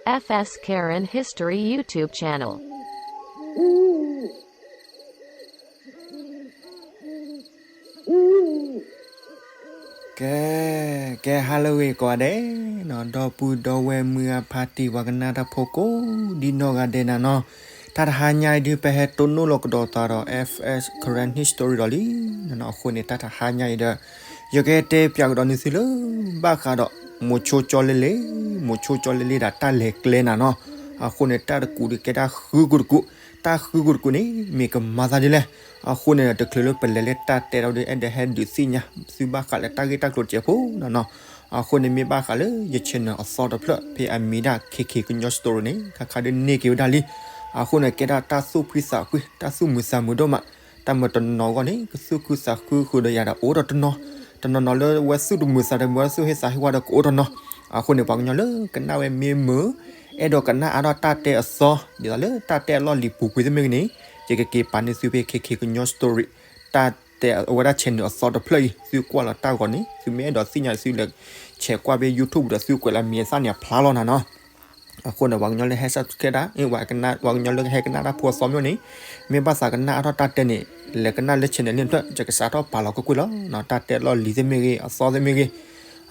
F S Karen History YouTube channel. ကဲ, ကဲ ဟါလၢအဂ့ၤကိးဂၤဒဲးနီၤ, ဒီပုၢ်ဒီဝဲၢ်မုၢ်အဖါတံၢ် ပှၤကနၣ်တၢ်ဖိကိးဒ်နီၢ်ဂၤဒဲးနၤနီၤ, တၢ်တဟါညါအံၤဒုး ပဟဲတိၢ်နီၣ်လီၤကဒီးသးဒီး F S Karen History ဒီးလံနီၤ, အဃိန့ၣ် တၢ်တဟါညါအံၤဒီး ယကတဲပၠးကဒီးန့ၢ်သုလၢ ဘၣ်ဃးဒီး မိၤဆိကၠီလ့လ့, မိၤဆိကၠီလ့လ့ဒီးတၢ်လဲၤကျဲနၤနီၤ, အဃိန့ၣ် တၢ်တကူးဒုးကဲတၢ်ဃုကတကူး, တၢ်ဃုကတကူးန့ၣ် မ့ၢ်ကမၤသးဒ်လဲၣ်, အဃိန့ၣ် တချုးလၢပလဲၤလၢတၢ်တဲဒီးဒုး အဲၣ်ဒိးဟဲဒုးသ့ၣ်ညါ သုဘၣ်ဃးလၢတၢ်ဂ့ၢ်တၢ်ကျိၤတစဲးဖိနီၤနီၤ, အဃိန့ၣ် မ့ၢ်ဘၣ်ဃးလၢယ channel အသီတဖျၢၣ် ဖဲအမံၤဒၣ် KK ကညီ story န့ၣ် ခါခါဒုးန့ၢ်က့ၤဝဲဒၣ်လံ, အဃိန့ၣ် ကဲဒၣ်တၢ်သူၣ်ဖှံသးကွံ တၢ်သူၣ်မုာ်သးမုာ်ဒိၣ်မး, တၢ်မၤတနီၤအဂီၢ်န့ၣ် ကသူၣ်ခုသးခုဃုာ်ဒီးယၤဒီးအိၣ်ဒီးတနီၤ, တနီၤနီၤလၢဝဲသူၣ်တမုာ်သးတမုာ် ဝဲသူၣ်ဟ့သးဟ့ဝါဒီးကအိၣ်တနီၤ, အဃိန့ၣ် ပှၤကညီလၢကနၣ်ဝဲမ့ၢ်မုာ် အဲၣ်ဒိးကနၣ်အါထီၣ်တၢ်တဲအသီ ဒ်သိးလၢတၢ်တဲအလီၢ်လံၤပူၤကွံာ်သ့ၣ်မ့ၢ်ဂ့ၤန့ၣ်, ယကက့ၤပာ်န့ၢ်သုဖဲ KK ကညီ story တၢ်တဲအဝဲဒၣ် channel အသီတဖျၢၣ်အံၤ သုကွၢ်လီၤတၢ်ဂီၤန့ၣ် သုမ့ၢ်အဲၣ်ဒိးသ့ၣ်ညါ သုလဲၤဆဲးကွၢ်ဖဲ YouTube ဒီးသုကွဲးလီၤမံၤအသၣ်န့ၣ်အဖျါလီၤနၤနီၤ, အဃိန့ၣ် ပှၤကညီလၢဟဲ subscribe ဒၣ်, ပှၤကညီလၢကဟဲကနၣ်တၢ်ဖိအသီမ့ၢ်န့ၣ်, မ့ၢ်ဘၣ်သးကနၣ်အါထီၣ်တၢ်တဲန့ၣ် လဲၤကနၣ်လၢ channel န့ၣ်တဖျၢၣ် ယကစးထီၣ်ပာ်လီၤကွ့ၢ်ကွ့ၢ်လီၤ, တၢ်တဲလီၢ်လံၤသ့ၣ်မ့ၢ်ဂ့ၤ အသီသ့ၣ်မ့ၢ်ဂ့ၤ,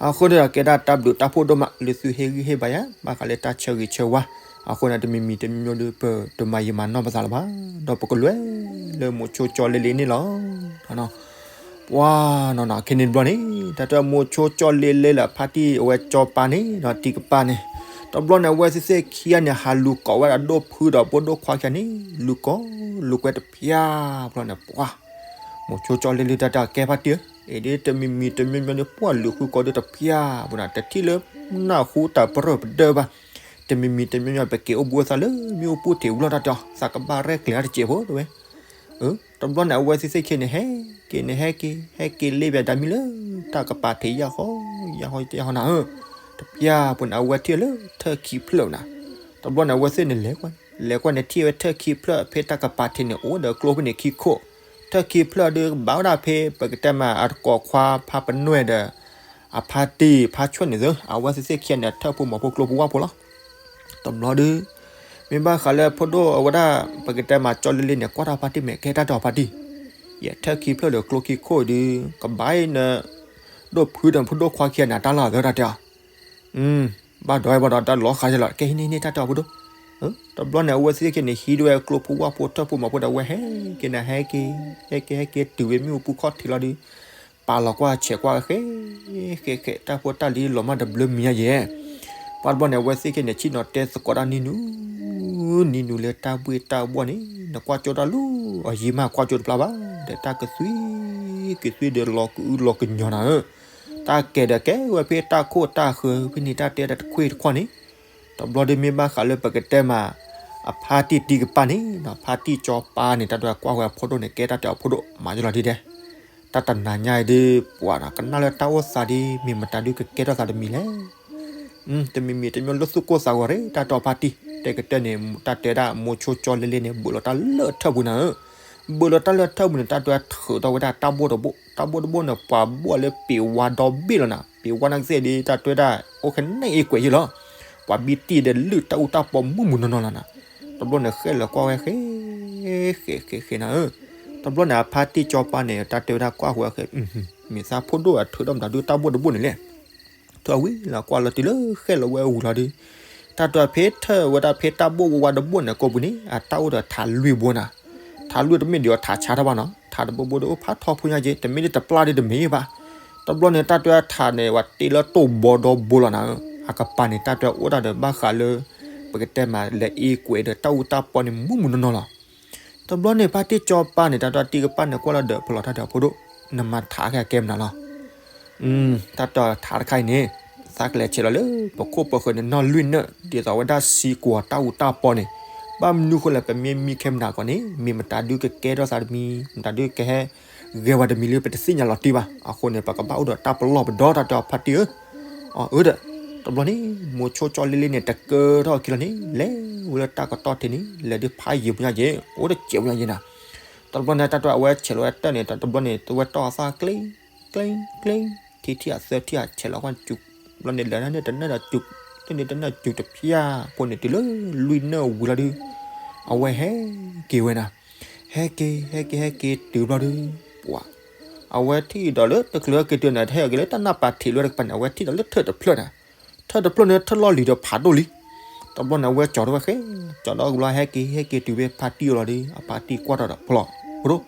အဃိန့ၣ်ဒီးကဲဒၣ်တၢ်ဘျုးတၢ်ဖှိၣ်ဒိၣ်မး လၢသုဟ့ၣ်ဂံၢ်ဟ့ၣ်ဘါယၤ ဘၣ်ဃးလၢတၢ်ဆၢဂ့ၤဆၢဝါ, အဃိန့ၣ် တမံၤမံၤတမံၤမံၤဒီး ပတမၤယံာ်မၤနီၢ်ပသးလၢၤဘၣ်, ဒီးပကလဲၤလၢမိၤဆိကၠီလ့လ့န့ၣ်လီၤ. ပှၤနီၤနီၤ ခဲန့ၣ်တဘျီန့ၣ် တၢ်တဲမိၤဆိကၠီလ့လ့လၢအဖါတံၢ်အဝဲကၠီပၤန့ၣ်ဒီးတံၤကပၤန့ၣ်, တဘျီန့ၣ် အဝဲသ့ၣ်သ့ၣ်ခံဂၤန့ၣ် ဟးလူၤကိးဝဲဒၣ်ဒိၣ်ဖုဒီးဖိဒိၣ်ခွါခံဂၤန့ၣ် လူၤကိး လူၤကွဲတဖျၢၣ်ဘျီန့ၣ် ပှၤ မိၤဆိကၠီလ့လ့တၢ်တဲကဲဖါတံၢ်ဧၢ, အ့ၣ်ဒ်တမံၤမံၤတမံၤမံၤန့ၣ် ပှၤလူၤဃုကိးဒုးတဖျၢၣ်ပူၤနၤ တထံၣ်လၢနၢ်ဟူတၢ်ပရၢၢ်ပဒၢဘၣ်, တမံၤမံၤတမံၤမံၤ ပက့ၤအိၣ်ဘှံးအိၣ်သါလၢမ့ၣ်အူပူၤထံးဝံၤလီၤတၢ်တဲအီၤ သးကဘၣ်ရဲၣ်ကျဲၤတစဲးဖိတဝဲ တဘျီန့ၣ် အဝဲသ့ၣ်သ့ၣ်ခံန့ၣ် ဟဲက့ၤန့ၣ် ဟဲက့ၤ ဟဲက့ၤလ့ပၠးတၢ်မံလၢ တၢ်ကပၤထံးယၢ်ဃီ ယၢ်ဃီယၢ်ဃီနၤဧၢ, တဖျၢၣ်ပူၤန့ၣ် အဝဲထံၣ်လၢထၢၣ်ခံဖျၢၣ်နၤ, တဘျီန့ၣ် အဝဲသ့ၣ်န့ၣ် လဲၤကွၢ်န့ၣ် ထံၣ်ဝဲထၢၣ်ခံဖျၢၣ် ဖဲတၢ်ကပၤထံးန့ၣ် အိၣ်ဒီးကျိဖဲန့ၣ်ခံခိၣ်, ထၢၣ်ခံဖျၢၣ်ဒီး ကဘၣ်ဝဲဒၣ်ဖဲ ပကတဲမး အတကိးခွါဖးပနွဲၢ်ဒီး အဖါတံၢ်ဖးဆွဲၣ်န့ၣ်သၢ အဝဲသ့ၣ်သ့ၣ်ခံန့ၣ် ထၢၣ်ဖိမီၤဖိကျိဖိဝၣ်ဖိလီၤ. တဘျီဒီး မ့ၢ်ဘၣ်ဃးလၢဖိဒိၣ်အဝဲဒၣ် ပကတဲမးကၠီလ့လ့န့ၣ် ကွၢ်ထီၣ်ဖါတံၢ်မဲာ်ကဲတၢ်တဲအီၤဖါတံၢ်, ယဲထၢၣ်ခံဖျၢၣ်ဒီးကျိခံခိၣ်ဒီး ကဘၣ်န ဒိၣ်ဖုဒီးဖိဒိၣ်ခွါခံဂၤန့ၣ် တၢ်လီၢ်အသၢတၢ်တဲအီၤ, ဘၣ်ဒီးဝဲဘၣ်ဒီးတၢ်လီၤဃာ်ယလီၤ ကဲဟံးန့ၢ်န့ၢ်တၢ်တဲအီၤဖိဒိၣ်, တဘျီန့ၣ် အဝဲသ့ၣ်သ့ၣ်ခံန့ၣ် ဟံးဒိၣ်ဝဲကျိဖိဝၣ်ဖိထၢၣ်ဖိမီၤဖိဒီး အဝဲဟဲက့ၤန့ၣ် ဟဲက့ၤ ဟဲက့ၤ ဟဲက့ၤတုၤဝဲမ့ၣ်အူပူၤခီၣ်ထံးလီၤဒီး ပာ်လီၤကွၢ်ဆဲးကွၢ်ဃဲ ဃဲဃဲ တၢ်ဖိတၢ်လံၤလီၤမၢ်တဘျုးမံၤညါယဲၢ်, ပှၤတဘျီန့ၣ် အဝဲသ့ၣ်ခံန့ၣ် ဆ့ၣ်နီၤတဲသကိးတၢ်နံၤနုၤ နံၤနုၤလၢတၢ်ဘှ့ၣ်တၢ်ဘှီၣ်န့ၣ် နကွၢ်ကၠိတၢ်လီၤ အယံၤမးကွၢ်ကၠိတဖျါဘၣ် ဒီးတၢ်ကသွံ ကသွံဒီးလီၤကအုလီၤကညီၤနၤဧၢ, တၢ်ကဲဒီးကဲဝဲဖဲတၢ်ခိၣ်တၢ်ဃၢၤဖဲန့ၣ် တၢ်တဲတၢ်တခွ့ၣ်တခွီၣ်န့ၣ်, တဘျီဒီးမ့ၢ်ဘၣ်ဃးလၢပကတဲမး အဖါတံၢ်တံၤကပၤန့ၣ် ဖါတံၢ်ကၠီပၤန့ၣ် တၢ်တဲကွၢ်ဝဲအဖိဒိၣ်န့ၣ် ကဲတၢ်တဲအီၤဖိဒိၣ် မၤယလီၤဒ်ဒဲး, တၢ်တနၤညါအံၤဒီး ပှၤကနၣ်လၢတၢ်အိၣ်သးဒီး မ့ၢ်မတၤဒုးကကဲထီၣ်သးတမံၤလဲၣ် တမံၤမံၤတမံၤလၢသူၣ်ကိၢ်သးဂီၤရ့ၣ် တၢ်တဲအီၤဖါတံၢ် တဲကတၢၢ်န့ၣ် တၢ်တဲဒၣ်မိၤဆိကၠီလ့လ့န့ၣ် ဘၢၣ်လီၤတၢ်လၢထၢၣ်ပူၤနၤဧၢ, ဘၢၣ်လီၤတၢ်လၢထၢၣ်ပူၤန့ၣ် တၢ်တဲထုးထီၣ်ဝဲဒၣ်တၢ်ဘိၣ်တဘိၣ် တၢ်ဘိၣ်တဘိၣ်န့ၣ် ပှၤဘိၣ်လၢပ့ၤဝါဒီဘ့ၣ်လီၤနၤ ပ့ၤဝါနာ်က့သ့ၣ်ဒီး တၢ်တဲဒၣ် အိၣ်ခဲန့ၣ်အံၤကွဲးယံၤလီၤ, ပှၤဘံတံၢ်ဒီးလုၢ်တၢ်အူတၢ်ပီမုၢ်မုၢ်နီၢ်နီၢ်လီၤနၤ, တဘျီန့ၣ် ဃဲလီၤကွၢ်ဝဲဃဲ ဃဲဃဲဃဲနၤဧၢ, တဘျီန့ၣ် အဖါတံၢ်ကၠီပၤန့ၣ် တၢ်တဲဝဲဒၣ်ကွၢ်ဃဲဃဲ မ့ၢ်သးဖိဒိၣ်အထုးထီၣ်မတၤဒုးတၢ်ဘိၣ်တဘိၣ်န့ၣ်လဲၣ် ထီၣ်ဝံၤလီၤကွၢ်လီၤတုၤလၢဃဲလီၤဝဲအဝံၤလီၤဒီး, တၢ်တဲဖဲထၢၣ်ဝဲဒၣ်ဖဲတၢ်ဘိၣ်ဝါတဘိၣ်န့ၣ်ကိးပူၤန့ၣ် အတၢ်အိၣ်ဒီးထးလွံၢ်ဘိနၤ, ထးလွံၢ်တမ့ၢ်ဒံးအီၤထးဆါတၢ်ဘၣ်နီၤ ထးတဘိဘိဒီးအိၣ်ဖးထီဖိညါက့ တမ့ၢ်ဒ်တပျၢ်ဒ်တမ့ၢ်ဘၣ်, တဘျီန့ၣ် တၢ်တဲထးန့ၣ် ဝဲတ့လၢတိၢ်ဘီဒီဘိလီၤနၤဧၢ, အကပၤန့ၣ် တၢ်တဲအိၣ်ဒၣ်ဒီးဘၣ်ဃးလၢ ပကတဲမးလဲၤအ့ကွဲးဒီးတၢ်အူတၢ်ပီန့ၣ်မုၢ်မုၢ်နီၢ်နီၢ်လီၤ တဘျီန့ၣ် ဖါတံၢ်ကၠီပၤန့ၣ် တၢ်တဲတံၤကပၤန့ၣ် ကွၢ်လီၤဒီးဖျီၣ်တၢ်ဒီးဖိဒိၣ်, နမၤထးကဲကဲမနုၤလီၤ. တၢ်တဲထးတခါအံၤန့ၣ် သးကလဲၤဆဲးလီၤလၢ ပခိၣ်ပဃၢၤန့ၣ် နီၢ်လွံၢ်နၢၣ် ဒ်သိးဝဲဒၣ်စံကွီၤတၢ်အူတၢ်ပီန့ၣ်, ဘၣ်မနုၤဃိလဲၣ် ပမ့ၢ်မံခဲမနၤကီးန့ၣ် မ့ၢ်မတၤဒုးကကဲထီၣ်သးတမံၤ မတၤဒုးကဟဲ ဂဲၤဝဲတမံၤလၢပတသ့ၣ်ညါလီၤတံၢ်ဘၣ်. အဃိန့ၣ် ပကဘၣ်အိၣ်ဒီးတၢ်ပလီၢ်ပဒီတၢ်တဲအီၤဖါတံၢ်ဧၢ အၢဒီး တဘျီန့ၣ် မိၤဆိကၠီလ့လ့န့ၣ် တကၢထီၣ်အခံလီၤန့ၣ် လဲၤဝဲလၢတၢ်ကတီၢ်ထံးန့ၣ် လဲၤဒုးဖးယံာ်ပူၤညါယဲၢ် အိၣ်တစဲးပူၤညါယဲၢ်နၤ. တဘျီန့ၣ် တၢ်တဲအဝဲဆဲးလီၤဝဲတၢၢ်န့ၣ် တဘျီန့ၣ် တဝဲတီၢ်အသၣ်ကျ့ ကျ့ ကျ့ ထံထံၣ်အသၢထံၣ်အဆဲးလီၤကွၢ်စူၤ ဘျီန့ၣ် လဲၤဒၣ်န့ၣ်တနၢၣ်ဒီးစူၤ တန့ၢ်တနၢၣ်စုၤတဖျၢၣ်ဖိန့ၣ် တုၤလၢလွံၢ်နၢၣ်ဝံၤလီၤဒုး, အဝဲဟဲက့ၤဝဲနၤ, ဟဲက့ၤ ဟဲက့ၤ ဟဲက့ၤတုၤဘျီဒုး, ပှၤ အဝဲထံၣ်ဒီးလၢတချုးဟဲက့ၤတုၤန့ၣ် တဟဲက့ၤလၢတၢ်နၢ်ပၤထံးလၢတကပၤန့ၣ် အဝဲထံၣ်ဒီးလၢထၢၣ်တဖျၢၣ်န့ၣ်, ထၢၣ်တဖျၢၣ်န့ၣ် ထၢၣ်လီၢ်လံၤဒီးဖးဒိၣ်လံ. တဘျီန့ၣ် အဝဲကၠီၤထီၣ်ဝဲဃဲ, ကၠီၤထီၣ်ဘျီ ဟဲက့ၤ ဟဲက့ၤတုၤဝဲဖါတံၢ်အအိၣ်လီၤဒုး, အဖါတံၢ်ကွၢ်ထီၣ်ဒီး ဖျီၣ် ဖိဒိၣ်,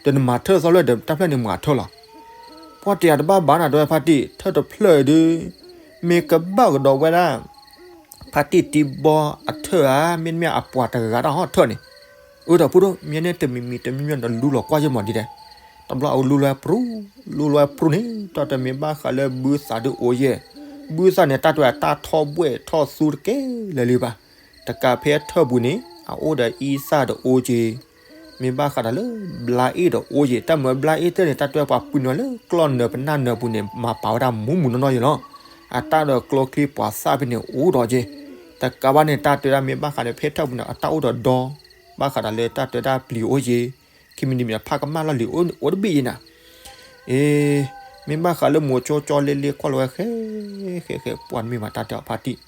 တနမၤထၢၣ်သီလၢဒီး တၢ်ဖျၢၣ်န့ၣ်မၤထၢၣ်လီၤ. ပှၤတဲယၤတဘၣ်ဘၣ်နၤ တဲဝဲဖါတံၢ် ထၢၣ်တဖျၢၣ်ဒုး, မ့ၢ်ကဘၣ်ကဒီးဝဲဒၣ် ဖါတံၢ်တံဘီအထၢၣ်ဧါ, မ့တမ့ၢ်အပှၤတဂၤတၢ်ဟီၣ်ထၢၣ်န့ၣ်, အၢ ဒီးဖိဒိၣ် မ့ၢ်န့ၣ်တမံၤမံၤတမံၤမံၤဒီးလူလီၤကွၢ်ယဲၢ်မးဒ်လဲၣ်. တဘျီအလူလီၤဝဲပြူ, လူလီၤဝဲပြူန့ၣ် တၢ်တဲမ့ၢ်ဘၣ်ဃးလၢဘုသးဒုးအိၣ်ယဲၢ်, ဘုသးန့ၣ် တၢ်တဲအတၢ်ထီၣ်ဘှဲၣ်ထီၣ်သူတကဲလၢာ်လံဘၣ်. တကးဖဲထၢၣ်ပူၤန့ၣ် အအိၣ်ဒီးအံသၣ်ဒီးအိၣ်က့ၤ မ့ၢ်ဘၣ်ဃးဒီးလၢ ဘျါအ့ၣ်ဒီးအိၣ်ယဲၢ်, တၢ်မၤဘျါအ့ၣ်တၢၢ်န့ၣ် တၢ်တဲပှၤပုၢ်နုာ်လၢကျီၢ်နၢၤပနၢ်နၢၤပူၤန့ၣ် မၤပာ်ဝဲဒၣ်မူးမူးနီၢ်နီၢ်ယဲၢ်လီၤ. အတၢ်ဒီးကျိချံပှၤသၣ်ဖဲန့ၣ်အိၣ်ဒီးက့ၤ, တကးဘၣ်န့ၣ် တၢ်တဲဒၣ်မ့ၢ်ဘၣ်ဃးဒီးဖဲထၢၣ်ပူၤန့ၣ် အတၢ်အိၣ်ဒီးဒီ, ဘၣ်ဃးဒီးလၢတၢ်တဲဒၣ်ပျံၤအိၣ်ယဲၢ်, ခံမံၤတမံၤဖးကမၣ်လီၢ်လံၤအိၣ်တဘ့ၣ်ယဲၢ်နၤ. အ့, မ့ၢ်ဘၣ်ဃးလၢမိၤဆိကၠီလ့လ့ကွၢ်လီၤဝဲဃဲ, ဃဲဃဲ ပှၤမ့ၢ်မၤတၢ်တဲအီၤဖါတံၢ်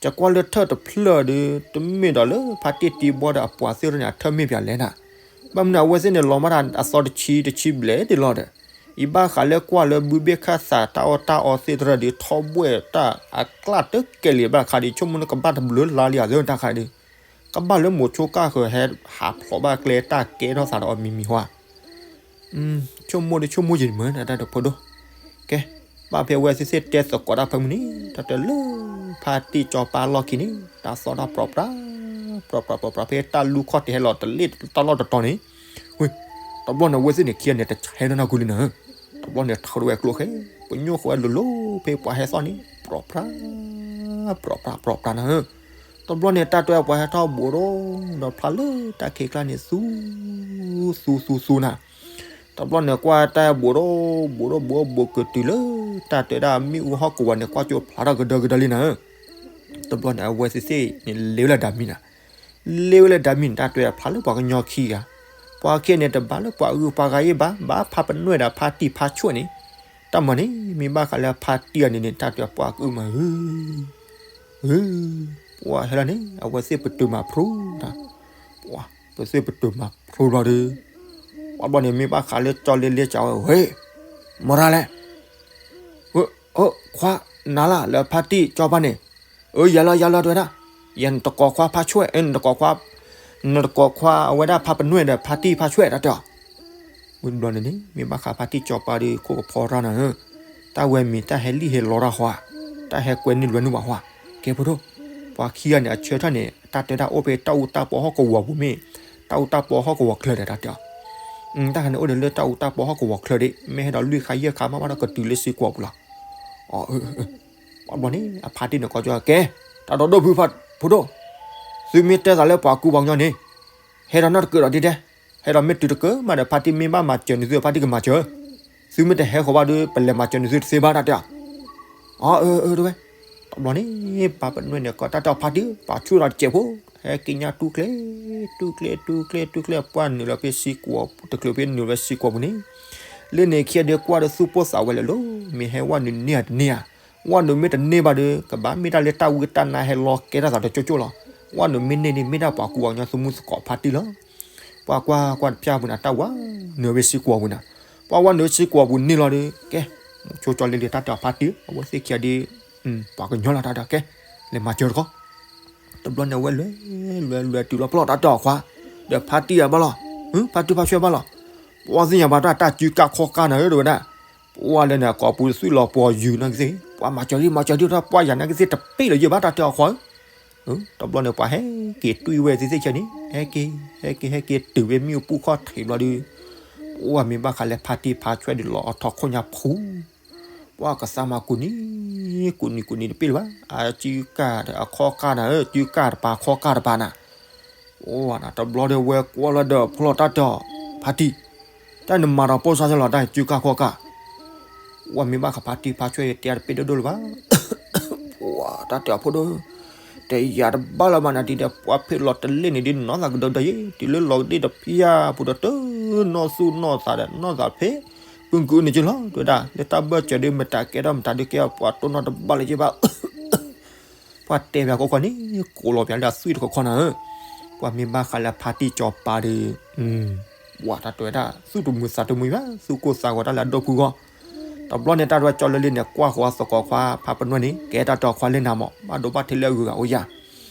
ကကွၢ်လၢထၢၣ်တဖျၢၣ်ဒီး တမ့ၢ်ဒီးလၢဖါတံၢ်တံဘီဒီးအပှၤသ့ၣ်တဖၣ်န့ၣ် အထၢၣ်မ့ၢ်ပၠးလဲၣ်နၤ. ဘၣ်မနုၤအဝဲသ့ၣ်န့ၣ် လီၤမးတၢ်အသီတဆံတဆံဘျဲၣ်ဒ်လီၤဒီး, ယဘၣ်ဃးလၢကွၢ်လၢဘုဘ့ၣ်ခၢၣ်သးတၢ်အီၣ်တၢ်အီသ့ၣ်တဖၣ်ဒီး ထီဘှဲၣ်တၢ်အကျၣ်တကဲလံဘၣ်ခါဒီး ဆိကမိၣ်န့ၣ်ကဘၣ်တဘျုးလါလံဧါသ့ၣ်တၢ်ခါဒီး, ကဘၣ်လၢမိၤဆိကၢ်ဃၢၤဟဲဟးဖျိးဘၣ်ကျဲတၢ်ကဲထီၣ်သးဒီးအီၤမံၤမံၤဟါ ဆိကမိၣ်ဒ်ဆိကမိၣ်ယံၤမုာ်နတၢ်တဖိဒိၣ်, ကဲ, ဘၣ်ဖဲအဝဲသ့ၣ်သ့ၣ်တဲသကိးတၢ်ဖၢမုၢ်နံၤ တၢ်တဲလၢ ဖါတံၢ်ကၠီပၤလီၢ်ခံန့ၣ် တၢ်သီၣ်တၢ်ပြီပြး, ပြီပြးပြီပြး ဖဲတၢ်လူၢ်ခီၣ်ထံးဟဲလီၤတလ့ၣ်တၢ်လီၢ်တတီၤန့ၣ်, ဝ့ၢ်, တဘျီန့ၣ်အဝဲသ့ၣ်န့ၣ်ခံဂၤန့ၣ် တဆဲးနီၢ်နၢ်ကူလံနၤ, တဘျီန့ၣ်ထီၣ်ဝဲကျိၣ်ဃဲ, ပညိၣ်ဃီဝဲလိၤလိၤ ဖဲပှၤဟဲသီၣ်န့ၣ် ပြီပြး ပြီပြးပြီပြးနၤဧၢ, တဘျီန့ၣ်တၢ်တဲပှၤဟဲထီၣ်ဘူးဒီး ဒီးဖျါလၢတၢ်ခံးကျါန့ၣ် သူ သူသူသူနၤ, တဘျီန့ၣ် ကွၢ်တၢ်ဘူးဒီး ဘူးဒီးဘူးဘူးကတုၤလၢ တၢ်တဲဒၣ်မ့ၣ်အူဟီၣ်ကဝီၤန့ၣ် ကွၢ်ကၠိဖျါထီၣ်ကဒၢကဒၢလံနၤဧၢ, တဘျီန့ၣ် အဝဲသ့ၣ်သ့ၣ်န့ၣ် လ့ဝဲလၢဒၣ်မံၤနၤ, လ့ဝဲလၢဒၣ်မံၤန့ၣ် တၢ်တဲဖျါလၢပှၤကညီခံဂၤ, ပှၤခံဂၤန့ၣ် တဘၣ်လၢပှၤဂုၤပှၤဂၤယဲၢ်ဘၣ်, ဘၣ်ဖါပနွဲၣ်ဒီးဖါတံၢ်ဖါဆွဲၣ်န့ၣ်, တၢ်မၤန့ၣ် မ့ၢ်ဘၣ်ဃးလၢဖါတံၢ်အန့ၣ်န့ၣ် တၢ်တဲပှၤကအုမၤ ပှၤဟဲလီၤန့ၣ် အဝဲသ့ၣ်ပတုာ်မၤဖျိတၢ်, ပှၤပသ့ၣ်ပတုာ်မၤဖျိဘျီဒီး, ပှၤဘျီန့ၣ် မ့ၢ်ဘၣ်ဃးလၢကၠီလ့လ့ကဝဲ, ဝ့ၢ်, မတၤလဲၣ်, ခွါ, နၤလၢ်လၢဖါတံၢ်ကၠီပၤန့ၣ်, အၢ ယၤလီၤယၤလီၤတဲဝဲဒၣ်, ယၤနတကိးခွါဖါဆွဲၣ် နတကိးခွါ, နတကိးခွါအဝဲဒၣ်ဖါပနွဲၣ်ဒီးဖါတံၢ်ဖါဆွဲၣ်တၢ်တဲအီၤ ဝံၤတဘျီန့ၣ်န့ၣ် မ့ၢ်ဘၣ်ဃးဖါတံၢ်ကၠီပၤဒီး ခိၣ်ကဖီတၢ်နၤဧၢ, တၢ်ဝဲမံၤတၢ်ဟဲလံၣ်ဟဲလီတၢ်ဟါ, တၢ်ဟဲကွဲန့ၢ်လွဲန့ၢ်ဝဲဟါ, ကဲဖိဒိၣ်, ပှၤခံဂၤန့ၣ် အဆၢထၢၣ်န့ၣ် တၢ်တဲဒၣ်အိၣ်ဖဲတၢ်အူတၢ်ပီဟီၣ်ကဝီၤပူၤမ့ၢ်, တၢ်အူတၢ်ပီဟီၣ်ကဝီၤချၢဒီးတၢ်တဲအီၤ, တၢ်ခါန့ၣ်အိၣ်ဒီးလၢတၢ်အူတၢ်ပီဟီၣ်ကဝီၤချၢဒီး မ့ၢ်ဟဲဒီးလွံၢ်ခါယဲၢ်ခါမး ဘၣ်ဒီးကတုၤလၢစံကွီၤပူၤလီၤ. အၢ ပှၤဘျီန့ၣ် အဖါတံၢ်န့ၣ်ကိးကၠီ ကဲ, တၢ်ဒီဒိၣ်ဖုဖးဖိဒိၣ်, သုမ့ၢ်တဲသးလၢပှၤကူပှၤကညီန့ၣ်, ဟဲဒီးနီၢ်တကၢးဒီးဒ်တဲ, ဟဲဒီးမ့ၢ်တုၤတကၢးမးဒီး ဖါတံၢ်မ့ၢ်ဘၣ်မၤစၢၤန့ၢ်သု ဖါတံၢ်ကမၤစၢၤ, သုမ့ၢ်တဟဲဃီၤဘၣ်ဒီး ပလဲၤမၤစၢၤန့ၢ်သုတသ့ဘၣ်တၢ်တဲအီၤ, အၢ အၢ တဝဲ, တဘျီန့ၣ် ပှၤပနွဲၣ်န့ၣ် ကိးတၢ်တဲအီၤဖါတံၢ် ပာ်ဆူၣ်ဒီးတစဲးဖိ, ဟဲက့ၤညါတူၢ်ကျဲ, တူၢ်ကျဲ တူၢ်ကျဲ တူၢ်ကျဲ ပှၢ်နုာ်လီၤဖဲစံကွီၤ တချုးဖဲနုာ်လီၤဖဲစံကွီၤပူၤန့ၣ်, လၢန့ၣ်ခံဂၤဒီးကွၢ်ဒီးသူၣ်ပိၢ်သးဝဲလၢာ်လီၤ, မ့ၢ်ဟဲဝဲနုာ်န့ၢ်ဧါတန့ၢ်ဧါ, ဝဲနုာ်မ့ၢ်တန့ၢ်ဘၣ်ဒီး ကဘၣ်မ့ၢ်တၢ်လၢတၢ်ဝံတၢ်နါဟဲလီၤကဲထီၣ်သးတကၠိကၠိလီၤ, ဝဲနုာ်မ့ၢ်န့ၢ်န့ၣ် မ့ၢ်ဒၣ်ပှၤကူပှၤကညီသူမူသကိးဖါတံၢ်လီၤ. ပှၤကွၢ်ကွၢ်တဖၠၣ်ပူၤန့ၣ် တၢ်ဝဲနုာ်ဝဲစံကွီၤပူၤန့ၣ်, ပှၤဝဲနုာ်ဝဲစံကွီၤပူၤန့ၣ်လီၤဒီး ကဲ, ဆိကၠီလ့လ့တၢ်တဲအီၤဖါတံၢ် အဝဲသ့ၣ်ခံဂၤဒီး ပှၤကညီလီၤတၢ်ဒီးကဲ, လဲၤမၤစၢၤတခီ, တဘျီန့ၣ် အဝဲလဲၤ လဲၤ လဲၤတုၤလီၤပလီၢ်တၢ်တဲအီၤခွါ, ဒီးဖါတံၢ်အဘၣ်လီၤ, ဖါတံၢ်ဖါဆွဲၣ်ဘၣ်လီၤ, ပှၤသ့ၣ်ညါဘၣ်တၢ်တၢ်စုကၢ်ခီၣ်ကၢ်နၤဧၢ တဝဲဒၣ်, ပှၤလၢန့ၣ် ကိးပူၤသွံၣ်လီၤပှီၤယုာ်နီၢ်ကသ့ၣ်, ပှၤမၤစၢၤဒံး မၤစၢၤဒံး တၢ်ပှၤယၤနီၢ်ကသ့ၣ်တပ့ၢ်လၢၤယဲၢ်ဘၣ်တၢ်တဲအီၤခွါဧၢ တဘျီန့ၣ် ပှၤဟဲက့ၤတွံၢ်ဝဲသ့ၣ်သ့ၣ်ဆၢန့ၣ် ဟဲက့ၤ ဟဲက့ၤ ဟဲက့ၤတုၤဝဲမ့ၣ်အူပူၤခီၣ်ထံးဘျီဒီး, ပှၤမ့ၢ်ဘၣ်ဃးလၢဖါတံၢ်ဖါဆွဲၣ်ဒီးလီၤအထီခိၣ်ညါဖူ, ပှၤကသါမၤကူနံၤ ကူနံၤ ကူနံၤတပ့ၢ်လၢၤဘၣ်, အစုကၢ်ဒီးအခီၣ်ကၢ်နၤဧၢ စုကၢ်တပၤခီၣ်ကၢ်တပၤနၤ အိၣ်နၤတဘျီဒီးဝဲကွၢ်လီၤဒီးဖျီၣ်တၢ်တဲအီၤ, ဖါတံၢ်, တၢ်နမၤဒီးပိၢ်စါစၢ်လီၤ တၢ်စုကၢ်ခီၣ်ကၢ်, ပှၤမ့ၢ်ဘၣ်ဃးဖါတံၢ်ဖါဆွဲၣ်ဒီးတဲအါတပ့ၢ်ဒိၣ်ဒိၣ်လၢၤဘၣ်, ပှၤတၢ်တဲအီၤဖိဒိၣ်, တယၤတဘၣ်လၢၤဘၣ်နၤဒ်ဒီး ပှၤဖ့ၣ်လီၤတလ့ၣ်န့ၣ်ဒ်နီၢ်သးကဒီးဒီးယဲၢ် တုၤလၢလီၤကဒ့ၣ်တဖၠၣ်ပူၤဒီးတနီၢ်သူၣ်နီၢ်သးဒီးနီၢ်သးဖဲ, ပူၤကူန့ၣ်က့လီၤ တဝဲဒၣ် လၢတၢ်ဘၢၣ်စၢၤဒီးမတၤကဲထီၣ်မတၤဒုးကဲထီၣ် ပှၤတိၢ်နီၣ်တဘၣ်လၢၤယဲၢ်ဘၣ် ပ ပှၢ်တဲဘၣ်ကီၢ်ကီၢ်န့ၣ် ကိးလီၤပၠးလၢအသွံၣ်တခီခီနၤဧၢ, ပှၢ်မ့ၢ်ဘၣ်ဃးလၢဖါတံၢ်စီၤပၤဒီး ဝၤတၢ်တဲဝဲဒၣ် သူၣ်တမုာ်သးတမုာ်ဘၣ် သူၣ်ကိၢ်သးဂီၤတၢ်လၢအဒိၣ်ဖုဂီၢ်, တဘျီန့ၣ် တၢ်တဝဲကၠီလ့လ့န့ၣ် ကွၢ်ဃီၤသကိးခွါဖါပနွဲၢ်န့ၣ် ကဲတၢ်တီခွါလၢနၤမး ဘၣ်ဒိဘၣ်ထံးလၢအဂုၤအဂၤအိၣ်ယၤ,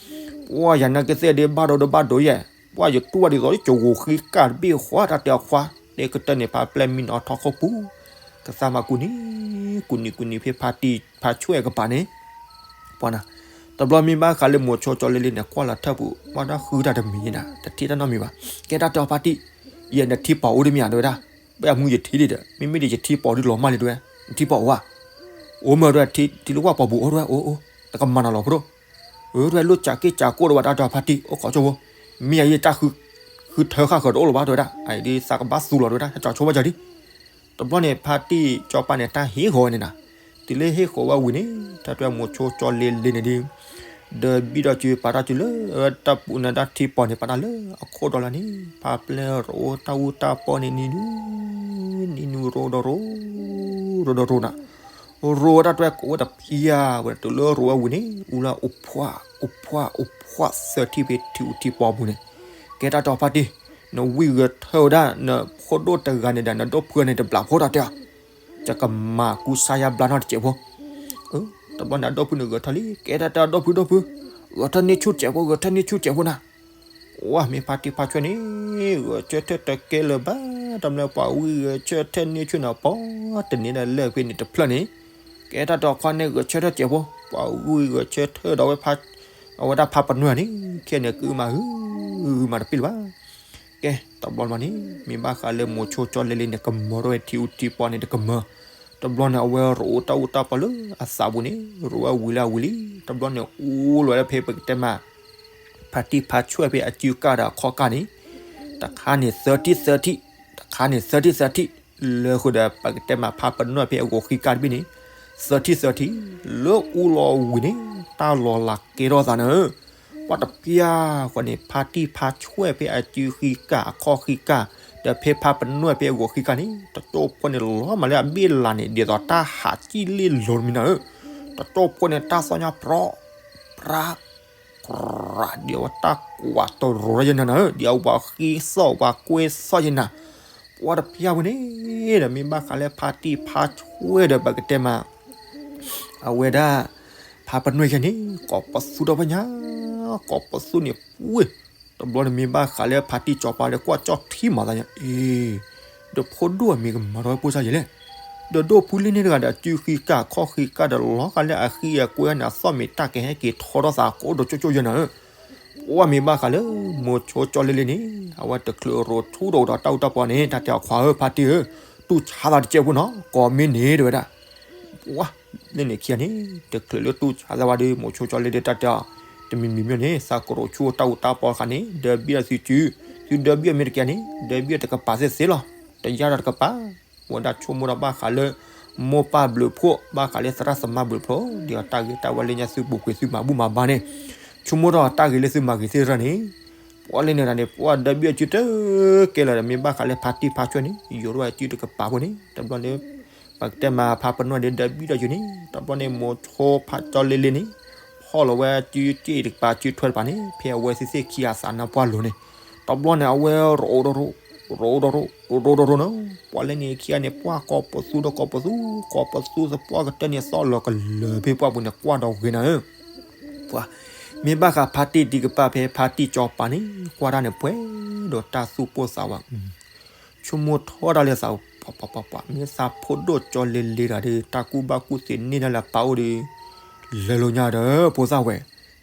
ပှၢ်ယၤနာ်က့သ့ၣ်ဒ့ဘၣ်ဒိဒိဘၣ်ဒိယဲၢ်, ပှၢ်ယတူၢ်ဘၣ်ဒ်သိးလၢကဝိၤဃံကၢ်တဘ့ၣ်ဃီ တၢ်တဲအခွါ တဲကတၢၢ်န့ၣ် ဖါပျဲၢ်မံနီၤထီၣ်ခိၣ်ပူၤ, ကသးမၤကူနံၤ ကူနံၤကူနံၤဖဲဖါတံၢ်ဖါဆွဲၣ်ကပၤန့ၣ် ပှၤနၤ, တဘျီမ့ၢ်ဘၣ်ဃးလၢမိၤဆိကၠီလ့လ့န့ၣ် ကွၢ်လီၤထၢၣ်ပူၤ ပှၢ်ဒၣ်ဃုတၢ်တမံၤယဲၢ်နၤ တထံၣ်တၢ်နီတမံၤဘၣ်, ကဲတၢ်တီဖါတံၢ်, ယဲၢ်နထံပီၤအိၣ်တမံၤဧါ တဲဝဲဒၣ်, ပှၢ်မုၢ်ယထံဒ်ဒီး မ့မ့ၢ်ဒီးယထံပီၤဒ်လီၤမၢ်လံတဲဝဲ, နထံပီၤအိၣ်ဧါ, အိၣ်မၢတဲဝဲ ထံလၢပှၢ်ပီၤပူၤအိၣ်တဲဝဲ အိၣ်အိၣ် တကမၤနၤလီၤဖိဒိၣ် အၢ တဲဝဲလိၣ်စးက့ၢ်စးကိၢ်ဒီးဝဲတၢ်တီဖါတံၢ် အိၣ်ခိးဆိဖိ, မ့ၢ်ယၤယတၢ်ဃု ဃုထၢဃာ်ဃၢၤတအိၣ်လၢၤဘၣ် တဲဝဲဒၣ်, အအံၤဒ်သးကဘၣ်သူလီၤ တဲဝဲဒၣ် ဟဲကၠီဆိဘၣ်ကၠီဒ်, တဘျီန့ၣ် ဖါတံၢ်စီၤပၤန့ၣ် တၢ်ဟ့ၣ်ဃီၤဝဲန့ၣ်နၤ, တုၤလၢဟ့ၣ်ဃီၤဝဲဝံၤန့ၣ် တၢ်တဲမိၤဆိကၠီလ့လ့န့ၣ်ဒ် ဒီးဘံၣ်ဒီးစုပာ်တၢ်စုလၢ တၢ်ပူၤန့ၣ်တၢ်ထံပီၤန့ၣ် ပာ်တၢ်လၢအခိၣ်ဒီးလၢန့ၣ် ဖါပျဲၢ်ရိၣ်တၢ်အူတၢ်ပီန့ၣ်နံၤနူ နံၤနူရိၣ်ဒီးရိၣ် ရိၣ်ဒီးရိၣ်နၤ, ရိၣ်ဝဲတၢ်တဝဲကိးဝဲတပျၢ်ဝဲ တုၤလၢရိၣ်ဝဲဝံၤန့ၣ် အူလၢအိၣ်ဖှၣ် အိၣ်ဖှၣ် အိၣ်ဖှၣ်သၢထံၣ်ဖဲထံအူထံပီပူၤန့ၣ်, ကဲတၢ်တီဖါတံၢ်, နဝံၢ်ဂဲၤထၢၣ်ဝဲဒၣ် နဖိဒိၣ်တဂၤန့ၣ်ဒီး နဒိၣ်ဖုန့ၣ်တဘျးဖိတၢ်တဲအီၤ, ယကမၤကူစါယါဘျါနီတစဲးဖိ တဘျီန့ၣ် အဒိၣ်ဖုန့ၣ်ဂဲၤထၢၣ်လံ ကဲတၢ်တဲအဒိၣ်ဖုဒိၣ်ဖု, ဂဲၤထၢၣ်န့ၢ်ဆူၣ်စဲးဖိ ဂဲၤထၢၣ်န့ၢ်ဆူၣ်စဲးဖိနၤ, ဝဲမ့ၢ်ဖါတံၢ်ဖါဆွဲၣ်န့ၣ် ဂဲၤဆၢထၢၣ်တကဲလၢၤဘၣ် တၢ်မနုၤပှၤဝံၢ်ဂဲၤဆၢထၢၣ်န့ၢ်ဆူၣ်န့ၣ် ပီတန့ၢ်ဒၣ်လၢဖဲန့ၣ်တဖျၢၣ်န့ၣ်, ကဲတၢ်တီခွါန့ၣ်ဂဲၤဆၢထၢၣ်စဲးဖိ ပှၤဝံၢ်ဂဲၤဆၢထၢၣ်ဒီးဝဲ အဝဲဒၣ်ဖါပနွဲၢ်န့ၣ် ခဲန့ၣ်ကုမၤဟု မၤတပ့ၢ်လၢၤဘၣ် ကဲ တဘျီန့ၣ် မ့ၢ်ဘၣ်ဃးလၢမိၤဆိကၠီလ့လ့န့ၣ် ကမၢထီၣ်ဝဲထံအူထံပီန့ၣ်တကမၢ, တဘျီန့ၣ် အဝဲရိၣ်အူတၢ်အူတၢ်ပီလၢအသးပူၤန့ၣ် ရိၣ်ဝဲဝံၤလၢအဝံၤလံ, တဘျီန့ၣ် အူလီၤဝဲလၢဖဲပကတဲမး ဖါတံၢ်ဖါဆွဲၣ်ဖဲအစုကၢ်ဒီးအခီၣ်ကၢ်န့ၣ်, တခါန့ၣ်သၢထံၣ်သၢထံၣ်, တခါန့ၣ်သၢထံၣ်သၢထံၣ်, လၢဃုာ်ဒီးပကတဲမးဖါပနွဲၢ်ဖဲအဂီၤဃံကၢ်တဘ့ၣ်န့ၣ်, သၢထံၣ်သၢထံၣ်, လၢအူလီၤဝံၤန့ၣ် တၢ်လီၤလးကဲထီၣ်သးန့ၣ် ပှၢ်တပျၢ်ဃီန့ၣ် ဖါတံၢ်ဖါဆွဲၣ်ဖဲအစုဃံကၢ်အခီၣ်ဃံကၢ်, ဒီးဖဲဖါပနွဲၢ်ဖဲအဂီၤဃံကၢ်န့ၣ် တကၠိဖိန့ၣ်လီၤမးလၢအဘ့ၣ်လးန့ၣ် ဒ်သိးတၢ်ဟးကံၣ်လ့ၣ်လီၤတမံၤနၤဧၢ, တကၠိဖိန့ၣ်တၢ်သီၣ်ညါဖြီး ပြး ပြး ဒ်အဝဲတၢ်ကွၢ်တရိၤယဲၢ်နၤနၤဧၢ, ဒ်အဝဲဃံသီၣ်ဝဲကွဲသီၣ်ယဲၢ်နၤ, ပှၢ်တပျၢ်ဝဲန့ၣ် ဒီးမ့ၢ်ဘၣ်ဃးလၢဖါတံၢ်ဖါဆွဲၣ်ဒီးပကတဲမး အဝဲဒၣ် ဖါပနွဲၢ်ယဲၢ်န့ၣ် ကိးပသူထီၣ်ဖဲညါ, ကိးပသူန့ၣ်ပှ့ၤ, တဘျီန့ၣ်မ့ၢ်ဘၣ်ဃးလၢဖါတံၢ်စီၤပၤဒီးကွၢ်ကၠီၣ်ထံမၤသးညါ, အ့, ဒီးဖိဒိၣ်အမံၤကမၤထီၣ်ဝဲပိၢ်စၢ်ယဲၢ်လဲၣ်, ဒီးဒိၣ်ဖုလ့န့ၣ်တဂၤဒီး စုဃံကၢ်ခီၣ်ဃံကၢ်ဒီးလီၤဂာ်လၢအဃံအကွဲန့ၣ် အသီၣ်မ့ၢ်တၢ်ကဟဲက့ၤထီထီၣ်သးကိးဒိၣ်ကၠိကၠိယဲၢ်နၤဧၢ, ပှၢ်မ့ၢ်ဘၣ်ဃးလၢ မိၤဆိကၠီလ့လ့န့ၣ် အဝဲတချုးရိၤထူဒီးဒီးတၢ်အူတၢ်ပီန့ၣ် တၢ်တဲအခွါဧၢ ဖါတံၢ်ဧၢ, တူၢ်ဆါသးတစဲးဖိနီၤ ကိးမ့ၢ်န့ၣ်တဲဝဲဒၣ် ပှၢ်လၢန့ၣ်ခံဂၤန့ၣ် တချုးလၢတူၢ်ဆါသးဝဲဒီး မိၤဆိကၠီလ့လ့တၢ်တဲအီၤ တမံၤမံၤမ့ၢ်န့ၣ် သးကရိးဆူတၢ်အူတၢ်ပီတခါန့ၣ် ဒၢဘံၣ်ဒီးသုစု, သုဒၢဘံၣ်အမ့ၢ်တကဲန့ၣ် ဒၢဘံၣ်အတကပၤသ့သ့လီၤ, တယါဒီးတကပၤ, ဝဲဒၣ်ဆိကမိၣ်ဒီးဘၣ်ဃးလၢ မိၢ်ပၢ်ဘျုးဖှိၣ် ဘၣ်ဃးလၢသရၣ်သမါဘျုးဖှိၣ် ဒ်အတၢ်ဂ့ၤတၢ်ဝါလၢညါသုပူၤကွံာ်သုမၤဘူၣ်မၤဘါန့ၣ်, ဆိကမိၣ်ထီၣ်တၢ်ဂ့ၤလၢသုမၤဂ့ၤသ့ၣ်တဖၣ်န့ၣ်, ပှၢ်လၢန့ၣ်တၢ်န့ၣ် ပှၢ်ဒၢဘံၣ်အစုတကဲလၢာ်ဒီး မ့ၢ်ဘၣ်ဃးလၢဖါတံၢ်ဖါဆွဲၣ်န့ၣ် ယိးထီၣ်ဝဲစုတကပၤဖိန့ၣ် တဘျီန့ၣ် ပကတဲမးဖါပနွဲၢ်ဒီးဒၢဘံၣ်ဒီးစုန့ၣ် တဘျီန့ၣ် မိၤဆိဖါကၠီလ့လ့န့ၣ် ဖီၣ်လီၤဝဲစုစ့ၣ်တကပၤစုထွဲတကပၤန့ၣ် ဖဲအဝဲသ့ၣ်သ့ၣ်ခံဂၤသးနါပှၢ်လိၤန့ၣ်, တဘျီန့ၣ် အဝဲရိၤဒီးရိၤ ရိၤဒီးရိၤ ရိၤဒီးရိၤန့ၣ်, ပှၢ်လၢန့ၣ်ခံဂၤန့ၣ် ပှၢ်ကိးပသူဒီးကိးပသူ, ကိးပသူသပှၢ်ကတၢၢ်န့ၣ် သီၣ်လီၤကလၢာ်ဖဲပှၢ်ပူၤန့ၣ် ကွၢ်ဒီးဂ့ၤနၤဧၢ ပှၤ မ့ၢ်ဘၣ်ဃးဖါတံၢ်တံၢ်ကပၤဖဲဖါတံၢ်စီၤပၤန့ၣ် ကွၢ်တၢ်န့ၣ်ပှဲၤဒီးတၢ်သူၣ်ပိၢ်သးဝး, ဆိကမိၣ်ထီၣ်တၢ်လၢသး ပှၤပှၤပှၤပှၤ မ့ၢ်သးဖိဒိၣ်ကၠီလ့လ့တဂၤဒီး တၢ်ကူၣ်ဘၣ်ကူၣ်သ့န့ၢ်ဒၣ်လၢပၢ်အိၣ်ဒီး လဲၤလိာ်ညါဒီးဖိသၣ်ဝဲ,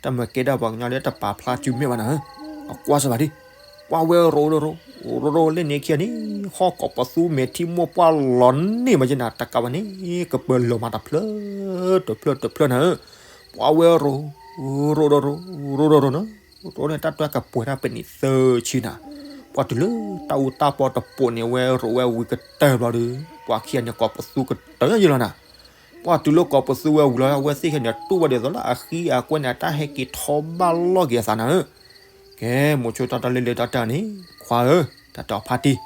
တၢ်မၤကဲဒၣ်ပှၤကညီလၢတပာ်ဖျါစုမဲာ်ဘၣ်နၤဧၢ, အကွၢ်စၢၤဘၣ်ဒံး, ပှၢ်ဝဲရိၤဒီးရိၤ ရိၤရိၤလၢန့ၣ်ခံဂၤန့ၣ် ဟီၣ်ကိးပသူမဲာ်ထံမိၢ်ပှၢ်လီၤန့ၢ်မးယဲၢ်နၤ တကးဘၣ်န့ၣ် ကပၢၤလီၤမးတဖျၢၣ်တဖျၢၣ်တဖျၢၣ်နၤဧၢ, ပှၢ်ဝဲရိၤ ရိၤဒီးရိၤ ရိၤဒီးရိၤနၤ, ရိၤန့ၣ်တၢ်တွဲကပှဲၤတၢ်ပနံးသၢဆံနၤ, ပှၢ်တုၤလၢတၢ်အူတၢ်ပီတပိာ်န့ၣ် အဝဲရိၤဝဲဝံၤကတၢၢ်ဘျီဒီး ပှၤခံဂၤန့ၣ်ကိးပသူကတၢၢ်ယဲၢ်လီၤနၤ, ပှၢ်တုၤလၢကိးပသူဝဲဝံၤလီၤ အဝဲသ့ၣ်ခံဂၤန့ၣ် တူၢ်ဝဲဒ်သိးလၢအဃံအကွဲန့ၣ် တၢ်ဟဲက့ၤထီဘၣ်လီၢ်က့ၤအသးနၤဧၢ ကဲ မိၤဆိတၢ်တၢ်လၢလၢတၢ်တၢ်န့ၣ် ခွါဧၢ, တၢ်တဲအီၤဖါတံၢ်,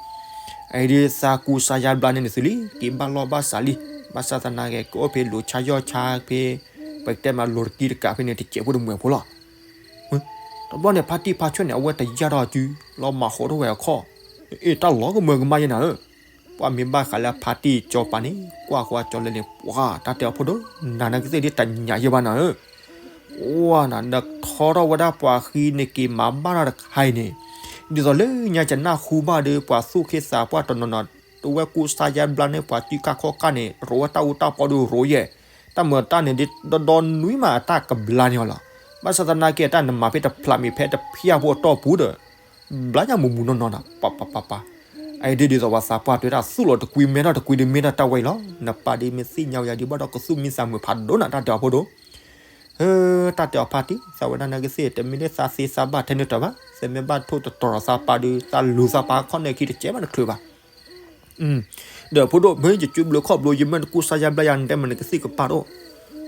အအံၤဒ်သးကူစါယါဘျါန့ၣ်နသုလံ က့ၤဘၣ်လီၢ်ဘၣ်စးလံ, ဘၣ်ဆၣ်သနာ်က့ ကအိၣ်ဖဲလူၤဆါယီၢ်ဆါဖဲ ဖ ပကတဲမးလိၤတကံတကးဖဲန့ၣ် တစဲးဖိတမှဲၤဖိလီၤ. တဘျီန့ၣ် ဖါတံၢ်ဖါဆွဲၣ်န့ၣ် အဝဲတယၢ်ထီၣ်အစု လီၤမၤဃိးထီၣ်ဝဲအခီၣ်, အ့ၣ် တၢ်လီၤကမၢကမၣ်ယဲနၤဧၢ, ပှၤမ့ၢ်ဘၣ်ဃးလၢဖါတံၢ်စီၤပၤန့ၣ် ကွၢ်ဃီကၠီလၢန့ၣ် ပှၤတၢ်တဲအီၤဖိဒိၣ်, နၤနကသ့ၣ်ဒ်တညးယဲဘၣ်နၤဧၢ, ဝါနၤ နထီထီၣ်ဝဲဒၣ်ပှၤဃံန့ၣ်က့ၤမၤဘၣ်တၢ်တခါအံၤန့ၣ်, ဒ်သိးလၢညါကနၣ်ဟူဘၣ်ဒီး ပှၤသူၣ်က့သးပှၢ်တနီၤနီၤ တဝဲကူစါယါဘျါန့ၣ် ပှၤစုခါခီၣ်ခါန့ၣ် ရိးဝဲတၢ်အူတၢ်ပီဒီးရိးယဲၢ်, တၢ်မၤတၢ်န့ၣ်ဒ်ဒီဒီနွံမးအတၢ်ကဘျါန့ၢ်အီၤလီၤ. ဘၣ်ဆၣ်သနာ်က့ တၢ်နမၤဖဲတဖျးမ့ၢ်ဖဲတဖျးဖိအတီၢ်ပူၤဒီး ဘျါညါမူးမူးနီၢ်နီၢ်နၤ ပပပပ, အအံၤဒ်ဒ်သိးပှၤသးပှၢ်တဲတၢ်သူၣ်လီၤတကွံမ့ၢ်ထီၣ်တကွံဒီးမ့ၢ်ထီၣ်တၢ်ဝဲအံၤလီၤ. နပၢ်ဒ်မ့ၢ်သ့ၣ်ညါဝဲယၤဒ်ဘၣ်ဒီးကသူၣ်မံသးမုာ်ဖးဒိၣ်နၤ တၢ်တဲအီၤဖိဒိၣ် ဟၢ တၢ်တဲအီၤဖါတံၢ် သးဝဲဒၣ်နကသ့ၣ် တမ့ၢ်လၢသးသ့သးဘၣ်ထဲန့ၣ်တၢ်ဘၣ်, သးမ့ၢ်ဘၣ်ထိၣ်တတြီၤသးပာ်ဒီး သးလူၤသးပာ်ခီၣ်န့ၢ်ခံတစဲးဘၣ်တချုးဘၣ်. ဒီးဖိဒိၣ် မ့ၢ်ယစုဘျုးခီၣ်ဘျိ ယမ့ၢ်နကူစါယါဘျါယၤ နတဲမ့ၢ်နကသ့ၣ်ကပၢ်တအိၣ်,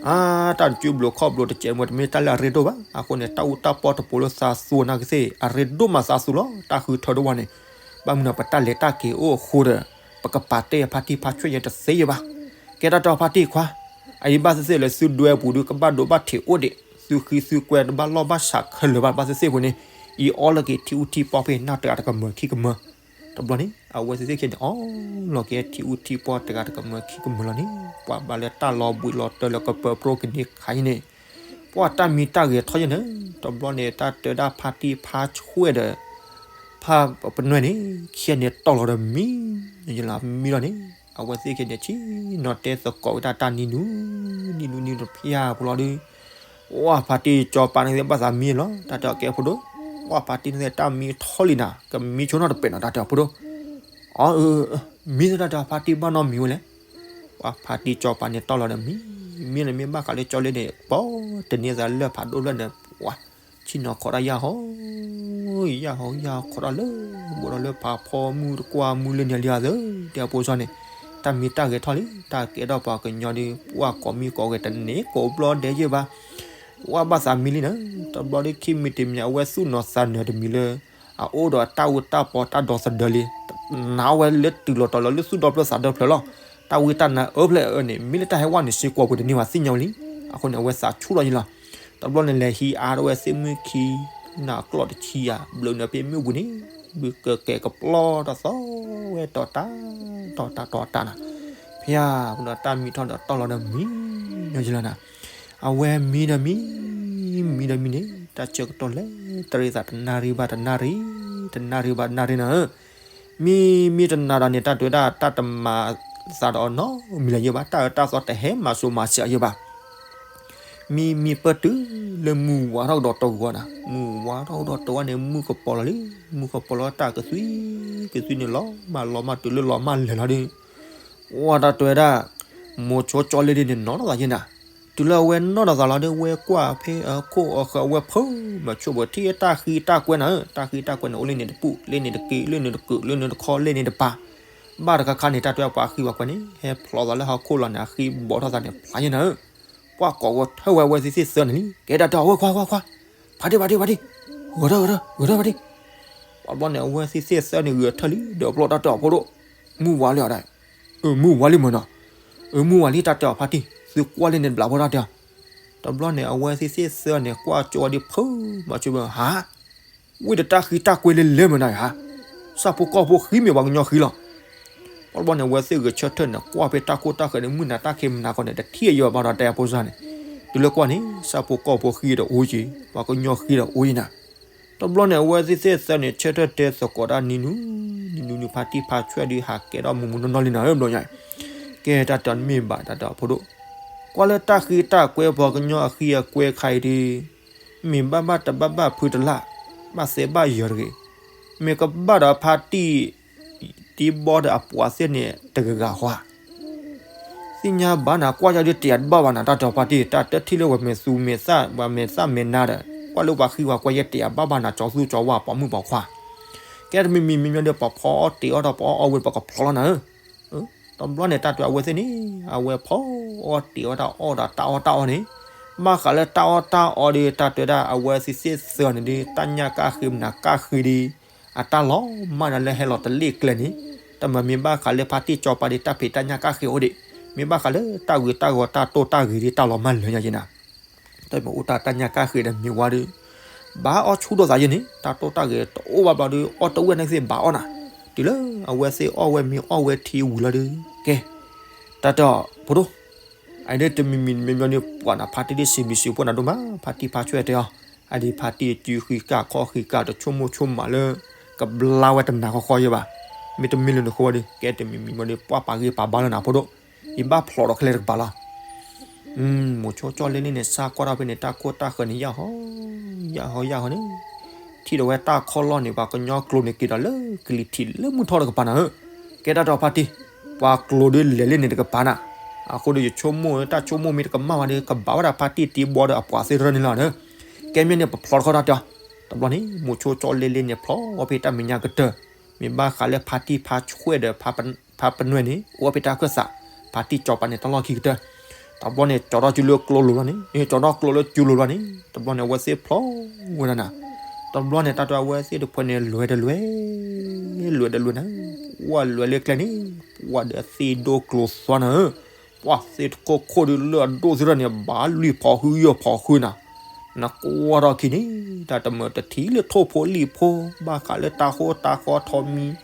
အါ တၢ်နစုဘျုးခီၣ်ဘျိတစဲးမ့ၢ်တမ့ၢ်တၢ်လၢအရ့ဒိၣ်ဘၣ်. အဃိန့ၣ် တၢ်အူတၢ်ပီတပိၤလၢသးသူနကသ့ၣ် အရ့ဒိၣ်မးသးသူလီၤ. တၢ်ဃုထၢတဝီန့ၣ် ဘၣ်မနုၤပတၢ်လဲၤတၢ်က့ၤအိၣ်အဃိဒီး ပကပာ်တဲာ်ဖါတံၢ်ဖါဆွဲၣ်ယဲတသ့ယဲဘၣ်. ကဲတၢ်တဲအီၤဖါတံၢ်ခွါ, အအံၤဘၣ်သ့ၣ်သ့ၣ်လၢသုဒွဲပူၤဒုး ကဘၣ်ဒိဘၣ်ထံးအိၣ်ဒံး, သုဃံသုကွဲတဘၣ်လီၢ်ဘၣ်ဆးခဲလၢာ်ဘၣ် ဘၣ်သ့ၣ်သ့ၣ်အဃိန့ၣ်, အံၤအီလီၤက့ၤထံအူထံပီဖဲနၢ်တဂၤတကမၢၤခံကမၢၤ. တဘျီန့ၣ် အဝဲသ့ၣ်သ့ၣ်ခဲန့ၣ် အီလီၤက့ၤထံအူထံပီတဂၤတကမၢၤခံကမၢၤလီၤန့ၣ် ပှၤဘၣ်လၢတၢ်လီၤဘှံးလီၤတၢ်လၢကပၢၤပြိကန့ၢ်ခါအံၤန့ၣ်, ပှၤတၢ်မံတၢ်ဂဲၤထီၣ်ယဲန့ၣ်, တဘျီန့ၣ် တၢ်တဲဒၣ်ဖါတံၢ်ဖါဆွဲၣ်ဒီး ဖါပနွဲၣ်န့ၣ် ခံဂၤန့ၣ်တီၢ်လီၤဒီးမံ, ယလီၤမံလီၤန့ၣ်, အဝဲသ့ၣ်ခဲန့ၣ် ဆ့ၣ်နီၤတဲသကိးဝဲဒၣ်တၢ်နံၤနုၤ, နံၤနုၤနံၤနုၤဖၠၣ်ဖိလီၤဒီး, ဝဲဖါတံၢ်စီၤပၤန့ၣ်သ့ၣ်ဘၣ်သးမံလီၤ, တၢ်တဲအီၤကဲဖိဒိၣ်, ဝဲဖါတံၢ်န့ၣ်သ့ၣ်တၢ်မံထီၣ်လံနၤ, ကမံဆိနီတပဲာ်နီၤ တၢ်တဲအီၤဖိဒိၣ်, အၢ မံသတးတၢ်ဖါတံၢ်ဘၣ်နီတမံၤဝဲလဲၣ်. ပှၤဖါတံၢ်စီၤပၤန့ၣ်တီၢ်လီၤဒီးမံ, မံန့ၣ်မ့ၢ်ဘၣ်ဃးလၢကၠီလ့န့ၣ် ပှၤတန့ၤသးလၢဖးဒိၣ်ဖျၢၣ်န့ၣ် ပှၤဆ့ၣ်နီၤခိးတၢ်ယၢ်ဟီ, ယၢ်ဟီယၢ်ဟီခိးတၢ်လၢ ဘိးဒီးလၢဖးဖီမုၢ်တကွၢ်မုၢ်လၢန့ၣ်လံဧါသၢ, တဲအဖိစီန့ၣ်, တၢ်မံတၢ်ဂဲၤထီၣ်လံ, တၢ်ကဲထီၣ်ပှၤကညီဒီး ပှၤကိးမံကိးဂဲၤတန့ၢ်ကိးဘျီဒဲးယဲၢ်ဘၣ် ဝဲဘၣ်သးမံလံနၤ, တဘျီဒီးခံမံၤတမံၤ အဝဲသူၣ်နီၤသးနၢၤတမံၤလၢ အအိၣ်ဒီးတၢ်အူတၢ်ပီတၢ်ဒီသဒၢလံ, နာ်ဝဲလၢတုၤလီၤတီၤလီၤလၢသူၣ်ဒီဖျၢၣ်သးဒီဖျၢၣ်လီၤ, တၢ်ဝံတၢ်နါအၢဖျၢၣ်အၢန့ၣ် မ့ၢ်လၢတၢ်ဟဲဝဲန့ၣ်စ့ၢ်ကီးပှၤတန့ၢ်ဘၣ်သ့ၣ်ညါဝဲလံ, အဃိန့ၣ် အဝဲသးဆူၣ်လီၤယံၤလီၤ, တဘျီန့ၣ်လဲၤဟံးအါထီၣ်ဝဲသ့ၣ်မုၢ်ခံ နၢ်ကျီၢ်တဆံယၤ ဘျုးနၢၤဖဲမုၢ်ပူၤန့ၣ် ဘုကကဲကပျီတၢ်သီဝဲတီၤတၢ် တီၤတၢ်တီၤတၢ်နၤ, ဖဲပနီၤတၢ်မံထီၣ်ဒီးတီၢ်လီၤဒီးမံ, ညီယလီၤနၤ, အဝဲမံဒီးမံ, မံဒီးမံန့ၣ် တၢ်ဆၢကတီၢ်လဲၤတရံးသး တနၣ်ရံၣ်ဘၣ်တနၣ်ရံၣ်, တနၣ်ရံၣ်ဘၣ်တနၣ်ရံၣ်နၤဧၢ, မံမံတနၤဒီးန့ၣ် တၢ်တဲဝဲဒၣ်တၢ်တမၤသးဒီးအီၤနီတမံၤလၢၤယဲၢ်ဘၣ်, တၢ်အၢတၢ်သီတဟဲမၤစိၤမၤစှၤယဲၢ်ဘၣ် မံမံပၢၢ်တုၤလၢမုၢ်ဝါထီၣ်ကဒီးတဝီနၤ, မုၢ်ဝါထီၣ်ကဒီးတဝီန့ၣ် မုၢ်ကပီၤလီၤလံ, မုၢ်ကပီၤလီၤတၢ်ကသွံ, ကသွံန့ၣ်လီၤမၢ်လီၤမၢ် တုၤလၢလီၤမၢ်လၢာ်လီၤဒီး, ဝဲတၢ်တဲဝဲဒၣ်, မိၤဆိကၠီလ့ဒ်န့ၣ် နီၢ်နီၢ်သးယဲၢ်နၤ, တုၤလၢအဝဲနီၢ်နီၢ်သးလီၤဒီး ဝဲကွၢ်ဖဲအခိၣ်အဃၢၤ အဝဲဖုးမၤဆိဘၣ်ထံၣ် တၢ်ဃံတၢ်ကွဲနၤဧၢ, တၢ်ဃံတၢ်ကွဲန့ၣ် အိၣ်လၢန့ၣ်တပူၤ လၢန့ၣ်တက့ၤ လၢန့ၣ်တကုး လၢန့ၣ်တခီ လၢန့ၣ်တပၤ ဘၣ်တခါခါန့ၣ် တၢ်တဲဝဲပှၤဃံပှၤကွဲန့ၣ် ဟဲဖျိးသးလၢဟီၣ်ခိၣ်လီၤန့ၣ် အဃံဘီထီၣ်သးန့ၣ် ဖျါယဲၢ်နၤဧၢ, ပှၤကိးဂီၤထၢဝဲအဝဲသ့ၣ်သ့ၣ်သၢန့ၣ်လံ, ကဲတၢ်တဲအီၤဝဲခွါခွါခွါ, ဖါတံၢ်ဖါတံၢ်ဖါတံၢ်, ဂီၤထၢဂီၤထၢဂီၤထၢဖါတံၢ်, ပှၤဘျီန့ၣ် အဝဲသ့ၣ်သ့ၣ်သၢန့ၣ် ဂီၤထၢလံ ဒီးပျီတၢ်တဲအီၤဖိဒိၣ်, မုၢ်ဝါလံဧါဒီး, အၢ မုၢ်ဝါလံမ့ၢ်နီၤ, အၢ မုၢ်ဝါလံ တၢ်တဲအီၤဖါတံၢ် သုကွၢ်လၢန့ၣ်တဘျီဖိတၢ်တဲအီၤ, တဘျီန့ၣ် အဝဲသ့ၣ်သ့ၣ်သၢန့ၣ် ကွၢ်ကၠီဝဲဒ်ဖုးမၤဆိဘၣ် ဟါ ဝံၣ်ဒီးတၢ်ဃံတၢ်ကွဲလၢလၢမ့ၢ်နီၤဧါ, ဆၣ်ဖိကီၢ်ဖိဃံမ့ၢ်ပှၤကညီဃံလီၤ, ပှၤဘျီန့ၣ် အဝဲသ့ၣ်ဂဲၤဆၢထၢၣ်န့ၣ် ကွၢ်ဖဲတၢ်ခိၣ်တၢ်ဃၢၤန့ၣ် မုၢ်နၤတၢ်ခံးမုၢ်နၤခီန့ၣ် တထံၣ်အယိာ်ဘၣ်ဒီးတဲအဖိစၢ်န့ၣ်, တုၤလၢကွၢ်န့ၣ် ဆၣ်ဖိကီၢ်ဖိဃံဒီးအိၣ်က့ၤ ပှၤကညီဃံဒီးအိၣ်က့ၤနၤ, တဘျီန့ၣ် အဝဲသ့ၣ်သ့ၣ်သၢန့ၣ် ဆၢထၢၣ်တဲသကိးတၢ်နံၤနုၤ, နံၤနုၤနုၤဖါတံၢ်ဖါဆွဲၣ်ဒုး ဟးကဲထီၣ်မုၢ်မုၢ်နီၢ်နီၢ်လံနၤဧၢ ဘျီညါ, ကဲတၢ်တဲအီၤမ့ၢ်ဘၣ်တၢ်တဲအီၤဖိဒိၣ်, ကွၢ်လၢတၢ်ဃံတၢ်ကွဲပှၤကညီအဃံအကွဲခါအံၤဒုး မ့ၢ်ဘၣ်ဘၣ်တဘၣ်ဘၣ်ဖုတလၢ်, ဘၣ်သဲဘၣ်ယၢၤတဂ့ၤ, မ့ၢ်ကဘၣ်ဒီးဖါတံၢ် တံၤဘီဒီးအပှၤသ့ၣ်န့ၣ်တဂၤဂၤဃီဧါ, သ့ၣ်ညါဘၣ်နၤ ကွၢ်ယၤဒုးတယာ်တဘၣ်ဘၣ်နၤ တၢ်တဲအီၤဖါတံၢ် တၢ်တထံၣ်လၢပှၤမဲာ်သူမဲာ်သၣ် ပှၤမဲာ်သၣ်မဲာ်နါဒီး ကွၢ်လၢပှၤဃံပှၤကွဲယဲၢ်တယာ်ဘၣ်ဘၣ်နၤ ကၠီသူကၠီဝါပိာ်မုၣ်ပိာ်ခွါ, ကဲတမံၤမံၤမံၤမံၤဒီး ပှၤဖီအီၣ်တ့ၤအီၣ်ဒီး ပှၤအီၣ်အီဝံၤ ပှၤကဖျီလီၤနၤဧၢ တဘျီန့ၣ် တၢ်တဲအဝဲသ့ၣ်န့ၣ် အဝဲဖီအီၣ်တ့ၤအီၣ်တၢ်အီၣ်ဒီးတၢ်အီၣ်တၢ်အီန့ၣ်, ဘၣ်ဃးလၢတၢ်အီၣ်တၢ်အီဒီး တၢ်တဲဝဲဒၣ် အဝဲသ့ၣ်သ့ၣ်သၢန့ၣ်ဒီး တၢ်ညၣ်ကၣ်ဃ့မနၤကၣ်ဃ့ဒီး အတၢ်လီၤမၢ်နၤလၢဟဲလီၤတလ့ၣ်ကျဲန့ၣ်, တမ့ၢ်မ့ၢ်ဘၣ်ဃးလၢဖါတံၢ်ကၠီပၤဒီး တၢ်ဖံးတၢ်ညၣ်ကၣ်ဃ့အိၣ်ဒံး, မ့ၢ်ဘၣ်ဃးလၢတၢ်ဂုၤတၢ်ဂီၤတၢ်တိၢ်တၢ်ဂ့ၤဒီး တၢ်လီၤမၢ်လၢညါယဲၢ်နၤ တမ့ၢ်အိၣ်တၢ်တၢ်ညၣ်ကၣ်ဃ့ဒီးမ့ၢ်ဝါဒီး ဘၣ်အီၣ်ဆူၣ်ဒိၣ်သးယဲန့ၣ် တၢ်တိၢ်တၢ်ဂဲၤတအိၣ်ဘၣ်ဘျီဒီး အီၣ်တဝဲၢ်န့ၣ်သ့ၣ်ဘၣ်အီၣ်နၤ, တုၤလၢအဝဲသ့ၣ်အီၣ်ဝဲမ့ၤအီၣ်ဝဲထံဝံၤလီၤဒီး ကဲ တၢ်တဲအီၤဖိဒိၣ်, အဒ်တမံၤမံၤမ့ၢ်ဘျီန့ၣ် ပှၤနၤဖါတံၢ်ဒ်စံးဘျုးစံးဖှိၣ်နၤဒိၣ်မး ဖါတံၢ်ဖါဆွဲတဲအီၤ, အဒ်ဖါတံၢ်စုဃံကၢ်ခီၣ်ဃံကၢ် တဆိကမိၣ်ဆိကမးလၢ ကဘျါဝဲတနၤဃီဃီယဲဘၣ်, မ့တမ့ၢ်လၢနဃိဒီး ကဲတမံၤမံၤဘျီဒီး ပှၤပာ်ဂ့ၢ်ပာ်ဘါလၢနၤဖိဒိၣ်, ယဘၣ်ဖျိးဒီးခဲလၢာ်တကပၤလီၤ. မိၤဆိကၠီလ့လ့န့ၣ် စၢ်ကွၢ်ထီၣ်ဖဲန့ၣ် တၢ်ခိၣ်တၢ်ဃၢၤန့ၣ် ယၢ်ဟီ ယၢ်ဟီ ယၢ်ဟီန့ၣ်, ထံၣ်ဒီးဝဲတၢ်ခီၣ်လီၢ်န့ၣ် ပှၤကညီကျိန့ၣ်က့ၤဒီးလၢကလံၤထံးလၢမုၢ်ထီၣ်တကပၤနၤဧၢ, ကဲတၢ်တဲအီၤဖါတံၢ်, ပှၤကျိဒုးလဲၤလ့န့ၣ်တကပၤနၤ, အဃိဒီးယဆိကမိၣ်တၢ်ဆိကမိၣ်မ့ၢ်တကမၣ်ဘၣ်ဒီး ကဘၣ်ဝဲဒၣ်ဖါတံၢ်တံဘီဒီးအပှၤသ့ၣ်တဖၣ်န့ၣ်လီၤဒီး, ကဲမ့ၢ်န့ၣ် ပဖျိးတခီတၢ်တဲအီၤ, တဘျီန့ၣ် မိၤဆိကၠီလ့လ့န့ၣ် ဖျိးဝဲဖဲတၢ်မဲာ်ညါကတၢၢ်, မ့ၢ်ဘၣ်ဃးလၢဖါတံၢ်ဖါဆွဲဒီး ဖါပနွဲၣ်န့ၣ် အိၣ်ဝဲဖဲတၢ်ခၢၣ်သး, ဖါတံၢ်ကၠီပၤန့ၣ် တၢ်လီၢ်ခံကတၢၢ်, တဘျီန့ၣ် ကၠီထီၣ်စုလၢကျိလိၤလီၤန့ၣ်, ကၠီထီၣ်ကျိလၢစုလိၤလီၤန့ၣ်, တဘျီန့ၣ် အဝဲသ့ၣ်ဖျိးဝဲဒၣ်နၤ, တဘျီန့ၣ် တၢ်တဲအဝဲသ့ၣ်တဖၣ်န့ၣ် လဲၤတလဲၤ, လဲၤတလဲၤနၤ, ပှၤလဲၤလၢကျဲန့ၣ်, ပှၤဒီးသ့ၣ်ဒိၣ်ကျိသွါနၤဧၢ, ပှၤသ့ၣ်တခိၣ်ခိၣ်ဒီးလၢအဒိၣ်သ့ၣ်တဖၣ်န့ၣ် ဘၣ်လွံၢ်ဖီဃုယဲၢ်ဖီဃုနၤ, နကွၢ်ထီၣ်ခံန့ၣ် တၢ်တမၢၢ်တထံၣ်လၢထိၣ်ဖိလံၣ်ဖိ, ဘၣ်ဃးလၢတၢ်ဃိတၢ်ဃီထီမံၤ,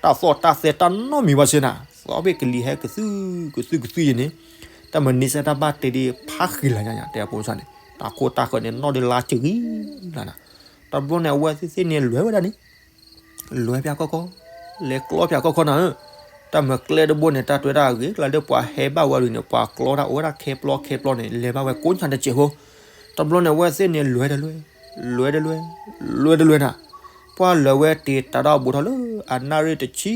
တၢ်သီၣ်တၢ်သဲတၢ်နီတမံၤဘၣ်စ့ၢ်နၤ, သီဖဲကလံၤဟဲကသုၣ်ကသုၣ်ကသုၣ်ယဲန့ၣ်, တၢ်မၤန့ၢ်စ့ၢ်တၢ်ဘၣ်တ့ဒ်ဖးဃံလၤညါညါ တဲအဖိစၢ်န့ၣ် တၢ်ခိၣ်တၢ်ဃၢၤန့ၣ် နီၣ်ဒ်လါစဂံလၤနၤ, တဘျီန့ၣ် အဝဲသ့ၣ်သ့ၣ်န့ၣ် လဲၤဝဲဒၣ်န့ၣ် လဲၤပၠးကီၢ်ကီၢ်, လဲၤကျီပၠးကီၢ်ကီၢ်နၤဧၢ, တၢ်မၤကျဲတဘိန့ၣ် တၢ်တွဲဒၣ်အဂ့ၤကျါလၢပှၤဟဲဘၣ်ဝဲဒၣ်န့ၣ် ပှၤကျီတၢ်အိၣ်ဝဲဒၣ်ခဲပျီခဲပျီန့ၣ် လဲၤဘၣ်ဝဲကိးညါတစဲးဖိ, တဘျီန့ၣ် အဝဲသ့ၣ်န့ၣ် လဲၤတလဲၤ, လဲၤတလဲၤ, လဲၤတလဲၤနၤ, ပှၤလဲၤဝဲတ့တၢ်ဒီးဘူးထီၣ်လၢ အနၣ်ရံၣ်တဆံ,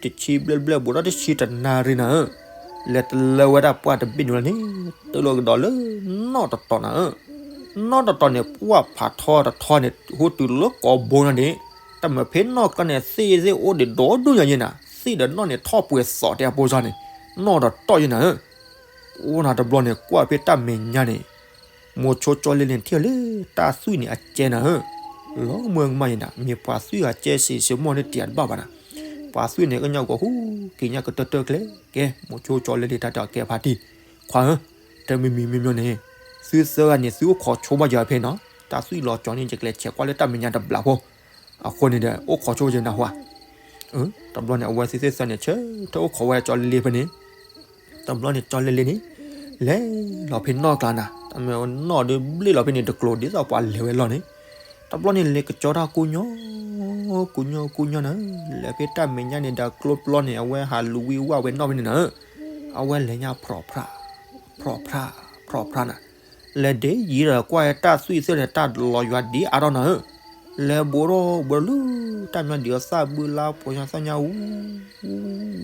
တဆံဘျဲၣ်ဘျဲၣ်ဘူးထီၣ်တဆံတနၣ်ရံၣ်နၤဧၢ, လဲၤတလၢဝဲဒၣ်ပှၢ်တဘ့ၣ်န့ၣ်လီၤန့ၣ်, တလၢကဒီးလၢနီၣ်တတီၤနၤဧၢ, နီၣ်တတီၤန့ၣ် ပှၢ်ဖးထီတထီန့ၣ် ဟိတုၤလၢကိးဘိနၤန့ၣ်, တၢ်မၤဖဲနီၣ်ကျါန့ၣ် သ့ၣ်သ့ၣ်အိၣ်ဒံးဒီဒူၣ်ညါယဲနၤ, သ့ၣ်ဒီးနီၣ်န့ၣ် ထီၣ်ပှဲၤသိးတဲအဖိစၢ်န့ၣ်, နီၣ်တတီၤယဲနၤဧၢ, အိၣ်နၤတဘျီန့ၣ် ကွၢ်ဖဲတၢ်မဲာ်ညါန့ၣ်, မိၤဆိကၠီလ့လ့န့ၣ် ထံၣ်လၢတၢ်သွံၣ်န့ၣ်အကဲနၤဧၢ, လီၤမၢ်ကမၣ်ယဲနၤ, မ့ၢ်ပှၤသွံၣ်အကဲစ့ၢ်စ့ၢ်မီၢ်န့ၣ်တံၢ်တဘၣ်ဘၣ်နၤ, ပှၤသွံၣ်န့ၣ် ကညီကီၢ်ဟူက့ၤညါကတၢၢ်တၢၢ်ကျဲ, ကဲ မိၤဆိကၠီလ့လ့တၢ်တဲအီၤကဲဖါတံၢ်, ခွါဧၢ, တမံၤမံၤမ့ၢ်မ့ၢ်န့ၣ်, သုသၢဂၤန့ၣ် သုအိၣ်ခိးဆိဘၣ်ယၤဖဲနီၤ, တၢ်သွံၣ်လီၤကၠီန့ၣ် ယကျဲးဆဲးကွၢ်လၢတၢ်မဲာ်ညါတဘျီဖိ, အဃိန့ၣ်ဒီး အိၣ်ခိးဆိယနၢ်ဟူဧါ, တဘျီန့ၣ် အဝဲသ့ၣ်သ့ၣ်သၢန့ၣ်ဆၢထၢၣ်အိၣ်ခိးဝဲကၠီလ့လ့ဖဲန့ၣ်, တဘျီန့ၣ် ကၠီလ့လ့န့ၣ် လဲၤလီၤဖဲနီၣ်ကျါနၤ, တၢ်မ့ၢ်နီၣ်ဒီးဘျ့ၣ်လီၤဖဲန့ၣ်တကျိၤ ဒ်သိးပှၤလဲၤဝဲလီၢ်န့ၣ်, တဘျီန့ၣ် လဲၤကကၠီတၢ်ကိၢ်ညီ ကိၢ်ညီကိၢ်ညီနၤ, လဲၤဖဲတၢ်မဲာ်ညါန့ၣ်ဒီးကျိပျီန့ၣ် အဝဲဟးလူၤဝံၤဝဲနီၣ်ဖဲန့ၣ်နၤ, အဝဲလဲၤညါဖျိးဖျါ ဖျိးဖျါ ဖျိးဖျါနၤ, လဲၤဒ်ယံၤဒီးကွၢ်တၢ်သွံၣ်သ့ၣ်န့ၣ် တၢ်လီၤယွၤဒ်အါထီၣ်နၤဧၢ, လဲၤဘူးထီၣ်ဘူးထီၣ်လၢ တၢ်မညီဒံးအသၣ်ဘုလါပှဲၤညါသၣ်ညါဝူ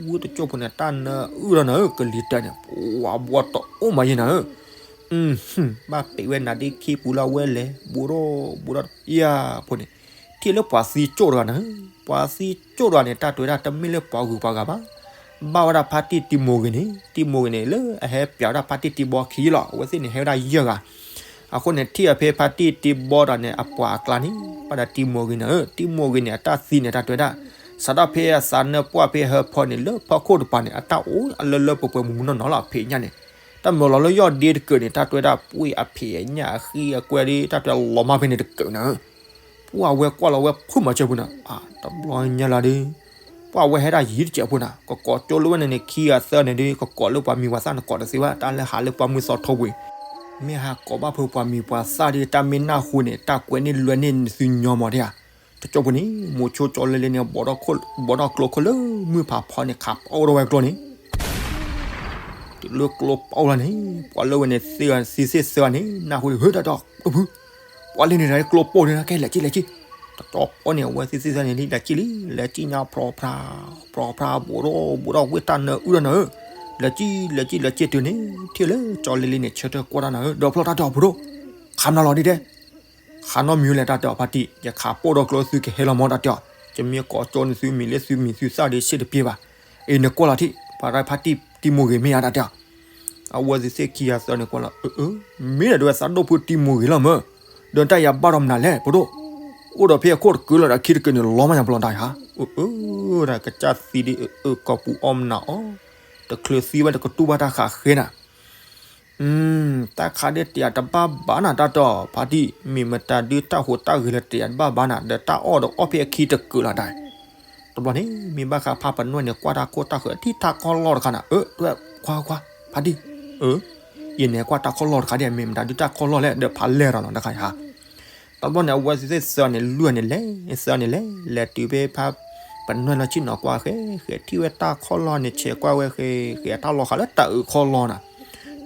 ဝူတကၠိၢ်ဖိန့ၣ် တၢ်နၢအုၣ်ထီၣ်နၤဧၢ, ကလံၤတၢ်န့ၣ် ပှၤဘှီတအိၣ်မးယဲနၤဧၢ, ဘၣ်ပ့ၤဝဲနၤဒ်ခံပူၤလၢအဝဲလဲၤဘူးထီၣ်ဘူးထီၣ်ယၤဖိန့ၣ်, ထံၣ်လၢပှၤသံကၠိၣ်တဂၤနၤဧၢ, ပှၤသံကၠိၣ်တဂၤန့ၣ် တၢ်တဲဝဲဒၣ်တမ့ၢ်လၢပှၤဂုၤပှၤဂၤဘၣ် ဘၣ်ဝဲဒၣ်ဖါတံၢ်တံမိၤဂ့ၤန့ၣ်, တံမိၤဂ့ၤန့ၣ် လၢအဟဲပၠးဝဲဒၣ်ဖါတံၢ်တံဘီခံလီၤ, အဝဲသ့ၣ်န့ၣ် ဟဲဝဲဒၣ်ယဲၢ်ဂၤ, အဃိန့ၣ် ထံၣ်အဖဲဖါတံၢ်တံဘီတဂၤန့ၣ် အပှၤအကျါန့ၣ် ဘၣ်ဒီးတံမိၤဂ့ၤနၤဧၢ, တံမိၤဂ့ၤန့ၣ် အတၢ်သံန့ၣ် တၢ်တဲဝဲဒၣ်, စးထီၣ်ဖဲအသးနၢပှၢ်ဖဲဟၢဖၢန့ၣ် လၢဖီခိၣ်တပၤန့ၣ် အတၢ်အိၣ်အလၢလၢပှဲၤပှဲၤမုၢ်မုၢ်နီၢ်နီၢ်လီၤ, အဖံးအညၣ်န့ၣ်, တၢ်မၤလီၤလၢယီၢ်ဒ့တကၢးန့ၣ် တၢ်တဲဝဲဒၣ် ပှ့ၢ်အဖံးအညၣ်အဃံအကွဲဒီး တၢ်တဲလီၤမၢ်ဖဲန့ၣ်တကၢးနၤဧၢ ပှၤဝဲကွၢ်လီၤဝဲဖုးမၤစၢၤဖိနၤ, တဘျီညါလီၤဒီး, ပှၤဝဲဟဲဒၣ်ယံၤတစဲးဖိနၤ, ကကိးကၠိလၢဝဲန့ၣ်န့ၣ် ခံဂၤသၢဂၤန့ၣ်ဒီး ကကိးလၢပှၤမံၤပှၤသၣ်န့ၣ် ကိးတသ့ဘၣ်, တၢ်လၢဟးလၢပှၤမုၢ်သီထိဝ့ၤ, မ့ၢ်ဟးကိးဘၣ်ဖုးပှၤမံၤပှၤသၣ်ဒီး တၢ်မ့ၢ်နၢ်ဟူန့ၣ် တၢ်ကွဲးန့ၢ်လွဲန့ၢ်သုညီမးဒံးဧါ, တကၠိဖိန့ၣ် မိၤဆိကၠီလ့လ့န့ၣ် ဘီထီၣ်ကျိခိၣ်လၢမုၢ်ဖးဖီန့ၣ် ခးပအိၣ်ထီၣ်ဝဲကျိန့ၣ် တုၤလၢကျိပိၢ်လီၤန့ၣ် ပှၤလၢဝဲန့ၣ်သ့ၣ်ဂၤသံသ့ၣ်သၢဂၤန့ၣ် နၢ်ဟူဒီး ဟၢတၢ်တီၢ်ဖု ပှၤလၢန့ၣ်တၢ်ကျိပိၢ်န့ၣ် ကဲလဲၤက့ၤလဲၤက့ၤ, တတီၢ်ပိၢ်န့ၣ် အဝဲသ့ၣ်သ့ၣ်သၢဂၤန့ၣ် လဲၤက့ၤလံ လဲၤက့ၤညါဖျိးဖျါ ဖျိးဖျါ ဘူးထီၣ်ဘူးထီၣ်ဝ့ၢ်တၢ်နၢအုၣ်ထီၣ်နၤဧၢ, လဲၤက့ၤလဲၤက့ၤလဲၤက့ၤတုၤန့ၣ် ထံၣ်လၢကၠီလ့လ့န့ၣ် ဆၢထၢၣ်ကွၢ်တၢ်နၤဧၢ ဒီးဖျီၣ်တၢ်တီၢ်ဖုဒိၣ်, ခးနၤလီၤဒ်တဲ ခးနီတမံၤလဲၣ် တၢ်တဲအီၤဖါတံၢ်, ယခးပိၢ်ဒီးကျိသုကဟဲလီၤမး တၢ်တဲအီၤ, ယမ့ၢ်ကိးကၠိန့ၣ်သုမံၤလၢသုမံၤသုသၣ်ဒီး ဆ့ၣ်တပျ့ၤဘၣ်, အံၤနကွၢ်လီၤထံၣ် ပှၤတၢ်ဖါတံၢ်တံမိၤဂ့ၤမ့ၢ်ဧါ တၢ်တဲအီၤ, အဝဲသ့ၣ်သ့ၣ်ခံဂၤသၢန့ၣ်ကွၢ်လီၤ, အၢ အၢ မ့ၢ်ဒၣ်ဒ်ဝဲသးဒိၣ်ဖုတံမိၤဂ့ၤလီၤမး, ဒီးတၢ်ယၤဘၣ်ဒီးမနုၤလဲၣ် ဖိဒိၣ်, အိၣ်ဒီးဖဲအခိၣ်တကုလီၤဒီးခံတကုန့ၣ် လီၤမးညါပလီၢ်တၢ်ယါ, အၢ အၢ တၢ်ကစၢ်သံဒ်အၢ အၢ ကီၢ်ပူၤအီၣ်မနုၤအီၣ်, တချုးသံဝဲတကတူၢ်ဘၣ်တၢ်ဃးဃဲနၤ တၢ်ခးဒ်တယာ်တဘၣ်ဘၣ်နၤတၢ်တဲအီၤ ဖါတံၢ် မ့ၢ်မတၤဒုတၢ်ဟူးတၢ်ဂဲၤလၢတယာ်တဘၣ်ဘၣ်နၤ ဒီးတၢ်အီၣ်ဒီးအီၣ်ဖဲအခံတကုာ်လီၤဒၣ်. တဘျီန့ၣ် မ့ၢ်ဘၣ်ဃးဖါပနွဲၢ်န့ၣ် ကွၢ်တၢ်ခိၣ်တၢ်ဃၢၤ ထံၣ်တၢ်ခီၣ်လီၢ်တခါနၤ အၢ တွဲၣ်ခွါခွါ ဖါတံၢ် အၢ ယန့ၣ်ကွၢ်တၢ်ခီၣ်လီၢ်တခါဒ် မ့ၢ်မတၤဒုတၢ်ခီၣ်လီၢ်လဲၣ် ဒီးဖးလဲၢ်ထီၣ်လီၤတခါယဟါ တဘျီန့ၣ် အဝဲသ့ၣ်သၢန့ၣ် လုၢ်န့ၣ်လဲၤ သၢန့ၣ်လဲၤ လဲၤတုၤဖဲဖါပနွဲၢ်လီၤဆ့ၣ်နီၤကွၢ်ဃဲ ဃဲထံၣ်ဝဲတၢ်ခီၣ်လီၢ်န့ၣ် ဆဲးကွၢ်ဝဲဃဲ ဃဲတၢ်လီၤဃာ်လၢတၢ်အုးခီၣ်လီၢ်နၤ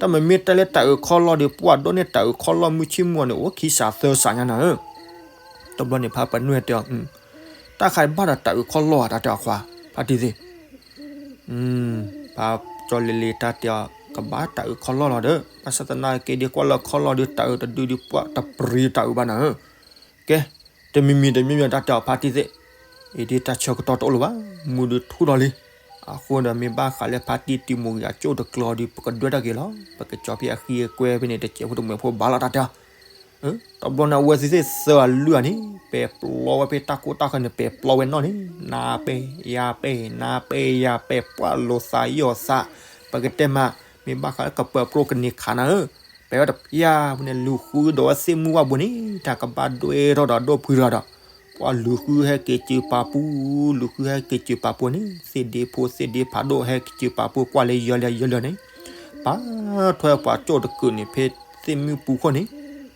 တၢ်မ့မ့ၢ်တဲလၢတၢ်အုးခီၣ်လီၢ်ဒီး ပှၢ်ဒိၣ်န့ၢ်တၢ်အုးခီၣ်လီၢ်မုၢ်ဆ့ၣ်မုၢ်အီၤန့ၣ် အိၣ်ခံစးသၢစးညါနၤဧၢ တဘျီန့ၣ် ဖါပနွဲၢ်တဲအီၤ တၢ်ခးဘၣ်ဒီးတၢ်အုးခီၣ်လီၢ်ဧါ တၢ်တဲအီၤခွါ ဖါတံၢ်သ့ၣ် ဖါကၠီလ့လ့တၢ်တဲအီၤ ကဘၣ်တၢ်အုးခီၣ်လီၢ်လီၤဒီး ဘၣ်ဆၣ်သနာ်က့ဒ်ကွၢ်လၢခီၣ်လီၢ်ဒီးတၢ်အုးတဒုဒုးပှၢ်တပရံးတၢ်အုးဘၣ်နၤဧၢ ကဲ တမံၤမံၤတမံၤမံၤတၢ်တဲအီၤဖါတံၢ်သ့ၣ် အံၤဒ်တၢ်ဆၢကတီၢ်တအိၣ်လၢၤဘၣ် မုၢ်ဒုးထူၣ်ထီၣ်လံ အဃိဒီးမ့ၢ်ဘၣ်ဃးလၢဖါတံၢ်တံၤမိၢ်ဂ့ၤအကၠိၣ်တကျီၤဒီး ပကဒွဲၣ်တၢ်က့ၤလီၤ ပကကၠီဖဲအဃံအကွဲဖဲန့ၣ် တစဲးဖိတမှဲးဖိဘၣ်လီၤတၢ်တဲအီၤ တဘျီန့ၣ် အဝဲသ့ၣ်သၢအလုၢ်အန့ၣ် ပဲာ်ပျီဝဲဖဲတၢ်ခိၣ်တၢ်ဃၢၤန့ၣ် ပဲာ်ပျီဝဲနီၣ်န့ၣ် နၤပဲာ် ယၤပဲာ် နၤပဲာ် ယၤပဲာ် ပှၢ်လိာ်သးယီၢ်သး ပကတဲမး မ့ၢ်ဘၣ်ဃးလၢကပၢၤပြိကန့ၢ်ခးနၤဧၢ ပဲာ်ဝဲတပျၢ်ပူၤန့ၣ် လူၤဃုဒီးဝဲသ့ၣ်မုၢ်ဝၣ်ဘိန့ၣ် တၢ်ကဘၣ်ဒွဲၣ်ထီၣ်ဒီးဒိၣ်ဖုးထီၣ်ဒီး ပှၢ်လူၤဃုဟဲက့ၤစၢၤပာ်ပူၤ လူၤဃုဟဲက့ၤစၢၤပာ်ပူၤန့ၣ် သ့ၣ်ဒ့ဖိသ့ၣ်ဒ့ဖးဒိၣ်ဟဲက့ၤစၢၤပာ်ပူၤ ကွၢ်လၢယၢၤလၢယၢၤလၢန့ၣ် ပာ်ထွဲပှၤကၠိၣ်တကုာ်န့ၣ် ဖဲသ့ၣ်မုၢ်ပူၤခိၣ်န့ၣ်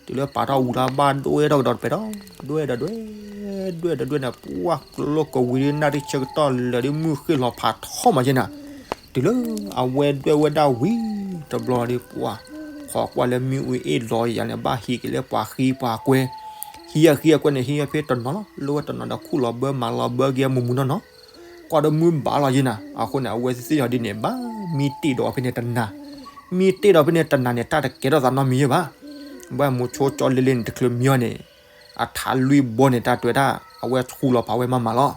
တုၤလၢပာ်ထီၣ်ဝံၤလီၤဘၣ်ဒွဲၣ်ထီၣ်ကဒီးတပဲာ်ဒီး ဒွဲၣ်ဒီးဒွဲၣ် ဒွဲၣ်ဒီးဒွဲၣ်န့ၣ် ပှၢ်ကျိကဝံၤဒ်နၣ်ရံၣ်ဆၢကတီၢ်လၢာ်ဒီး မုၢ်ဃ့ၢ်လီၤဖးထီမးက့နၤ တုၤလၢအဝဲဒွဲၣ်ဝဲဒၣ်ဝံၤတဘျီဒီး ပှၢ် ခိးကွၢ်လၢမ့ၣ်အူအ့ၣ်လီၤယၤန့ၣ် ဘၣ်ဟံးက့ၤလၢပှၤဃံပှၤကွဲ ဟံးအဃံအကွဲန့ၣ် ဟံးဝဲဖဲတနီၤလီၤ လိဝဲတနီၤဒီးခူၣ်လီၤဘၢမၤလီၤဘၢက့ၤမုာ်မုာ်နီၢ်နီၢ် ကွၢ်ဒီးမုၢ်ဘၣ်လီၤယ့နၤ အဃိန့ၣ် အဝဲသ့ၣ်သ့ၣ်ယီၤဒ်န့ၣ် ဘၣ်မံတ့ၢ်ဒီးဖဲန့ၣ်တနၤ မံတ့ၢ်ဒီးဖဲန့ၣ်တနၤန့ၣ် တၢ်တကဲထီၣ်သးနီတမံၤယဲဘၣ် ဘၣ်မိၤဆိကၠီလ့လ့န့ၣ် တချုးမံအီၤန့ၣ် အထးလွံၢ်ဘီန့ၣ် တၢ်တွဲၤတၢ် အဝဲဆူလီၤဖးဝဲမးမးလီၤ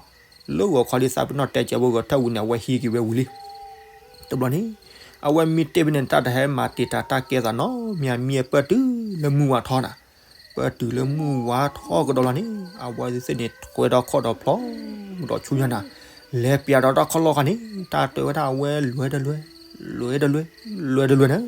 လၢဂီၤခီဒ်သးပ့ၤနီၣ်တဲကဲးဝဲဂဲၤထၢၣ်ဝံၤန့ၣ် အဝဲဟံးက့ၤဝဲဝံၤလံ တဘျီန့ၣ် အဝဲမံတ့ၢ်ဖဲန့ၣ် တၢ်တဟဲမၤတ့ၢ်တၢ်တၢ်ကဲသးနီတမံၤ မံပၢၢ်တုၤလၢမုၢ်ဝါထီနၤ ပၢၢ်တုၤလၢမုၢ်ဝါထီကဒီးလီၤန့ၣ် အဝဲသ့ၣ်န့ၣ် ထွဲဒီးခီၣ်ဒီးဖျီ ဒီးဆူညါနၤ လဲၤပၠးဒီးတၢ်ခီၣ်လီၢ်ခါန့ၣ် တၢ်တွဲၤဝဲဒၣ်အဝဲလွဲတလွဲ လွဲတလွဲ လွဲတလွဲန့ၣ်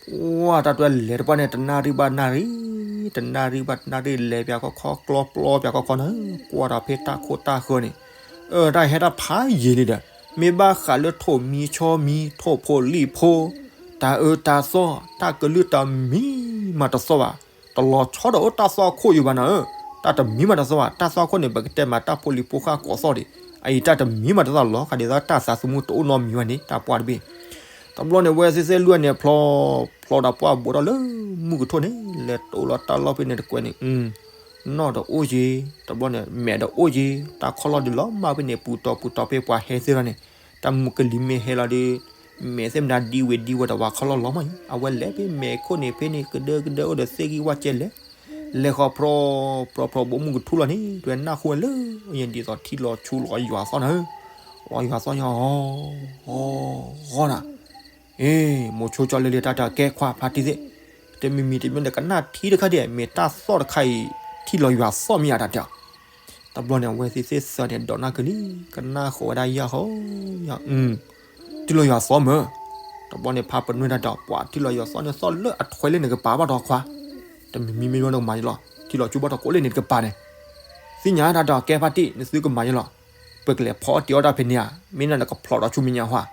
ပှၢ်တၢ်တွဲၤလဲၤတပှၢ်န့ၣ် တနၣ်ရံၣ်ဘၣ်တနၣ်ရံၣ် တနၣ်ရံၣ်ဘၣ်တနၣ်ရံၣ် လဲၤပၠးခီခီ ကျီပျီပၠးခီခီန့ၣ် ကွၢ်ဒီးဖဲတၢ်ခိၣ်တၢ်ဃၢၤန့ၣ် အတၢ်ဟဲတၢ်ဖးယံာ်လံဒီး မ့ၢ်ဘၣ်ဃးလၢထိၣ်မံဆီမံ ထိၣ်ဖိလံၣ်ဖိ တၢ်အၢတၢ်သီၣ် တၢ်ကလုၢ်တၢ်မံမးတသီၣ်ဘၣ် တလီၤဆီဒီးအိၣ်တၢ်သီၣ်ခိၣ်ယိာ်ဘၣ်နၤဧၢ တၢ်တမံမးတသီၣ်ဘၣ် တၢ်သီၣ်ခိၣ်န့ၣ် ပကတဲမးတၢ်ဖိလံၤဖိဃၢ်ကိးသီၣ်ဒံး အအံၤတၢ်တမံမးတသီၣ်လီၤ ဃးဒ်သိးတၢ်သးသမူတအိၣ်နီတမံၤဘၣ်န့ၣ် တၢ်ပှၢ်တဘ့ၣ် တဘျီန့ၣ် ဝဲသ့ၣ်သ့ၣ်လွံၢ်န့ၣ် ဖျီ ဖျီဒီးပှၢ်ဘိးထီၣ်လၢမုၢ်ကထိၣ်န့ၣ် လဲၤတအိၣ်လီၤတၢ်လီၢ်ဖဲန့ၣ်တကွဲးန့ၣ် နီၣ်ဒီးအိၣ်ယ့ၤ တဘျီန့ၣ် မဲာ်ဒီးအိၣ်ယ့ၤ တၢ်ခီၣ်လီၢ်ဒုးလီၤမၢ်ဖဲန့ၣ် ပူၤတီၤပူၤတီၤဖဲပှၤဟဲသ့ၣ်လီၤန့ၣ် တၢ်မုၢ်ကလံၤမ့ၢ်ဟဲလီၤဒီး မဲာ်သ့ၣ်မတၤဒံဝ့ၤဒံဝဲဒီးပှၤခီၣ်လီၢ်လီၤမၢ်အံၤ အဝဲလဲၤဖဲမဲာ်ခိၣ်န့ၣ်ဖဲန့ၣ် ကဒၢကဒၢအိၣ်ဒီးသ့ၣ်ဂံၢ်ဝၣ်ကဲလဲၣ် လဲၤဃီၤဖျီ ဖျီဖျီဘိးမုၢ်ကထူၣ်လီၤန့ၣ် တွဲနၢ်ဟူဝဲလၢ ယဒ်သိးထံလီၤဆူလီၤယွၤသီၣ်နၤဧၢ လီၤယွၤသီၣ်ညါ အီ အီ နၤ အ့ မိၤဆိကၠီလ့လ့တၢ်တဲကဲခွါဖါတံၢ်သ့ၣ် တမံၤမံၤတမံၤန့ၣ် ကနၣ်ထံတခါဒံး မ့ၢ်တၢ်သီၣ်တခါအံၤ ထံလီၤယွၤသီၣ်မ့ၢ်ဧါတၢ်တဲအီၤ တဘျီန့ၣ် အဝဲသ့ၣ်သ့ၣ်သၢန့ၣ် ဒိးနၢ်ကလံ ကနၣ်ဃီၤဝဲဒၣ်ယၢ်ဟီ ယၢ် အု ထံလီၤယွၤသီၣ်မၢ် တဘျီန့ၣ် ဖါပနွဲၢ်တၢ်တဲအီၤ ပှၤထံလီၤယွၤသီၣ်န့ၣ်သီၣ်လၢအထွဲလၢနကပၤဘၣ်ဒီးခွါ တမံၤမံၤမ့ၢ်ဘၣ်နကမၤယလီၤ ထံလီၤဆူဘၣ်တကိးလၢန့ၣ်တကပၤန့ၣ် သ့ၣ်ညါတၢ်တဲအီၤ ကဲဖါတံၢ် နသုကမၤယလီၤ ပကလဲၤဖီအီၣ်တ့ၤအီၣ်တၢ်ဖဲန့ၣ်ဧါ မ့ၢ်နၤနကဖျိးဒီးဆူမဲာ်ညါဟါ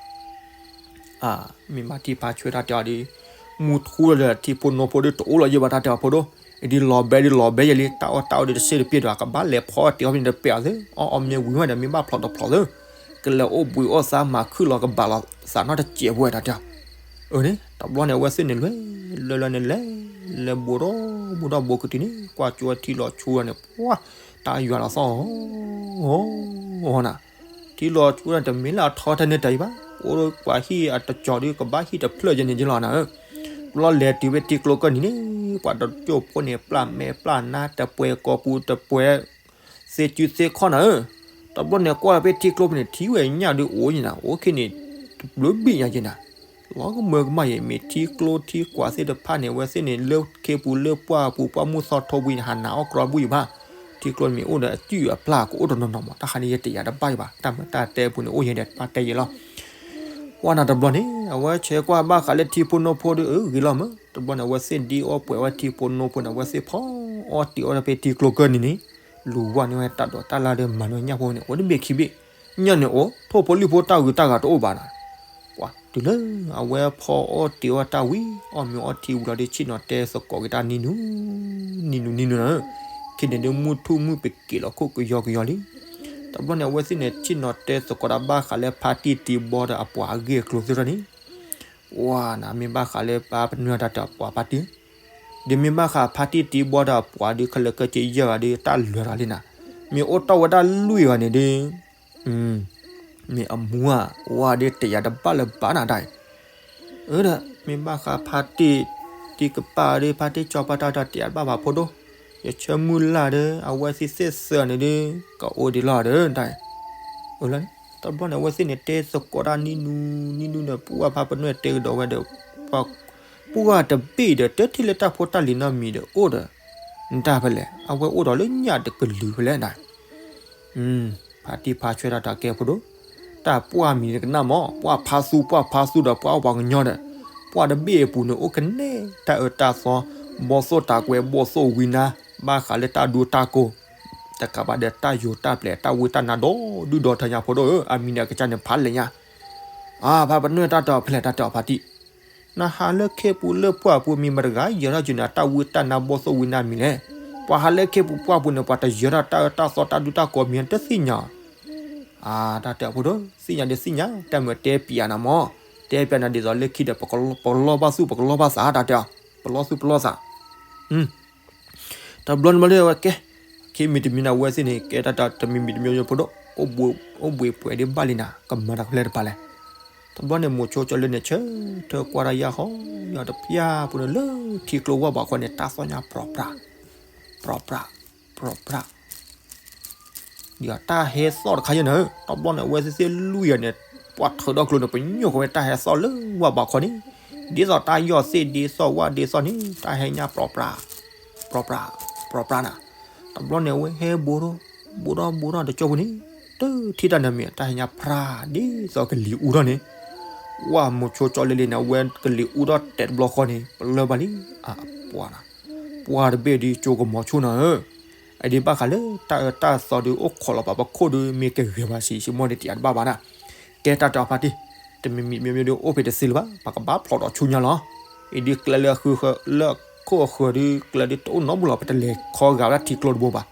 မ့ၢ်ဘၣ်ထံၣ်ဖါဆွဲတၢ်တဲအီၤဒီး မုၢ်ထူလီၤဒီး ထံဖိနိဖိဒီးတအိၣ်လီၤယဲဘၣ်တၢ်တဲအီၤဖိဒိၣ် အံၤဒ်လီၤဘဲဒ်လီၤဘဲယဲလံ တၢ်အီၣ်တၢ်အီဒ်တစ့ၣ်တပျဲၢ်ဒီး ကဘၣ်လဲၤဖီအီၣ်တ့ၤအီၣ်ဖဲန့ၣ်တပဲာ်အီၤသ့ အီၣ်အီၣ်မ့ၢ်ဝံၤမးဒီး မ့ၢ်ဘၣ်ဖျိးတဖျိးသ့ ကလဲၤအိၣ်ဘှံးအိၣ်သါမၤခုၣ်လီၤကဘၣ်လီၤသးနီတစဲးဖိတၢ်တဲအီၤ အန့ၣ် တဘျီန့ၣ် အဝဲသ့ၣ်န့ၣ်လွဲ လွဲလွဲန့ၣ်လဲၤ လဲၤဘိးထီၣ်ဘိးထီၣ်ဘိးကတုၤန့ၣ် ကွၢ်ကၠိထံလီၤဆူန့ၣ် ပှၤ တၢ်ယွၤလီၤသီၣ် အီ နၤ ထံလီၤဆူန့ၣ် တမ့ၢ်လၢအထီထဲန့ၣ်တၢ်အံၤဘၣ် အိၣ်ပှၤဟံၣ်အတကီၤဒီး ကဘၣ်ဟံၣ်တဖျၢၣ်ယဲန့ၣ်ယလီၤနၤဧၢ ဘျီလဲၤတုၤဖဲထံကျိကၢၢ်နံၤန့ၣ် ပှၤတကၠိၢ်ဖိန့ၣ် ပျၢ်မဲာ်ပျၢ်နါ တပှဲၤကိာ်ပူၤတပှဲၤ သ့စုသ့ခီၣ်နၤဧၢ တဘျီန့ၣ် ကွၢ်ဖဲထံကျိဖဲန့ၣ် ထံဝဲညၣ်ဒုးအိၣ်ယဲနၤ အိၣ်ခဲန့ၣ် တဘျုးဘ့ၣ်ညါယဲနၤ လီၤကမၢကမၣ်ယဲ မ့ၢ်ထံကျိထံကွၢ်သ့ၣ်တဖၣ်န့ၣ် အဝဲသ့ၣ်န့ၣ် လၢခ့ပူၤလၢပှၢ်ပူၤ ပှၢ်မုၢ်သီထိဝံၤန့ၣ် ဟးနးအီၣ်ကြီဘူၣ်ယံၤဘၣ် ထံကျိမ့ၢ်အိၣ်ဒီးအစုၣ်အပျၢ်ကအိၣ်တနီၤနီၤမး တၢ်ခါန့ၣ်ယဲတယာ်တဘၣ်ယံၤဘၣ် တၢ်မုာ်တၢ်တဲပူၤန့ၣ် အိၣ်ယဲဒီးတဘၣ်တဲယဲလီၤ ကွၢ်နၤတဘျီန့ၣ် အဝဲဆဲးကွၢ်ဘၣ်ဃးလၢထံဖိနိဖိဒီး အဂ့ၤလီၤမး. တဘျီန့ၣ် အဝဲသ့ၣ်ဒ့အီၣ်ပှဲၤဝဲထံဖိနိဖိန့ၣ် အဝဲသ့ၣ်ဖီအီၣ်တ့ၢ်အီၣ်တၢ်ဖဲထံကျိကၢၢ်န့ၣ်န့ၣ်, လူၤဝဲန့ၢ်ဝဲတၢ်ဒိးတၢ်လၢ်ဒီးမၤန့ၢ်ညၣ်ဖိန့ၣ် အိၣ်တဘ့ၣ်ခံဘ့ၣ်, ညၣ်န့ၣ်အိၣ် ထိၣ်ဖိလံၣ်ဖိတၢ်ဂုၤတၢ်ဂၤတအိၣ်ဘၣ်နီၤ. ပှၤတုၤလၢအဝဲဖီအီၣ်တ့ၢ်အီၣ်တၢ်ဝံၤ အီၣ်မ့ၤအီထံဝံၤလီၤဒီး ဆ့ၣ်နီၤတဲသကိးက့ၤတၢ်နံၤနုၤ, နံၤနုၤနံၤနုၤနီၤ, ခဲန့ၣ်ဒုးမုၢ်ထူၣ်မုၢ်ပက့ၤလီၤခိၣ်ကယီကယီလံ. တဘျီန့ၣ် အဝဲသ့ၣ်န့ၣ် ဆ့ၣ်နီၤတဲသကိးတၢ်ဘၣ်ဃးလၢဖါတံၢ်တံဘီဒီးအပှၤအဂ့ၢ်အကျိၤသ့ၣ်တဖၣ်န့ၣ်, ပှၤနၤမ့ၢ်ဘၣ်ဃးလၢပှၤပနွဲၢ်တၢ်တၢ်ပှၤဖါတံၢ်, ဒ်မ့ၢ်ဘၣ်ဃးဖါတံၢ်တံဘီဒီးအပှၤဒီး ခဲလၢာ်ခဲဆ့ယဲၢ်ဂၤဒီး တၢ်လၢာ်တၢ်လံနၤ, မ့ၢ်အိၣ်တ့ၢ်ဝဲဒၣ်လွံၢ်ဂၤန့ၣ်ဒီး မ့ၢ်အမူအဝဲဒီးတယာ်တဘၣ်လၢၤဘၣ်နၤဒၣ်အံၤ, အၢဒီး မ့ၢ်ဘၣ်ဃးဖါတံၢ်တံကပၤဒီး ဖါတံၢ်ကၠီပၤတၢ်တယာ်တဘၣ်ဘၣ်ဖိဒိၣ်, ယဆၢမုၢ်လၢ်ဒီး အဝဲသ့ၣ်သ့ၣ်သၢန့ၣ်ဒီး ကအိၣ်ဒံးလီၤဒီးဒၣ်အံၤ, အၢလီၤန့ၣ် တဘျီန့ၣ် အဝဲသ့ၣ်န့ၣ် တဲသကိးတၢ်နံၤနုၤနံၤနုၤန့ၣ် ပှၤဖါပနွဲၢ်တဲကဒီးဝဲဒီး ပှၤ ပှၢ်တဘ့ၣ်ဒီး တထံၣ်လၢတၢ်ဖိတၢ်လံၤနီတမံၤဒီးအိၣ်ဒီး နတၢ်ဖဲလဲၣ် အဝဲအိၣ်ဒီးလၢညၣ်တကလုာ်ဖဲလဲၣ်နၤ, ဖါတံၢ်ဖါဆွဲတၢ်တၢ်ကဲဖိဒိၣ်, တၢ်ပှၢ်မံၤန့ၣ်ကနၣ်မး ပှၢ်ဖါသူ ပှၢ်ဖါသူဒီးပှၢ်ပှၤကညီဒီး ပှၢ်တဘ့ၣ်အပူၤန့ၣ် အိၣ်ကနဲတၢ်အၢတၢ်သီ, ဘီၣ်သိၣ်တၢ်ကွဲး ဘီၣ်သိၣ်ဝံနါ, ဘၣ်ဃးလၢတၢ်ဒူတၢ်ကိၢ်, တကးဘၣ်ဒီးတၢ်ယိၤတၢ်ပျဲၤ တၢ်ဝံတၢ်နါဒီဒူၣ်ဒီထၢညါဖိဒိၣ်ဧၢ, အမံၤန့ၣ်အကစၢ်န့ၣ်ဖးလဲၣ်ညါ, အါ ဖါပနွဲၢ်တၢ်တၢ်ဖဲလဲၣ် တၢ်တဲအီၤဖါတံၢ် နဟးလၢခ့ပူၤလၢပှၢ်ပူၤမံၤ မတၤတဂၤယၢၤထီၣ်က့ၤနၤ တၢ်ဝံတၢ်နါဘီၣ်သိၣ်ဝံနါမံၤလဲၣ်. ပှၤဟးလၢခ့ပူၤပှၢ်ပူၤန့ၣ် ပှၤတယၢၤထီၣ်တၢ်အၢတၢ်သီတၢ်ဒူတၢ်ကိးမံၤ နတသ့ၣ်ညါ. အါ တၢ်တဲအီၤဖိဒိၣ် သ့ၣ်ညါဒီးသ့ၣ်ညါ တၢ်မ့ၢ်တဲပျးနၤမး, တဲပျးနၤဒ်သိးလၢခံဒီး ပကလီၢ်ဘၣ်သူၣ် ပကလီၢ်ဘၣ်သး တၢ်တဲအီၤ, ပလီၢ်သူၣ်ပလီၢ်သး တဘျီန့ၣ်ဘျီဒီးဝဲကဲ, ခံမံၤတမံၤန့ၣ် အဝဲသ့ၣ်န့ၣ် ကဲတၢ်တမံၤမံၤတမံၤဖိဒိၣ်, အိၣ်ဘှံးပှဲၤဒံးဘၣ်လံနၤ ကမၤတၢ်ကဖျဲၣ်တဖၣ်လဲၣ်. တဘျီန့ၣ် မိၤဆိကၠီလၢန့ၣ် ဆၢထၢၣ်ကွၢ်တၢ်ယၢ်ဟီ, ယတပျၢ်ပူၤန့ၣ် လၢထံကျိဝၢ်ဘးခီန့ၣ် တၢ်သီၣ်ညါပြီၤပြး, ပြီၤပြး, ပြီၤပြး ဒီးတၢ်ဟဲသီၣ်တခါယဲၢ်န့ၣ်, တဘျီန့ၣ် အဝဲသ့ၣ်သ့ၣ်လွံၢ်ဂၤန့ၣ် ပှၤထုးဒီကျိန့ၣ် ပညိၣ်ဃီဝဲတၢ်ဟဲသီၣ်လၢဝၢ်ဘးခီန့ၣ်, ဒ်သိးတၢ်ယီၢ်သ့ၣ်ဒ်သိးဝၣ်ဒ်သိးန့ၣ် တၢ်ဟဲညါပြီၤပြး, ပြီၤပြး, ပြီၤပြးနၤ. တဘျီန့ၣ် အဝဲဟဲဘူးထီၣ်, ဘူးထီၣ်ဘူးထီၣ်တကၠိဖိန့ၣ်, တထံၣ်တၢ်နမံၤ တၢ်ဟဲညါဖြါဒ်သိးကလံၤအူထီၣ်န့ၣ်, ဝၣ်မိၤဆိကၠီလ့လ့န့ၣ် အဝဲကလံၤအူထီၣ်တဲာ်တဘျီဃီန့ၣ် ပလၢၢ်ဘၣ်လံ, အပှၤနၤ ပှၢ်တဘ့ၣ်ဒီးကၠိကမီၤဆိနၤဧၢ, အဒံးဘၣ်ဃးလၢတၢ်အၢတၢ်သီဒီး အိၣ်ခိးလီၤပာ်ပခိၣ်ဒီး မ့ၢ်ကဂဲၤဘၣ်ဆံးဆံးမိၢ်န့ၣ် တယာ်တဘၣ်ဘၣ်နၤ. ကဲတၢ်တဲအီၤဖါတံၢ်, တမံၤမံၤတမံၤမံၤဒီး အိၣ်ဖဲတသ့လၢၤဘၣ်, ပကဘၣ်ဖျိးဒီးဆူညါလီၤ. အံၤဒုးကျဲလၢအဃၢဃၢ လၢခိၣ်အဃၢၤဒီး ကျဲဒုးတအိၣ်နီတဘိလီၤ, ပတလဲၤခီဂာ်ဝဲဒၣ်ထံကျိတဘိဘၣ်.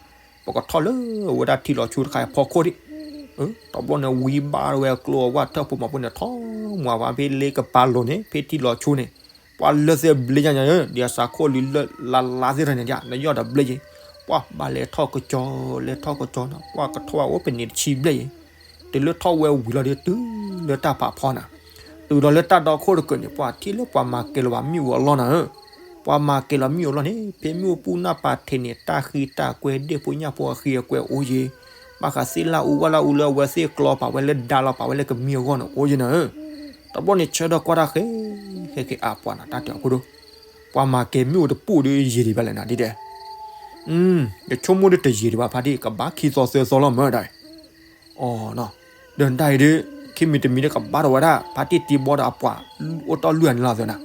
ပကထီၣ်လၢအဝဲဒၣ်ထံလီၤဆူတခါအံၤဖီခိၣ်ဒံး. တဘျီန့ၣ် ဝံဘါဝဲအကျိအဝၣ်ထၢၣ်ဖိမၤဖိန့ၣ် ထီၣ်မၤဝဲဖဲလ့ကပၤလိၤန့ၣ် ဖဲထံလီၤဆူန့ၣ်, ပှၢ်လၢသ့ၣ်ဘျ့ညါညါ ဒ်အစးခိၣ်လံလၢလါလါသ့ၣ်တဖၣ်န့ၣ် နယီၢ်ဒီးဘျ့ယ့ၤ, ပှၢ်ဘၣ်လဲၤထီၣ်ကစီၤ လဲၤထီၣ်ကစီၤနီၤ ပှၢ်ကထီၣ်ဝဲအိၣ်ပန့ၣ်တဆံဘျ့ယ့ၤ, တုၤလၢထီၣ်ဝဲဝံၤလီၤဒီး တုၤလၢတၢ်ဖးဖီနၤ, တုၤဒီးလၢတၢ်ဒီခိၣ်တကၢၢ်န့ၣ် ပှၢ်ထံၣ်လၢပှၤမၤကဲၤလီၤဘၣ်မ့ၣ်အူအလီၢ်နၤဧၢ, ပှၤမၤကဲၤလီၤမ့ၣ်အူအလီၢ်န့ၣ် ဖဲမ့ၣ်အူပူၤနၢ်ပာ်ထံးန့ၣ် တၢ်ဃံတၢ်ကွဲဒ့ၣ်ဖိညၣ်ဖိအဃံအကွဲအိၣ်ယ့ၤ, ဘၣ်ဃးသ့ၣ်လၣ်အူဝၣ်လၣ်အူလၢအဝဲသ့ၣ်ကျီပာ်ဝဲလၢဒါလီၤပာ်ဝဲလၢကမံအဂီၢ်န့ၣ် အိၣ်ယ့ၤနၤဧၢ, တဘျီန့ၣ်ဆၢထၢၣ်ကွၢ်တၢ်ဃဲ ဃဲဃဲအါပှၤနၤ တၢ်တဲအီၤဖိဒိၣ်, ပှၤမၤကဲၤမ့ၣ်အူတပူၤဒီးယံာ်ဒံးဘၣ်လဲၣ်နၤဒ်ဒဲး, ယဆိကမိၣ်ဒီးတယံာ်ဒံးဘၣ်ဖါတံၢ် ကဘၣ်ခံသီသၢသီလီၤမၢဒၣ်အံၤ, အီၤ, ဒီးတၢ်အံၤဒုး ခံမံၤတမံၤဒီးကဘၣ်ထီၣ်ဝဲဒၣ် ဖါတံၢ်တံဘီဒီးအပှၤ အိၣ်တီၢ်လွံၢ်ဂၤန့ၣ်လီၤသၢနၤ,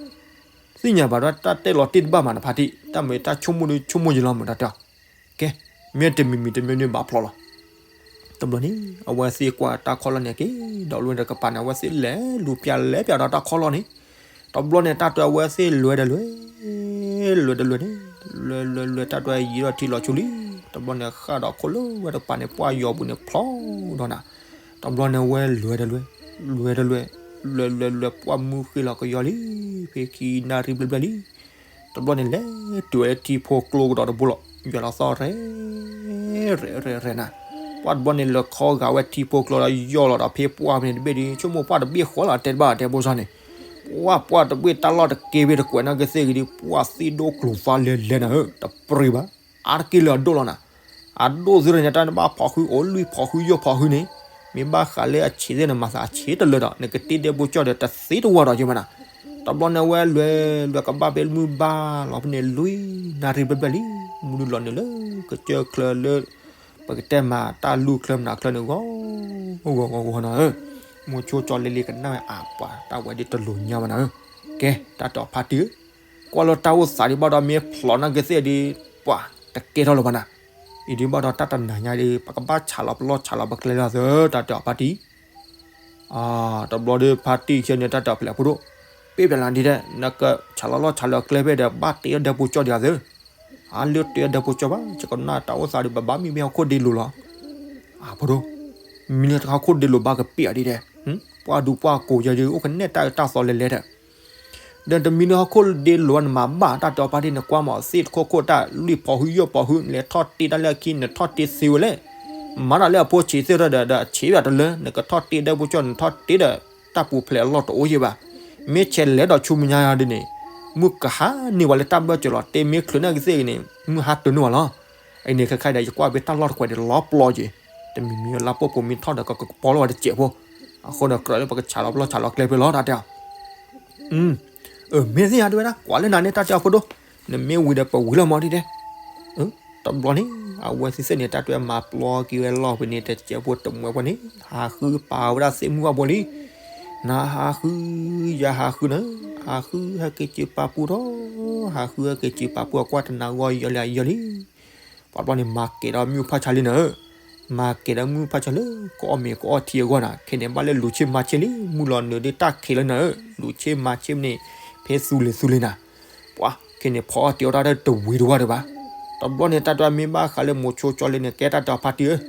သ့ၣ်ညါဘၣ်ဒီးတၢ်တဲလီၤတ့ၢ်တဘၣ်မးနဖါတံၢ် တၢ်မ့ၢ်တၢ်ဆိကမိၣ်ဒီးဆိကမိၣ်ယံၤလီၤမၢတၢ်တဲအီၤ, ကဲ, မ့ၢ်တမံၤမံၤတမံၤမံၤဘၣ်ဖျိးလီၤ တဘျီန့ၣ် အဝဲသ့ၣ်ကွၢ်တၢ်ခီၣ်လီၢ်န့ၣ်က့ၤ ဒီးလွံၢ်တကပၤန့ၣ် အဝဲသ့ၣ်လဲၤလူၤပျၢ်လဲၤပျၢ်ဒီးတၢ်ခီၣ်လီၢ်န့ၣ်, တဘျီန့ၣ် တၢ်တဲအဝဲသ့ၣ်လဲၤဒီးလဲၤ, လဲၤဒီးလဲၤန့ၣ်, လဲၤလဲၤလဲၤ တၢ်တဲယံၤဒီးထံလီၤဆူလံ, တဘျီန့ၣ် ဃၣ်ဒီးခိၣ်လၢဝဲတကပၤန့ၣ် ပှၢ်ယီၤပူၤန့ၣ်ဖျိးဒီးနၤ, တဘျီန့ၣ်ဝဲလဲၤဒီးလဲၤ, လဲၤဒီးလဲၤ, လဲၤလဲၤလဲၤ ပှၢ်မုၢ်ဃ့လီၤကယီလံ, ဖဲခံနၣ်ရံၣ်ဘျဲၣ်ဘျဲၣ်လံ တဘျီန့ၣ် လဲၤတုၤဝဲလၢထံဖိကျိကဒီးတဘိလီၤ, ယွၤလီၤသီၣ်ရဲၣ်, ရဲၣ်ရဲၣ်ရဲၣ်နၤ, ပှၢ်တဘျီန့ၣ် လဲၤခီဂာ်ဝဲထံဖိကျိဒီးယီၢ်လီၤဒီးဖဲပှၢ်ဖဲန့ၣ်တဘ့ၣ်ဒီး ဆိကမိၣ်ပှၢ်တဘ့ၣ်ဃီလီၤ တဲတဘၣ်တဲဘိၣ်စၢ်န့ၣ်, ပှၢ်ပှၢ်တဘ့ၣ်တၢ်လီၢ်တက့ၢ်ဖဲတကွဲးနီၣ်က့ၤသ့ၣ်ဂ့ၤဒီး ပှၢ်သ့ၣ်ဒိၣ်ကျိၤသါလဲၤလဲၤနၤဧၢ, တပြံၤဘၣ်, အါတက့ၢ်လၢအဒိၣ်လီၤနၤ, အဒိၣ်သ့ၣ်တဖၣ်န့ၣ် တၢ်နဘၣ်ဖီၣ်ဃုအိၣ်လွံၢ်ဖီၣ်ဃုယိၣ်ဖီၣ်ဃုန့ၣ်, မ့ၢ်ဘၣ်ဃးလၢအဆံးသ့ၣ်န့ၣ် မၤသးအဆံးတလၢာ်ဒီး နကတ့ဒဲဘိကၠီၣ်ဒီးတသ့တဝါဒီးယမနၤ, တဘျီန့ၣ်ဝဲလဲၤလဲၤကဘၣ်ဖဲမုၢ်ဘါလီၤဖဲန့ၣ် လွံၢ်နၣ်ရံၣ်ဘျဲၣ်ဘျဲၣ်လံ, မုၢ်ဒုလီၤနုာ်လၢ ကစၢၢ်ချၢလၢ ပကတဲမၤတၢ်လူၢ်ချၢမနုၤချၢန့ၣ် ဂီၤဂီၤဂီၤဂီၤနီၤဧၢ, မိၤဆိကၠီလ့လ့ကနၣ်ဝဲအပှၤ တၢ်ဝဲဒ်တလိၤညါဘၣ်နၤဧၢ, ကဲ တၢ်တဲအီၤဖါတံၢ်ဧၢ, ကွၢ်လၢတၢ်အိၣ်သးဒံးဘၣ်ဒီး မ့ၢ်ဖျိးနာ်က့သ့ၣ်ဒံး ပှၤတကဲထီၣ်လၢၤဘၣ်နၤ, အံၤဒံးဘၣ်ဒီးတၢ်တနၤညါဒံး ပကဘၣ်ဆးလီၤပလီၢ်ဆးလီၤပကျဲလၢအသၢ တၢ်တဲအီၤဖါတံၢ် တဘျီဒီးဖါတံၢ်ခံန့ၣ် တၢ်တဲအီၤဖဲလဲၣ်ဖိဒိၣ်, ပ့ၢ်ဖဲလၢဒ်တဲ နကဆးလီၤလီၢ်ဆးလီၤကျဲဖဲဒီး ဘၣ်တ့အီၣ်ဒၢပူၤကၠီဒံးအသၢ, အါလၢတ့အီၣ်ဒၢပူၤကၠီဘၣ် ယကနၣ်တၢ်အိၣ်သးဒံး ဘၣ်ဘၣ်မံမ့ၢ်ဟီၣ်ခိၣ်ဒ့လိၤလီၤ, အဖိဒိၣ်, မံလၢတခါခိၣ်ဒ့လိၤဘၣ်ကပ့ၢ်အီၤဒ်တဲ, ပှၤဒူပှၤကိးယၤဒံး အိၣ်ကနဲၣ်တၢ်အၢတၢ်သီလဲၤလဲၤဒီး ဒီးတမံလၢဟီၣ်ခိၣ်ဒ့လိၤနမၤဘၣ် တၢ်တဲအီၤဖါတံၢ် နကွၢ်မး သ့ၣ်တခိၣ်ခိၣ်တၢ်လွံၢ်ဖီဟုယိၣ်ဖီဟု နလဲၤထီၣ်တ့တၢ်လၢအခံ နထီၣ်တ့သ့ဝဲလဲၣ်, မၤတၢ်လၢအဖိဆံးသ့ၣ်ထီၣ်ဒီး ဒီးဆံးဘၣ်တလၢ နကထီၣ်တ့ဒၢပူၤကၠီ နထီၣ်တ့ဒီး တၢ်ပူၤဖျဲးအလီၢ်တအိၣ်ယံၤဘၣ်, မ့ၢ်ဆဲးလဲၤဒီးဆူမဲာ်ညါဒ်န့ၣ်, မုၢ်ကဟါန့ၢ်ဝဲလၢတၢ်ဘၢၣ်စၢၤလီၤ တ့မ့ၢ်ချုးနာ်က့သ့ၣ်ဂ့ၤန့ၣ် မုၢ်ဟါတနုာ်ဝဲလီၤ, အံၤန့ၣ်ခဲခါဒီး ယကွၢ်ဖဲတၢ်လီၢ်တကွဲးန့ၣ် လီၤပျီက့ၤ, တမံၤမံၤလါပိာ်ပိာ်မ့ၢ်ထီၣ်ဒီး ကကပီၤလီၤဝဲတစဲးဖိ, အဃိဒီးကြၢးလၢပကဆးလီၤပလီၢ်ဆးလီၤကျဲဖဲလီၤ တၢ်တဲအီၤ အၢ မ့ၢ်သ့ၣ်ညါတဝဲဒၣ် ကွၢ်လၢနၤန့ၣ် တၢ်တဲအီၤဖိဒိၣ်, နမ့ၢ်ဝံၤဒီးပဝံၤလီၤမးဒ်တဲ, တဘျီန့ၣ် အဝဲသ့ၣ်သ့ၣ်န့ၣ် တၢ်တဲမၤပျီက့ၤဝဲလီၢ်ဖဲန့ၣ် တစဲးဖိတမှဲးဖိန့ၣ် ဟးဃုပာ်ဝဲဒၣ်သ့ၣ်မုၢ်အဘိလံ, နဟးဃု ယဟးဃုနၤ, ဟးဃုဟဲက့ၤစၢၤ ပာ်ပူၤဒီး, ဟးဃုဟဲက့ၤစၢၤ ပာ်ပူၤ အကွၢ်တနၤဂီၢ်ယီၤလံယီၤလံ ပှၤဘျီန့ၣ် မၤကဲၤဒီးမုၢ်ဖးဆါလံနၤဧၢ, မၤကဲၤဒီးမုၢ်ဖးဆါလၢ ကအီၣ်မ့ၤကအီထံအဂီၢ်နၤ, ခဲန့ၣ် ဘၣ်လၢလူၤဆ့မၤဆ့လံ, မုၢ်လီၤနုာ်ဒ်တၢ်ခံးလၢနၤဧၢ, လူၤဆ့မၤဆ့မ့ၢ်န့ၣ် ဖဲသူလ့ၤသူလ့ၤနၤ, ပှၤ ခဲန့ၣ် ဖီအီၣ်တ့ၤအီၣ်တၢ်တဝံၤတဝါတဘၣ်, တဘျီန့ၣ် တၢ်တဲမ့ၢ်ဘၣ်ဃးလၢမိၤဆိကၠီလ့လ့န့ၣ် ကဲတၢ်တဲအီၤဖါတံၢ်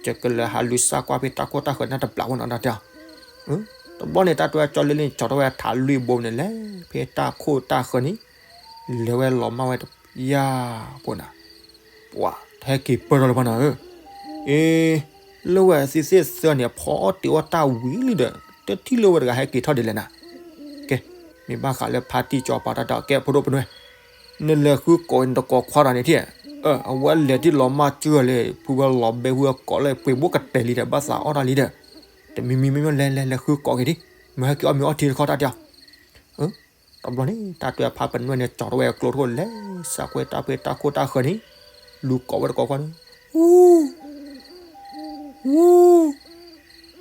ဧၢ, ယကလဲၤဟးလူၤစၢ်ကွၢ်ဖဲတၢ်ခိၣ်တၢ်ဃၢၤနၢ်တဘျီဖိနီၤ တၢ်တဲအီၤ တဘျီန့ၣ် တၢ်တဲဝဲကၠီလ့လ့န့ၣ် ကၠီထီၣ်ဝဲထးလွံၢ်ဘိန့ၣ်လဲၣ်, ဖဲတၢ်ခိၣ်တၢ်ဃၢၤန့ၣ် လဲၤဝဲလီၤမၢ်ဝဲတယၢ်ဖိနၤ, ပှၤ တဟဲက့ၤပၢၢ်ထီၣ်လၢၤဘၣ်နၤဧၢ, အ့ လၢဝဲသ့ၣ်သ့ၣ်သၢန့ၣ် ဖီအီၣ်တ့ၤအီၣ်တၢ်ဝံၤလံဒီး တထံၣ်လၢဝဲတဂၤဟဲက့ၤထီၣ်ဒ်လဲၣ်နၤ, ကဲ မ့ၢ်ဘၣ်ဃးလၢဖါတံၢ်ကၠီပာ်တၢ်တဲအီၤ ကဲဖိဒိၣ်ပနွဲၢ်, နလဲၤဃုကိးနတကိးခွါတဂၤန့ၣ်ထံၣ်, အဝဲလဲၤတံၢ်လီၤမၢ်ကၢၢ်လၢ ဖုဝဲလီၤဘဲဖုဝဲကိးလၢပှ့ၤဘိကတဲာ်လံဒီး ဘၣ်သးအီၣ်တၢ်လံဒီး, တမံၤမံၤမ့ၢ်မ့ၢ်လဲၤလဲၤလဲၤဃုကိးက့ၤဒံး, မ့ၢ်ဟဲက့ၤအီၣ်မ့ၤအီထံတခီ တၢ်တဲအီၤ တဘျီန့ၣ် တၢ်တဲဖါပနွဲၢ်န့ၣ် ကၠီထီၣ်ဝဲကျိတခိၣ်လဲၤ စးကွဲတၢ်ဖဲတၢ်ခိၣ်တၢ်ဃၢၤန့ၣ်, လူၤကိးဝဲတကိးခွါန့ၣ်, အူ အူ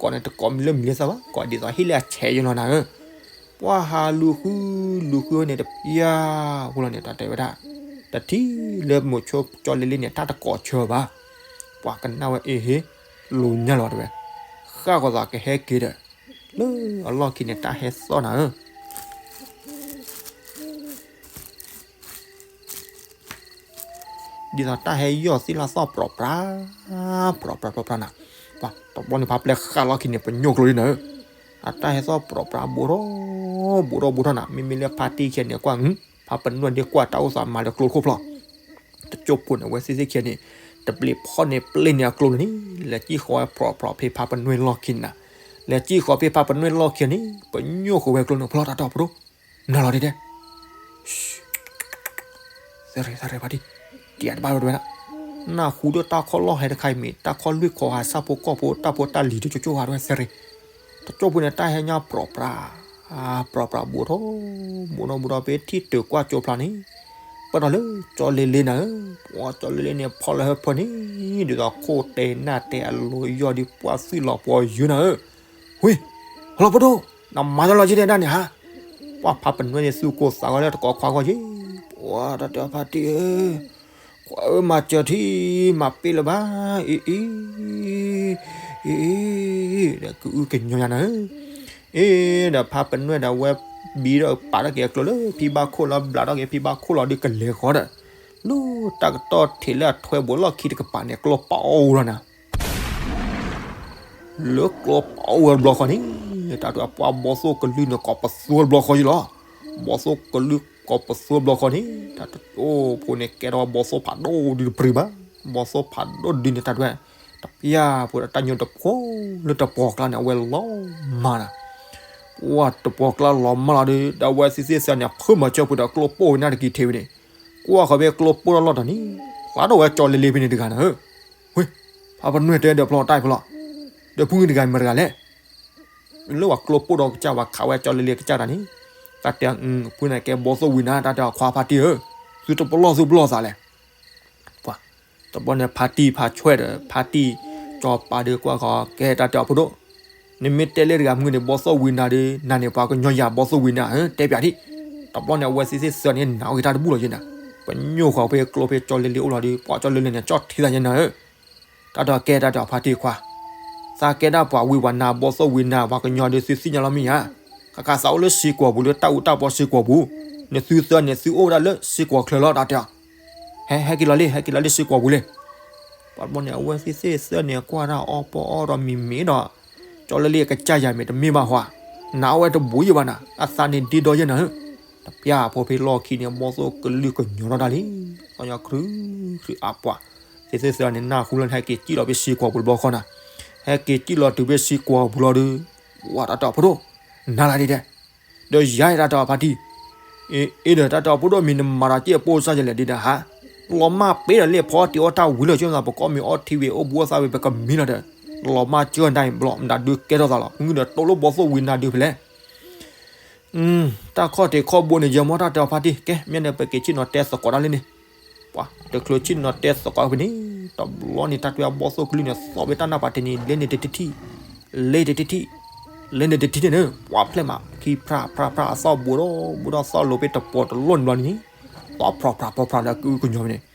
ကိးန့ၣ်တကိးမံၤလၢမံၤလၢသးဘၣ် ကိးဒ်သိးဟ့ၣ်လၢအဆဲးယလီၤနၤဧၢ, ပှၤဟးလူၤဃု လူၤဃုန့ၣ်တပျၢ်ဖိလီၤန့ၣ် တၢ်တဲဝဲဒၣ်, တထံၣ်လၢမိၤဆိကၠီလ့လ့န့ၣ် တၢ်တကိးဆၢဘၣ်, ပှၤကနၣ်ဝဲအ့ဟ့ လူၤညါလီၤတဝဲ, ဃၣ်ကီၤသးကဟဲက့ၤဒီး လၢအလီၢ်ခံန့ၣ် တၢ်ဟဲသီၣ်နၤဧၢ ဒ်သိးတၢ်ဟဲယီၢ်သ့ၣ်လၢသီၣ်ပြီပြး ပြီပြးပြီပြးနၤ, ပှၤတဘျီန့ၣ် ဖါပျဲၢ်ဃၣ်လီၢ်ခံန့ၣ် ပညိၣ်ကျိလံနၤဧၢ, အတၢ်ဟဲသီၣ်ပြီပြးဘူးထီၣ် ဘူးထီၣ်ဘူးထီၣ်နၤ, မ့မ့ၢ်လၢဖါတံၢ်ခံဂၤန့ၣ် ကွၢ် ဖါပနွဲၢ်ဒ့ကွၢ်တၢ်အိၣ်သးမၤလၢကျိတခိၣ်ဖျီၣ်, တကၠိၢ်ဖိန့ၣ် အဝဲသ့ၣ်သ့ၣ်ခံဂၤန့ၣ် တပျ့ၤဖီၣ်န့ၢ်ပျ့ၤန့ၢ်အကျိန့ၣ် လဲၤစံၣ်ဃီၤဝဲပြီပြးဖဲဖါပနွဲၢ်လီၢ်ခံန့ၣ်နၤ, လဲၤစံၣ်ဃီၤဖဲဖါပနွဲၢ်လီၢ်ခံန့ၣ် ပညိၣ်ဃီၤဝဲကျိန့ၣ်ဖျီၣ် တၢ်တဲအီၤဖိဒိၣ် နၤလီၤဒ်တဲ သရ့သရ့ဖါတံၢ်, ကဲတဘၣ်ဝဲတဝဲဒၣ်, နၢ်ဟူဒီးတၢ်ခီၣ်လီၢ်ဟဲတခါအံၤမ့ၢ် တၢ်ခီၣ်လွံၢ်ခီဂၤ ဆၣ်ဖိကီၢ်ဖိ တၢ်ဖိတၢ်လံၤဒ်ကၠိကၠိဂၤတဝဲသရ့, တကၠိၢ်ဖိန့ၣ် တၢ်ဟဲညါပြီပြး ပြီပြးဘူးထီၣ် ဘူးထီၣ်ဘူးထီၣ် ဖဲထံၣ်တုၤကွၢ်ကၠိဖျါန့ၣ်, ပၢၢ်ထီၣ်လၢကၠီလ့လ့နၤဧၢ, ပှၤကၠီလ့လ့န့ၣ်ဖီၣ်လၢဟၢဖၢန့ၣ် ဒ်သိးခိၣ်တဲနၢ်တဲအလိၤယီၢ်ဒ်ပှၤသွံၣ်လီၤပှီၤယုၢ်နၤဧၢ, ဝ့ၢ် ဟလီၤဖိဒိၣ်, နမၤတၢ်လီၤက့ၤဒဲးဒၣ်န့ၣ်ဟါ, ပှၤဖါပနွဲၢ်န့ၣ်သူၣ်ကိၢ်သးဂီၤလၢတကိးခွါဂီၢ်က့ၤ, ပှၤတၢ်တဲအီၤဖါတံၢ်ဧၢ, ခွါဧၢမၤစၢၤထံ မၤပ့ၢ်လၢၤဘၣ်, အ့အ့ အ့အ့ ဒီးကအုကညီယၤနၤဧၢ, အ့ ဒီးဖါပနွဲၢ်ဒီးဝဲဘံထီၣ်ပာ်ထီၣ်က့ၤအကျိၤလၢဖံဘၣ်ခိၣ်လီၤ ဘျးထီၣ်က့ၤဖံဘၣ်ခိၣ်လီၤဒီးကလဲၤဃီဒီး, လၢတၢ်ကတီၢ်ထံးလၢအထွဲဘူးလီၢ်ခံတကပၤန့ၣ် ကျိပာ်အီၣ်ဝဲလီၤနၤ လၢကျိပာ်အီၣ်ဝဲတဘျီဃီန့ၣ်, တၢ်တဲပှၤဘီသိၣ်ကလုၢ်န့ၣ် ကိးပသူဝဲတဘျီဃီယံၤလီၤ. ဘီသိၣ်ကလုၢ်ကိးပသူဝဲတဘျီဃီန့ၣ်, တၢ်တအိၣ်ဖိန့ၣ် ကဲထီၣ်ဘီသိၣ်ဖးဒိၣ်ဒုတပျံၤဘၣ်. ဘီသိၣ်ဖးဒိၣ်ဒုန့ၣ် တၢ်တဲ တပျၢ်ဖိဒီးတၢ်ညိတဖိလၢတပှီၤကျါန့ၣ် အဝဲလီၤမၢ်နၤ. ပှၤတပှီၤကျါလီၤမၢ်လီၤဒီး ဒီးအဝဲသ့ၣ်သ့ၣ်စၢၤန့ၣ် ဖုမၤစၢၤပူၤဒီးကျိပိၢ်ဝဲနၢ်တကံၤထံးဝဲန့ၣ်, ကွၢ်ဃီၤဖဲကျိပိၢ်ထီၣ်လီၢ်တၢ်န့ၣ်, ဖျါထီၣ်ဝဲကၠီလ့လ့ဖဲန့ၣ်တဂၤနၤဧၢ. ဝ့ၢ် ဖါပနွဲၢ်တဲဒီးဖျီတၢ်အံၤဖျီ, ဒီးဖုန့ၣ်တဂၤမတၤတဂၤလဲၣ်. လၢပှၤကျိပိၢ်ဒီးကစၢ် ပှၤခးဝဲကၠီလ့လ့ကစၢ်တၢ်န့ၣ်, တၢ်တဲ ဖုန့ၣ်ကဲဘီသိၣ်ဝံၤနၤ တၢ်တဲအီၤခွါဖါတံၢ်ဧၢ, သုတပလီၢ်သုပလီၢ်သးလဲၣ်. ပှၤ တဘျီန့ၣ်ဖါတံၢ်ဖါဆွဲၣ်ဒီး ဖါတံၢ်ကၠီပၤဒီးကွၢ်ဃီၤ ကဲတၢ်တဲအီၤဖိဒိၣ်, နမ့ၢ်တဲလၢတဂၤမုၢ်န့ၣ် ဘီသိၣ်ဝံနၤဒီး နၤန့ၣ်ပှၤကညီယၤဘီသိၣ်ဝံနၤ တဲပၠးဒံး. တဘျီန့ၣ် အဝဲသ့ၣ်သ့ၣ်သၢန့ၣ် နာ်အိၣ်က့ၤတၢ်တဘူၣ်လီၤယဲနၤ, ပညိၣ်ဃီၤဖဲကျိဖဲကၠီလ့လ့အိၣ်လီၤဒီး ပှၤကၠီလ့လ့န့ၣ် ကၠီထံသးယဲနၤဧၢ, တၢ်ဒီးကဲတၢ်ဒီးဖါတံၢ်ခွါ, သးကဲဒၣ်ပှၤဝံပှၤနၤဘီသိၣ်ဝံနၤ ပှၤကညီဒီးသုသ့ၣ်ညါလီၤမ့ၢ်ဧါ, ခါခါသးအိၣ်လၢစ့ကွီၤပူၤလၢတၢ်အူတၢ်ပီစ့ကွီၤပူၤ, နသုသၢန့ၣ်သုအိၣ်ဝဲဒၣ်လၢစ့ကွီၤချၢလီၤတၢ်တဲအီၤ, ဟဲ ဟဲက့ၤလီၤလံ ဟဲက့ၤလီၤလံစ့ကွီၤပူၤလံ ပှၤတဘျီန့ၣ် အဝဲသ့ၣ်သ့ၣ်သၢန့ၣ် ကွၢ်တၢ်အီၣ်ပီအီၣ်ဒီးမံၤမံၤဒီး ကၠီလ့လ့အကစၢ်ယၤမ့ၢ်တမ့ၢ်ဘၣ်ဟီ, နၤအီၣ်ဝဲတဘူးယံၤဘၣ်နၤ အသးန့ၣ်ဒ့ဒီယဲနၤဧၢ, တပျၢ်ဖိဖဲလီၢ်ခံန့ၣ် ဘီသိၣ်ကလုၢ်ကညီၤထီၣ်တၢ်လံ, သီညါခရုခရုအါပှၤ, သ့ၣ်သ့ၣ်သၢန့ၣ် နၢ်ဟူလၢနဟဲက့ၤစံၣ်လီၤဖဲစ့ကွီၤပူၤတဘျီဃီနၤ, ဟဲက့ၤစံၣ်လီၤတုၤဖဲစ့ကွီၤပူၤလီၤဒီး, ဝဲတၢ်ဒီးဖိဒိၣ်, နၤလၢဒ်တဲ ဒီးယၤတၢ်ဒီးဖါတံၢ်, အ့ဒီးတၢ်ဒီးဖိဒိၣ်မံၤနမၤဒီးက့ၢ်အပိၢ်စၢ်ယလဲၣ်ဒ်နၤဟါ, လီၤမၢ်ပ့ၤဒီးလ့ၣ်ဖီအီၣ်တ့ၤအီၣ်တၢ်ဝံၤလီၤ ကၠိမသးပကအီၣ်မ့ၤအီထံဝံၤအိၣ်ဘူးအိၣ်သးဝံၤပကမံလီၤဒီး, လီၤမၢ်ကၢၢ်ဒၣ်အံၤဘျီ မတၤဒုးကဲထီၣ်သးလီၤ မုၢ်ဒီးတိၢ်လိၣ်ဘီသိၣ်ဝံနၤဒုးဖဲလဲၣ် တၢ်ခီၣ်ထံးခီၣ်ဘိန့ၣ် ယမီၢ်တၢ်တဲအီၤဖါတံၢ် ကဲ မ့ၢ်န့ၣ် ပက့ၤဆ့ၣ်နီၤတဲသကိးတၢ်လံန့ၣ်, ပှၤတချုးဆ့ၣ်နီၤတဲသကိးဖဲန့ၣ် တဘျီန့ၣ် တၢ်တဲအီၤဘီသိၣ်ကလုၢ်န့ၣ် သီၣ်ဖဲတၢ်နၢ်ပၤတ့ၢ်န့ၣ် လဲန့ၣ်တထံၣ်ထံၣ်, လဲတထံၣ်ထံၣ်, လဲန့ၣ်တထံၣ်ထံၣ်န့ၣ် ပှၤဖျဲၣ်မး ခံဖြၣ်ဖြၣ်ဖြၣ်အသီၣ်ဘူးဒီး ဘူးဒီးသီၣ်လိၤဖဲတပီၤတလီၢ်န့ၣ်ဘျီန့ၣ်, သီၣ်ဖြီဖြးဖြီဖြးလၢအကုကညီန့ၣ်,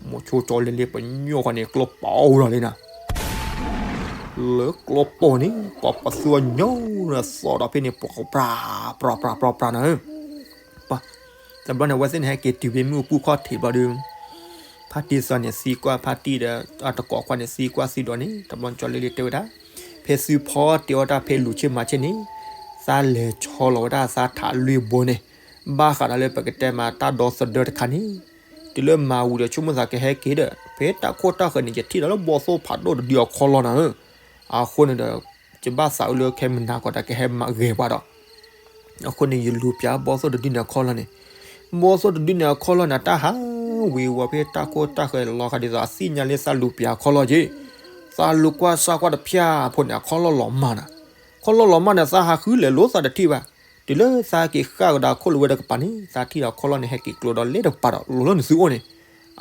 မိၤဆိကၠီလဲလဲပညိၣ်ဃီန့ၣ် ကျိပီအူဒီးလံနၤ လၢကျိပီန့ၣ် ပှၤပသူအညိၣ်ဒီးသီၣ်ဒီးဖဲန့ၣ် ပှၤပြး ပြးပြးပြးပြးနၤဧၢ, ပှၤ တဘျီန့ၣ် အဝဲသ့ၣ်န့ၣ် ဟဲက့ၤတုၤဖဲမုၢ်အပူၤခီၣ်ထံးဘျီဒီး ဖါတံၢ်သၢန့ၣ် သံကွၢ်ဖါတံၢ်ဒီး အတကိးခွါန့ၣ် သံကွၢ်သံဒီးန့ၣ် တဘျီန့ၣ် ကၠီလ့လ့တဲဝဲဒၣ်, ဖဲသုဖီတဲအီၣ်တၢ်ဖဲလူၤဆ့ၣ်မၤဆ့ၣ်န့ၣ် သးလဲၤဆီလီၤဝဲဒၣ်သးထးလွံၢ်ဘိန့ၣ် ဘၣ်ဃးဒီးလၢပကတဲမးတၢ်ဒီသဒၢတခါန့ၣ် တုၤလၢမၤဝံၤဒီးဆိကမိၣ်သးကဟဲက့ၤဒီး ဖဲတၢ်ခိၣ်တၢ်ဃၢၤန့ၣ် ယထံၣ်ဒီးလၢဘီသိၣ်ဖးဒိၣ်တဒုအခီၣ်လီၢ်နၤဧၢ, အဃိန့ၣ်ဒီး ယဘၣ်သးအုးလၢခဲမုၢ်နၤကီးဒီးကဟဲမၤဂဲၤပှၤဒီး အဃိန့ၣ် ယလူၤပၠးဘီသိၣ်တဒုန့ၣ်အခီၣ်လီၢ်န့ၣ်, ဘီသိၣ်တဒုန့ၣ်အခီၣ်လီၢ်န့ၣ် တၢ်ဟးဝံၤဝီၤဖဲတၢ်ခိၣ်တၢ်ဃၢၤလီၤခါဒ်သိးအသ့ၣ်ညါလၢသးလူၤပၠးအခီၣ်လီၢ်က့ၤ, သးလူၤကွၢ်စၢ်ကွၢ်တဖၠၣ်ဖိန့ၣ် အခီၣ်လီၢ်လီၤမၢ်နၤ, အခီၣ်လီၢ်လီၤမၢ်န့ၣ် သးဟးဃုလဲၤလိာ်သးတထံၣ်ဘၣ်, တုၤလၢသးက့ၤဃၣ်ကဒီးခိၣ်လီၤဝဲတကပၤန့ၣ် သးထံၣ်ဒီးအခီၣ်လီၢ်န့ၣ် ဟဲက့ၤကျိဒီးလဲၤတကပၤဒီး လီၤလၢနသုအိၣ်န့ၣ်,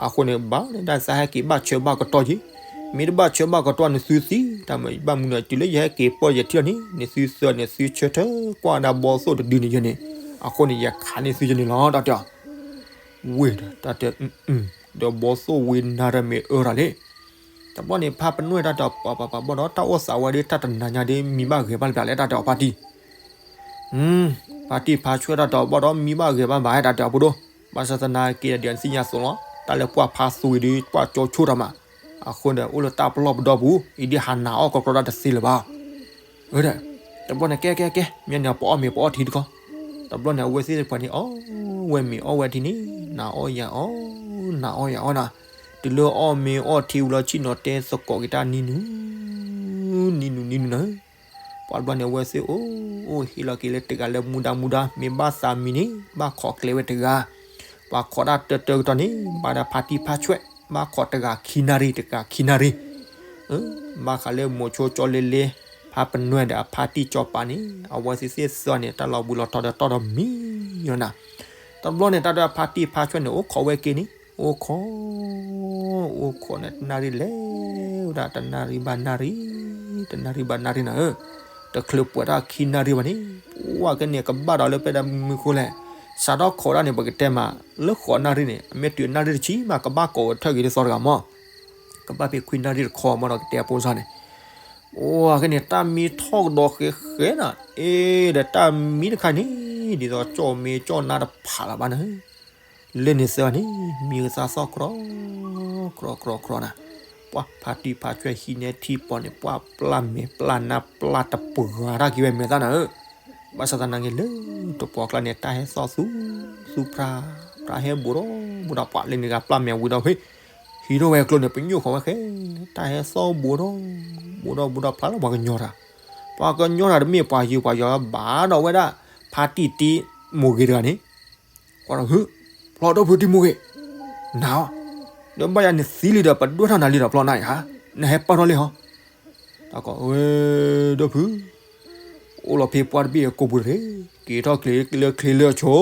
အဃိန့ၣ် ဘၣ်လၢဒၣ်သးဟဲက့ၤဘၣ်ဆၢဘၣ်ကတီၢ်က့ၤ, မ့ၢ်တဘၣ်ဆၢဘၣ်ကတီၢ်နသုသံ တၢ်မၤဘၣ်မနုၤန့ၣ် တုၤလၢယဟဲက့ၤပၢယထံၣ်အီၤန့ၣ် နသုသၢန့ၣ် သုဆၢထၢၣ်ကွၢ်ဒၣ်ဘီသိၣ်တဒုန့ၣ်ယဲန့ၣ်, အဃိန့ၣ် ယခးန့ၢ်သုယဲန့ၣ်လီၤ တၢ်တဲအီၤ, ဝ့ၢ်ဒီးတၢ်တဲ, ဒီးဘီသိၣ်ဝံနၤဒီးမ့ၢ်အၢတၢ်လံ, တဘျီန့ၣ် ဖါပနွဲၢ်တၢ်တဲအီၤ ပှၤပှၤပှၤဘီဒီး တၢ်အိၣ်သးဝဲဒီး တၢ်တနၤညါဒီး မံဘၣ်ဂဲၤဘၣ်လၢပျၢၤလဲၣ် တၢ်တဲအီၤဖါတံၢ် ဖါတံၢ်ဖါဆွဲတၢ်တဲအီၤဘီဒီး မံဘၣ်ဂဲၤဘၣ်ဘၣ် တၢ်တဲအီၤဖိဒိၣ်, ဘၣ်ဆၣ်သနာ်က့ဒီး ဒ်နသ့ၣ်ညါအသိးလီၤ, တၢ်လၢပှၤဖါသူဝံၤဒီး ပှၤကၠီဆိတၢ်မး, အဃိန့ၣ် အိၣ်လၢတၢ်ပလီၢ်ပဒီပူၤ အံၤဒ်ဟးနာ်အီၣ်ကီးကီးတၢ်တသ့လၢၤဘၣ်, ဒီး တဘျီန့ၣ် ကဲကဲကဲ မ့ၢ်န့ၣ် ပအီၣ်မ့ၤပအီၣ်ထံတခီ, တဘျီန့ၣ် အဝဲသ့ၣ်တဖၣ်န့ၣ် အီၣ်ဝဲမ့ၤအီၣ်ဝဲထံန့ၣ် နၤအီၣ်ယၤအီၣ်, နၤအီၣ်ယၤအီၣ်နၤ, တုၤလၢအီၣ်မ့ၤအီၣ်ထံဝံၤလီၤ ဆ့ၣ်နီၤတဲသကိးက့ၤတၢ်နံၤနုၤ, နံၤနုၤနံၤနုၤနၤ, ပှၤတဘျီန့ၣ် အဝဲသ့ၣ်အိၣ်အိၣ်ဟ့ၣ်လီၤက့ၤလၢတဂၤလၢမူဒါမူဒါ မ့ၢ်ဘၣ်သးမံၤန့ၣ် ဘၣ်ခိးကျဲဝဲတဂၤ, ပှၤခိးတၢ်တၢတၢကတီၢ်န့ၣ် ဘၣ်ဒီးဖါတံၢ်ဖါဆွဲ, ဘၣ်ခိးတဂၤခံနၣ်ရံၣ် တဂၤခံနၣ်ရံၣ် ဘၣ်ဃးလၢမိၤဆိကၠီလ့လ့ ဖါပနွဲၢ်ဒီးအဖါတံၢ်ကၠီပၤန့ၣ် အဝဲသ့ၣ်သ့ၣ်သၢန့ၣ် တၢ်လီၤဘှံးလီၤတီၤဒီးတီၢ်ဒီးမံယီၤနၤ, တဘျီန့ၣ် တၢ်ဒီးဖါတံၢ်ဖါဆွဲန့ၣ် အိၣ်ခိးဝဲက့ၤန့ၣ် အိၣ်ခိး, အိၣ်ခိးန့ၣ် တနၣ်ရံၣ်လဲၤဝဲဒၣ် တနၣ်ရံၣ်ဘၣ်နၣ်ရံၣ်, တနၣ်ရံၣ်ဘၣ်နၣ်ရံၣ်နၤဧၢ, တချုးပှဲၤတၢ်ခံနၣ်ရံၣ်ဘၣ်န့ၣ် ပှၤကဲန့ၣ် ကဘၣ်ဒီးလၢဖဲဒၣ်မုၢ်ဃိလဲၣ်, စးထီၣ်ခိးဒၣ်န့ၣ် ပကတဲမး လၢဃိးနၣ်ရံၣ်န့ၣ် အမ့ၢ်တုၤနၣ်ရံၣ်တဆံမး ကဘၣ်ကိးဝဲထၢၣ်က့ၤဒ်သိးတဂၤမး, ကဘၣ်ဖဲခွံနၣ်ရံၣ်တခီမးဒီးကတဲအဖိစၢ်န့ၣ်, ပှၤကဲန့ၣ် တၢ်မံထီၣ်ကဒီးဃဲဃဲနၤ, အ့ဒီးတၢ်မံတခါန့ၣ် ဒ်သိးကၠီၣ်မ့ၤကၠီၣ်နါတဖးလၢၤဘၣ်နၤ လၢန့ၣ်သၢန့ၣ် မံကသါသီၣ်ကြီ, ကြီကြီကြီနၤ, ပှၤဖါတံၢ်ဖါဆွဲဟံးန့ၢ်ထံပီန့ၣ် ပှၤပျၢ်မဲာ်ပျၢ်နါပျၢ်တပှၤတၢ်က့ၤဝဲမဲာ်သၣ်နၤဧၢ, ဘၣ်ဆၣ်သနာ်က့လၢတပှၤကျါန့ၣ် တၢ်ဟဲသီၣ်သူသူဖျါ, တၢ်ဟဲဘူးဒီးဘူးဒီးပှၤလၢန့ၣ်ဂၤပျၢ်မဲာ်ဝံၤဒီးဖဲ ဟံးထီၣ်ဝဲကျိန့ၣ် ပညိၣ်ဃီဝဲဃဲ, တၢ်ဟဲသီၣ်ဘူးဒီး ဘူးဒီးဘူးဒီးဖျါလၢပှၤကညီတၢ်, ပှၤကညီတၢ်တမ့ၢ်ပှၤယူၤပှၤယီၤဘၣ်ဒီးဝဲဒၣ် ဖါတံၢ်တံၢ်မိၢ်ဂ့ၤတဂၤန့ၣ် ကွၢ်ဒီးဟု, ဖျီဒီဖုတံၤမိၢ်ဂ့ၤ, နၤအီၤ, ဒီးဘၣ်ယၤနသံလံဒီး ပဒွဲၣ်ထီၣ်နၤလံဒီးဖျီနၤအံၤဟါ, နဟဲပာ်ထီၣ်လံဟီ, တၢ်ကီးဝဲ, ဒီဖု, အိၣ်လီၤဖဲပှၢ်တဘ့ၣ်အကိာ်ပူၤတဂ့ၤ, က့ၤထီၣ်ချ့လၢချ့လၢအဆိ,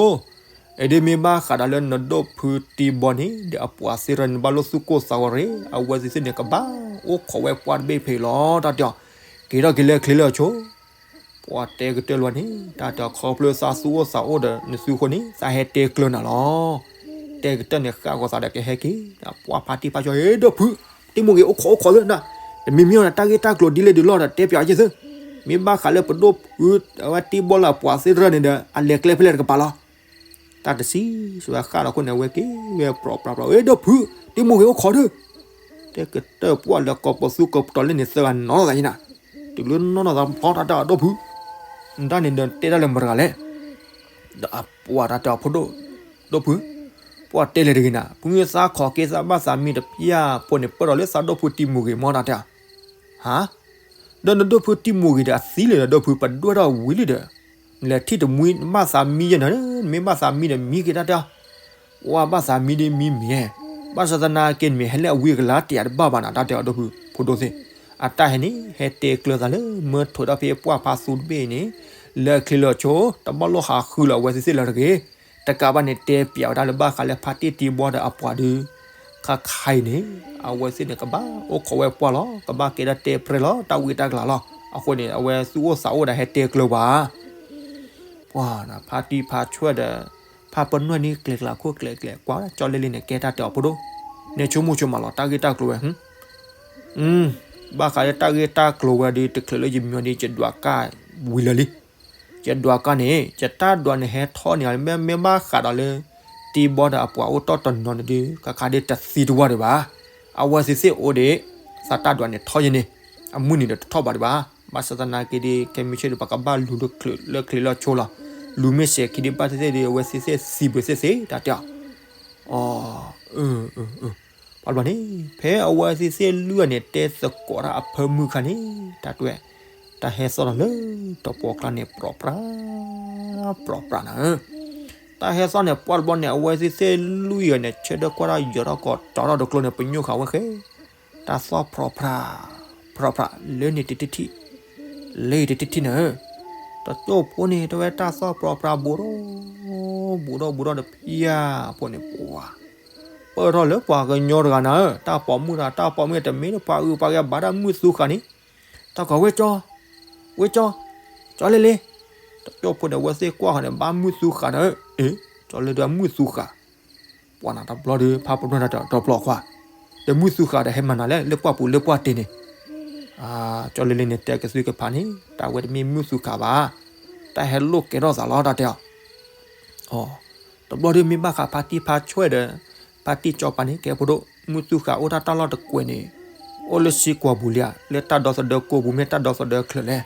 အဒ့မ့ၢ်ဘၣ်ဃးဒီးလၢနဒီဖုတံၤဘီန့ၣ် ဒီးအပှၤသ့ၣ်တဖၣ်န့ၣ် ဘၣ်လိာ်သူၣ်ကိၢ်သးဂီၤရ့ၣ်, အဝဲသ့ၣ်သ့ၣ်န့ၣ် ကဘၣ်အိၣ်ခိးဝဲပှၢ်တဘ့ၣ်ဖဲအံၤလီၤ တၢ်တဲအီၤ, က့ၤထီၣ်က့ၤလၢချ့လၢအဆိ ပှၤတဲကတၢၢ်လီၤန့ၣ် တၢ်တဲအီၤ ခီဖျိသးသူၣ်အိၣ်သးအိၣ်ဒီး နသုဃိန့ၣ် သးဟဲတဲကျၢၤနၤလီၤ. တဲကတၢၢ်န့ၣ် ဃၣ်ဂီၤသးဒီးကဟဲက့ၤ ပှၤဖါတံၢ်ဖါဆှၢ ဟ့ၣ်ဒီဖု တံၤမိၤဂ့ၤ အိၣ်ခိးအိၣ်ခိးသ့နၤ, တမံၤမံၤအီၤဒီး တၢ်ဂ့ၢ်တၢ်ကျိၤဒ်လဲၣ်ဒ်လဲၣ်ဒီး တဲပၠးက့ၤသု, မ့ၢ်ဘၣ်ဃးလၢပဒိၣ်ဖု အဝဲတံၤဘီလၢအပှၤသ့ၣ်တဖၣ်န့ၣ်ဒီး အလဲၤကျဲဖဲလဲၣ်တကပၤလီၤ. တၢ်တစံး စဝဲဃၣ်လီၤခိၣ်န့ၣ် အဝဲက့ၤဝဲပြီၤပြးပြး ဟ့ၣ်ဒီဖု တံၤမိၤဂ့ၤ အိၣ်ခိးဒု တဲကတၢၢ်ပှၢ်လၢကီၢ်ပသူကီၢ်ပတီၤလၢန့ၣ် သၢဂၤနီၢ်သးယနၤ, တုၤလၢနီၢ်နီၢ်သးဖီတၢ်တဲအီၤ ဒီဖု နတၢ်န့ၣ်ဒီးတဲတၢ်လၢမတၤတဂၤလဲၣ်, ဒီးအပှၤတၢ်တဲအီၤ ဖိဒိၣ် ဒီဖု ပှၤတဲလဲၣ်တဂ့ၤနၤ ဖုသးခီၣ်က့ၤသးဘၣ်သးမံတပျၢ်ဖိန့ၣ် ပၢၢ်ထီၣ်လၢသးဒီဖုတံၤမိၤဂ့ၤမီတၢ်တဲအီၤ, ဟါ ဒီးနဒီဖုတံၤမိၤဂ့ၤဒီးအသံလံဒီး ဒီဖု ပဒွဲၣ်ထီၣ်ဝံၤလံဒီး, နလဲၤထံၣ်တမှံဘၣ်သးမံယဲနၤ, မ့ၢ်ဘၣ်သးမံဒီးမံက့ၤတၢ်တဲအီၤ, ပှၤဘၣ်သးမံဒီးမံမ့ၢ်, ဘၣ်ဆၣ်သနာ်က့န့ၣ်မ့ၢ်ဟဲလၢအဝံအကလၤတ့ၢ်အတဘၣ်ဘၣ်နၤ တၢ်တဲအီၤဒီဖု ဖိဒိၣ်သ့ၣ်, အတၢ်ဟဲန့ၣ် ဟဲတဲကျၢၤသးလၢမၢထိးတၢ်ဖဲပှၢ်ဖါသူတဘ့ၣ်န့ၣ်, လၢအချ့လၢအဆိ တဘၣ်လိၣ်ဟးဃုလီၤအဝဲသ့ၣ်သ့ၣ်လၢၤတဂ့ၤ, တကးဘၣ်န့ၣ် တဲပၠးဝဲဒၣ်လၢဘၣ်ဃးလၢဖါတံၢ်တံၤဘီဒီးအပှၤဒုး, ခါခါအံၤန့ၣ် အဝဲသ့ၣ်န့ၣ် ကဘၣ်အိၣ်ခိးဝဲပှၢ်လီၤ, ကဘၣ်ကဲဒၣ်တဲပြဲလီၤ တၢ်ဝံတၢ်ကလၤလီၤ, အဃိန့ၣ် အဝဲသူၣ်အိၣ်သးအိၣ်ဒီးဟဲတဲကျၢၤဘၣ်, ပှၤ ဖါတံၢ်ဖါဆှၢဒီး ဖါပနွဲၢ်န့ၣ် ကျဲၤကျါခိၣ်ကျဲၤကျဲၤကွၢ် ကၠီလ့လ့န့ၣ် ကဲတၢ်တဲအီၤဖိဒိၣ်, နဲဆိကမိၣ်ဆိကမးလီၤ တၢ်ဂ့ၢ်တၢ်ကျိၤဝဲ ဘၣ်ဃးလၢတၢ်ဂ့ၢ်တၢ်ကျိၤဝဲဒုး တချုးလၢယမံအီၤဒုး ယဒွးကၢ်ဝံၤလၢာ်လံ, ယဒွးကၢ်န့ၣ် ယတၢ်ဒွးန့ၣ်ဟဲထီၣ်န့ၣ် မ့ၢ်မ့ၢ်ဘၣ်ဃးဒီးလၢ တံၤဘီဒီးအပှၤအိၣ်တီၢ်တနီၤန့ၣ်ဒုး ခါခါဒုးတသံတဝၢ်ဒံးဘၣ်, အဝဲသ့ၣ်သ့ၣ်အိၣ်ဒံး သးတၢ်ဒွးန့ၣ်ထီၣ်ယဲန့ၣ် အမုၢ်နံၤဒီးတထီၣ်ဘၣ်ဒံးဘၣ်, ဘၣ်ဆၣ်သနာ်က့ဒုး ခဲမုၢ်ဆ့ၣ်ဒုး ပကဘၣ်လူၤလၢချ့လၢအဆိလီၤ, လူၤမ့ၢ်စဲၤခံဒုး ဘၣ်သ့ၣ်သ့ၣ်ဒုး အဝဲသ့ၣ်သ့ၣ်သံဘၢသ့ၣ်သ့ၣ် တၢ်တဲအီၤ အ ပှၤတဘျီန့ၣ် ဖဲအဝဲသ့ၣ်သ့ၣ်လွံၢ်ဂၤန့ၣ် တဲသကိးတၢ်အဖၢမုၢ်ခါန့ၣ် တၢ်တွဲ တၢ်ဟဲသီၣ်ဒီးလၢတပှီၢ်ကျါန့ၣ် ပြီပြး ပြီပြးနၤဧၢ, တၢ်ဟဲသီၣ်န့ၣ် ပှၢ်တဘျီန့ၣ် အဝဲသ့ၣ်သ့ၣ်လွံၢ်ဂၤန့ၣ် ဆၢထၢၣ်ကွၢ်တၢ်ယီၤထီၣ်ကီးတီထီၣ်တကျိၤန့ၣ် ပညိၣ်ဃာ်ဝဲဃဲ တၢ်သီၣ်ပြီပြး ပြီပြး လၢန့ၣ်တထံၣ်ထံၣ် လၢအံၤတထံၣ်ထံၣ်နၤဧၢ, တကၠိၢ်ဖိန့ၣ် တဝဲတၢ်သီၣ်ပြီပြးဘူးထီၣ် ဘူးထီၣ်ဘူးထီၣ်တဖံးဧါ ဖိန့ၣ်ပှၤ ပၢၢ်ထီၣ်လၢပှၤကညီတဂၤနၤဧၢ, တၢ်ပိာ်မုၣ်တဂၤ တၢ်ပိာ်မုၣ်တမ့ၢ်လၢပှၤအုးပှၤဂဲၤဘၣ်တၢ်မုၢ်သူဃာ်န့ၣ်, တၢ်ကီဝဲကၠီ, ဝဲကၠီ, ကၠီလ့လ့, တကၠိၢ်ဖိန့ၣ် အဝဲသ့ၣ်ကွၢ်ဃီန့ၣ် ဘၣ်မုၢ်သူဃာ်နၤဧၢ, အ့ ကၠီလ့လ့မုၢ်သူဃာ် ပှၤနၤတဘျီဒီး ဖါပနီၢ်တၢ်တဲအီၤ တဘျီခွါ, ဒီးမုၢ်သူဃာ်ဒီးဟဲမၤနၤလဲၣ် လၢပှၢ်ပူၤလၢပှၢ်တ့ၢ်န့ၣ်, ကၠီလ့လ့န့ၣ် တဲကသုကဖးန့ၣ် တၢ်ဝဲတမ့ၢ်မုၢ်သူဃာ်ဘၣ်, တၢ်ဟဲလိာ်ကဲထီၣ်သးလီၤ တၢ်တဲအီၤ တဘျီဒီးမ့ၢ်ဘၣ်ဃးဖါတံၢ်ဖါဆွဲၣ်ဒီး ဖါတံၢ်ကၠီပၤန့ၣ် ကဲဖိဒိၣ် မုၢ်သူဃာ်အိၣ်တၢ်တၢ်လီၢ်တကွဲးန့ၣ် အိၣ်လၢစံကီၢ်ပူၤလံဧါ လၢတၢ်ဒီသဒၢကိးပူၤမ့ၢ်တၢ်ဒီသဒၢအချၢလဲၣ်,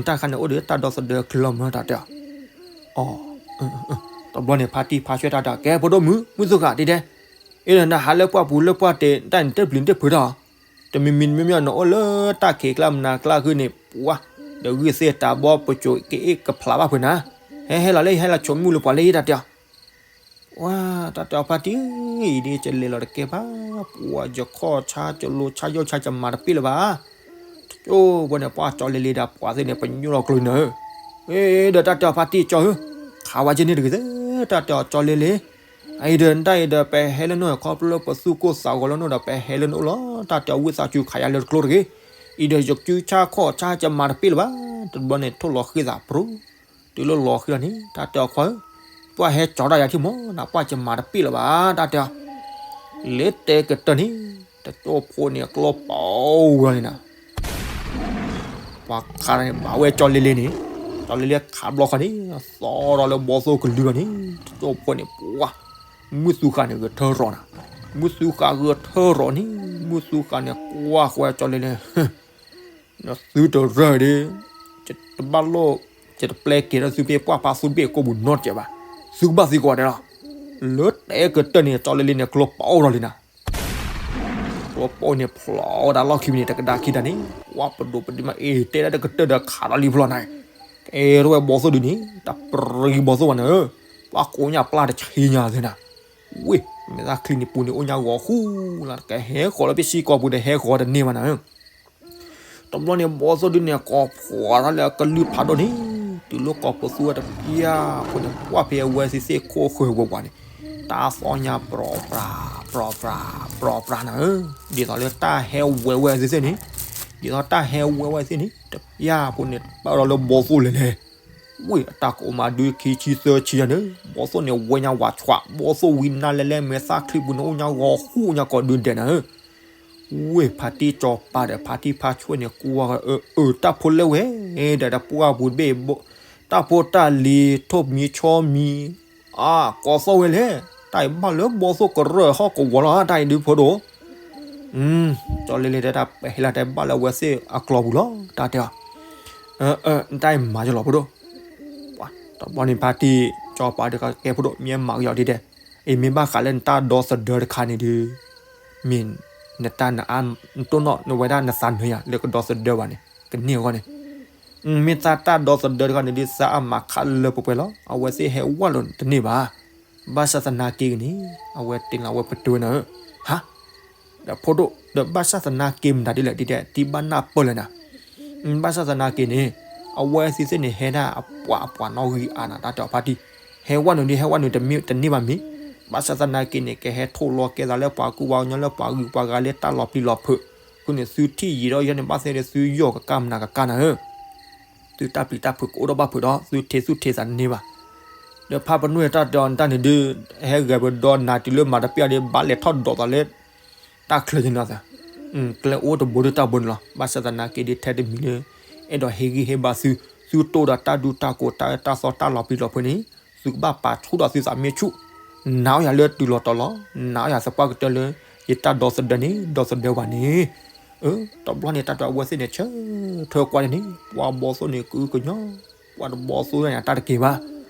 တၢ်ခါန့ၣ်အိၣ်ဒီးတၢ်ဒီသဒၢအချၢလီၤမၢတၢ်တဲအီၤ, တဘျီန့ၣ် ဖါတံၢ်ဖါဆွဲၣ်တၢ်တဲ ကဲဖိဒိၣ်မုၢ် မုၢ်သူဃာ်ဒ်တဲ, အ့ နဟးလၢပှၢ်ပူၤလၢပှၢ်တ့ၢ် တၢ်န့ၣ်တပျံၤတဖုးတၢ် တမံၤမံၤမ့မ့ၢ်နအိၣ်လၢတၢ်ခံးကျါမနၤကျါဃုာ်န့ၣ် ပှၤ ဒီးဂံၢ်သ့ၣ်တၢ်ဘီပစိၤကအ့ၣ်ကဖျးဘၣ်ဖုးနၤ, ဟဲဟဲလီၤလၢ ယဟဲလီၤဆိးမုၢ်လၢပှၤလၢယတၢ်တဲအီၤ, ဝဲ တၢ်တဲအီၤဖါတံၢ်အံၤဒ် ကလဲၤလီၤတကဲဘၣ်, ပှၤယခီၣ်ဆါ ယလိၤဆါ ယီၣ်ဆါ ယမၤတပ့ၢ်လၢၤဘၣ်, တကၠိၢ်ဖိန့ၣ် ပှၤကၠီလ့လ့ဒီးပှၤသ့ၣ်န့ၣ် ပညိၣ်လီၤကျိၤနၤဧၢ, အ့ ဒီးတၢ်တဲအီၤဖါတံၢ်ကၠီဧၢ, ခးဝဲက့ၤန့ၣ်တဂ့ၤသ့, တၢ်တဲအီၤကၠီလ့လ့ အအံၤဒီး တၢ်အံၤဒီး ပဟဲလၢနအိၣ် ခီဖျိလၢပသူၣ်ကိၢ်သးဂီၤလၢနအိၣ်ဒီး ပဟဲလၢနအိၣ်လီၤ, တၢ်တဲအီၤဝံသးစူၤခးယၤလၢတကျိတဂ့ၤ, အံၤဒီးယကုဆါခီၣ်ဆါ ယမၤတပ့ၢ်လၢၤဘၣ်, တဘျီန့ၣ် ထိၣ်လီၤဃံသးပြူၤ, တုၤလၢလီၤဃံလီၤန့ၣ် တၢ်တဲအီၤခွါဧၢ, ပှၤဟဲကၠီတၢ်ယၤထံၣ်မး နပှၤယမၤတပ့ၢ်လၢၤဘၣ် တၢ်တဲအီၤ, လၢတဲကတၢၢ်န့ၣ် တကၠိၢ်ဖိန့ၣ် ကျီပီဝဲလံနၤ ပှၤခးန့ၣ် ဘၣ်ဝဲကၠီလ့လ့န့ၣ်, ကၠီလ့လ့ခးဘျီဃီန့ၣ် သီၣ်ဒီးလၢဘီသိၣ်ကလုၢ်လီၤန့ၣ် တကၠိၢ်ဖိန့ၣ် ပှၤ မုၢ်သူဃာ်န့ၣ်ဂဲၤထၢရီၤနၤ, မုၢ်သူဃာ်ဂဲၤထၢရီၤန့ၣ် မုၢ်သူဃာ်န့ၣ် ကွၢ်ဃီကၠီလ့လ့ နသုတရၢၢ်ဒီး ယတဘၣ်လိၣ် ယတပျဲက့ၤဒီးသုဖဲပှၢ်ဖါသူတဘ့ၣ်ကိးပူၤနီတစဲးဘၣ်, သုကဘၣ်သံကွၢ်ဒဲးလီၤ, လၢတဲကတၢၢ်န့ၣ် ကၠီလ့လ့န့ၣ် ကျီပီဝဲလံနၤ ကျီပီန့ၣ် ဖျိးဝဲဒၣ်လီၢ်ခံန့ၣ် တကဒါခံတၢ်န့ၣ် ပှၤပဒိၣ်ပဒ့မးအ့ၣ် တဲဒၣ်တကတၢၢ်ဒီးခးဒီးလံဖျိးနၤ, ကဲထီၣ်ဝဲဘီသိၣ်ဒုန့ၣ် တၢ်ပြံဘီသိၣ်ဘၣ်နၤဧၢ, ပှၤကိးညါပျၢ်တဆံညါသ့နၤ, ဝ့ၢ် မ့ၢ်သးချံန့ၣ်ပူၤန့ၣ် အိၣ်ညါဂီၤဃူလၢ် ကဟဲဃီၤလၢပစံကီၢ်ပူၤဒီးဟဲဃီၤတန့ၢ်ဘၣ်နၤဧၢ တဘျီန့ၣ် ဘီသိၣ်ဒုန့ၣ် ကိးဖျါထီၣ်လၢအကလုၢ်ဖးဒိၣ်န့ၣ် တုၤလၢကီၢ်ပသူဝဲတဖျၢၣ်အဃိန့ၣ် ပှၢ်ဖဲအဝဲသ့ၣ်သ့ၣ်ခိၣ်ဃၢၤဝဲဝဲန့ၣ် တၢ်သီၣ်ညါပြီပြး ပြီပြး ပြီပြးနၤဧၢ, ဒ်သိးလၢတၢ်ဟဲဝဲဝဲသ့ၣ်သ့ၣ်န့ၣ် ဒ်သိးတၢ်ဟဲဝဲဝဲသ့ၣ်န့ၣ် တပျၢ်ဖိန့ၣ် ပာ်ဒီးလၢဘီသိၣ်လဲၤလဲၤ, ဝ့ၢ်အတၢ်ကိးမးဒုခံဆံသၢဆံယၤန့ၣ် ဘီသိၣ်န့ၣ်ဝဲညါဝးဆွး ဘီသိၣ်ဝံနါလဲၤလဲၤမဲာ်သၣ်ချံပူၤန့ၣ် အိၣ်ညါဂီၤဃူညါကိးဒုဒဲးနၤဧၢ ဝ့ၢ်ဖါတံၢ်ကၠီၤပၤဒီးဖါတံၢ်ဖါဆွဲၣ်န့ၣ် ကွၢ်အၢ တၢ်ဖိလဲၣ်ဝဲ ဒီးတပှၢ်ပူၤတဘ့ၣ် တၢ်ဖိတၢ်လံၤ ထိၣ်မံၤဆီမံၤ အါ ကိးသီၣ်ဝဲလဲၣ်, တၢ်အံၤဘၣ်လၢဘီသိၣ်ကရၢၢ်ဟီၣ်ကဝီၤလီၤ တၢ်အံၤဒုဖိဒိၣ်, ကၠီလ့လ့တဲတၢ် ပဟဲလၢတဲဘၣ်လၢအဝဲသ့ၣ်အကျီပူၤလီၤ တၢ်တဲအီၤ, တၢ်အံၤမၤယလီၤဖိဒိၣ်, တဘျီန့ၣ်ဖါတံၢ်ကၠီၤပၤဒီးကဲဖိဒိၣ် မ့ၢ်မၤကယီၤဒ်ဒဲး, အံၤမ့ၢ်ဘၣ်ဃးလၢ နတၢ်ဒီသဒၢတခါန့ၣ်ဒုး မ့ၢ်နတၢ်နအါ နတိၢ်နီၣ်နဝဲဒၣ်နသးနၢၤယၤ လၢကဒီသဒၢဘၣ်န့ၣ် ကန့ၢ်အဂီၢ်န့ၣ်, မ့ၢ်သးတၢ်ဒီသဒၢတခါန့ၣ်ဒုး သးအမၤခးလၢပှဲၤပှဲၤလီၤ. အဝဲသ့ၣ်ဟဲဝဲလိာ်တန့ၢ်ဘၣ်. ဘၣ်ဆၣ်သနာ်က့ဂ့ၤန့ၣ် အဝဲတဲလီၤဝဲပတုာ်နၤဧၢ, ဟါ, ဒီးဖိဒိၣ် ဒီးဘၣ်ဆၣ်သနာ်က့မတၤဒ်လဲၣ် ဒ်တဲ တံၢ်ဘၣ်နၢ်ပၢၢ်လၢနၤ ဘၣ်ဆၣ်သနာ်က့န့ၣ် အဝဲသ့ၣ်သ့ၣ်န့ၣ် ဟဲဒၣ်အပှၤအပှၤနီၣ်ဂံၢ်အါနၤ တၢ်တဲအီၤဖါတံၢ်, ဟဲဝဲနုာ်ဒ်ဟဲဝဲနုာ်တမ့ၢ်တန့ၢ်ဘၣ်မ့ၢ်, ဘၣ်ဆၣ်သနာ်က့န့ၣ် ကဟဲထိၣ်လီၤကဲသးလၢပှၤကူပှၤကညီလၢပှၤဂုၤပှၤဂၤလၢတၢ်လီၤပျံၤလီၤဖုး, အဃိန့ၣ် သုထံၣ်ယံာ်ဒီးယဲန့ၣ် ဘၣ်သ့ၣ်ဒီးသုယီၢ်ကကါမနၤကကါနၤဧၢ, သုတၢ်ပျံၤတၢ်ဖုးကအိၣ်ဒီးဘၣ်ဖုးဒီး သုထံၣ်သူၣ်ထံၣ်သးတန့ၢ်ဘၣ်. ဒီးဖါပနွဲၢ်တၢ်တဲအီၤတၢ်န့ၣ်ဒုး ဟဲဂဲၤပဒီးနၤတုၤလၢမၤတပျၢ်ဒီး ဘၣ်လဲၤထီၣ်ဒိးသးလၢ တၢ်ချၢက့ၤနီၤသး, ကျဲအိၣ်တဘိဒုးတၢ်ဘိန့ၣ်လီၤ. ဘၣ်ဆၣ်သနာ်က့ဒ်ထဲတမံၤလၢ အဲၣ်ဒိးဟ့ၣ်ဂံၢ်ဟ့ၣ်ဘါသု, သုတိၢ်ဒီးတၢ်ဒူတၢ်ကိးတၢ်အၢတၢ်သီတၢ်လီၤပျံၤလီၤဖုးန့ၣ် သုကဘၣ်ပာ်ဆူၣ်ဒီးသုသးမ့ၢ်ဆူၣ်, နာ်အီၤယၤလၢတုၤလီၤတီၤလီၤ, နာ်အီၤယၤသပှၢ်ကတၢၢ်လၢ ယတၢ်ဒီသဒၢန့ၣ် ဒီသဒၢဝဲန့ၣ်, အၢ တဘျီန့ၣ် တၢ်တဲအဝဲသ့ၣ်န့ၣ် ဆၢထၢၣ်ကွၢ်န့ၣ် ပှၤဘီသိၣ်န့ၣ် ကအုကညီ ပှၤတဘီသိၣ်ညါတၢ်တက့ၤဘၣ်.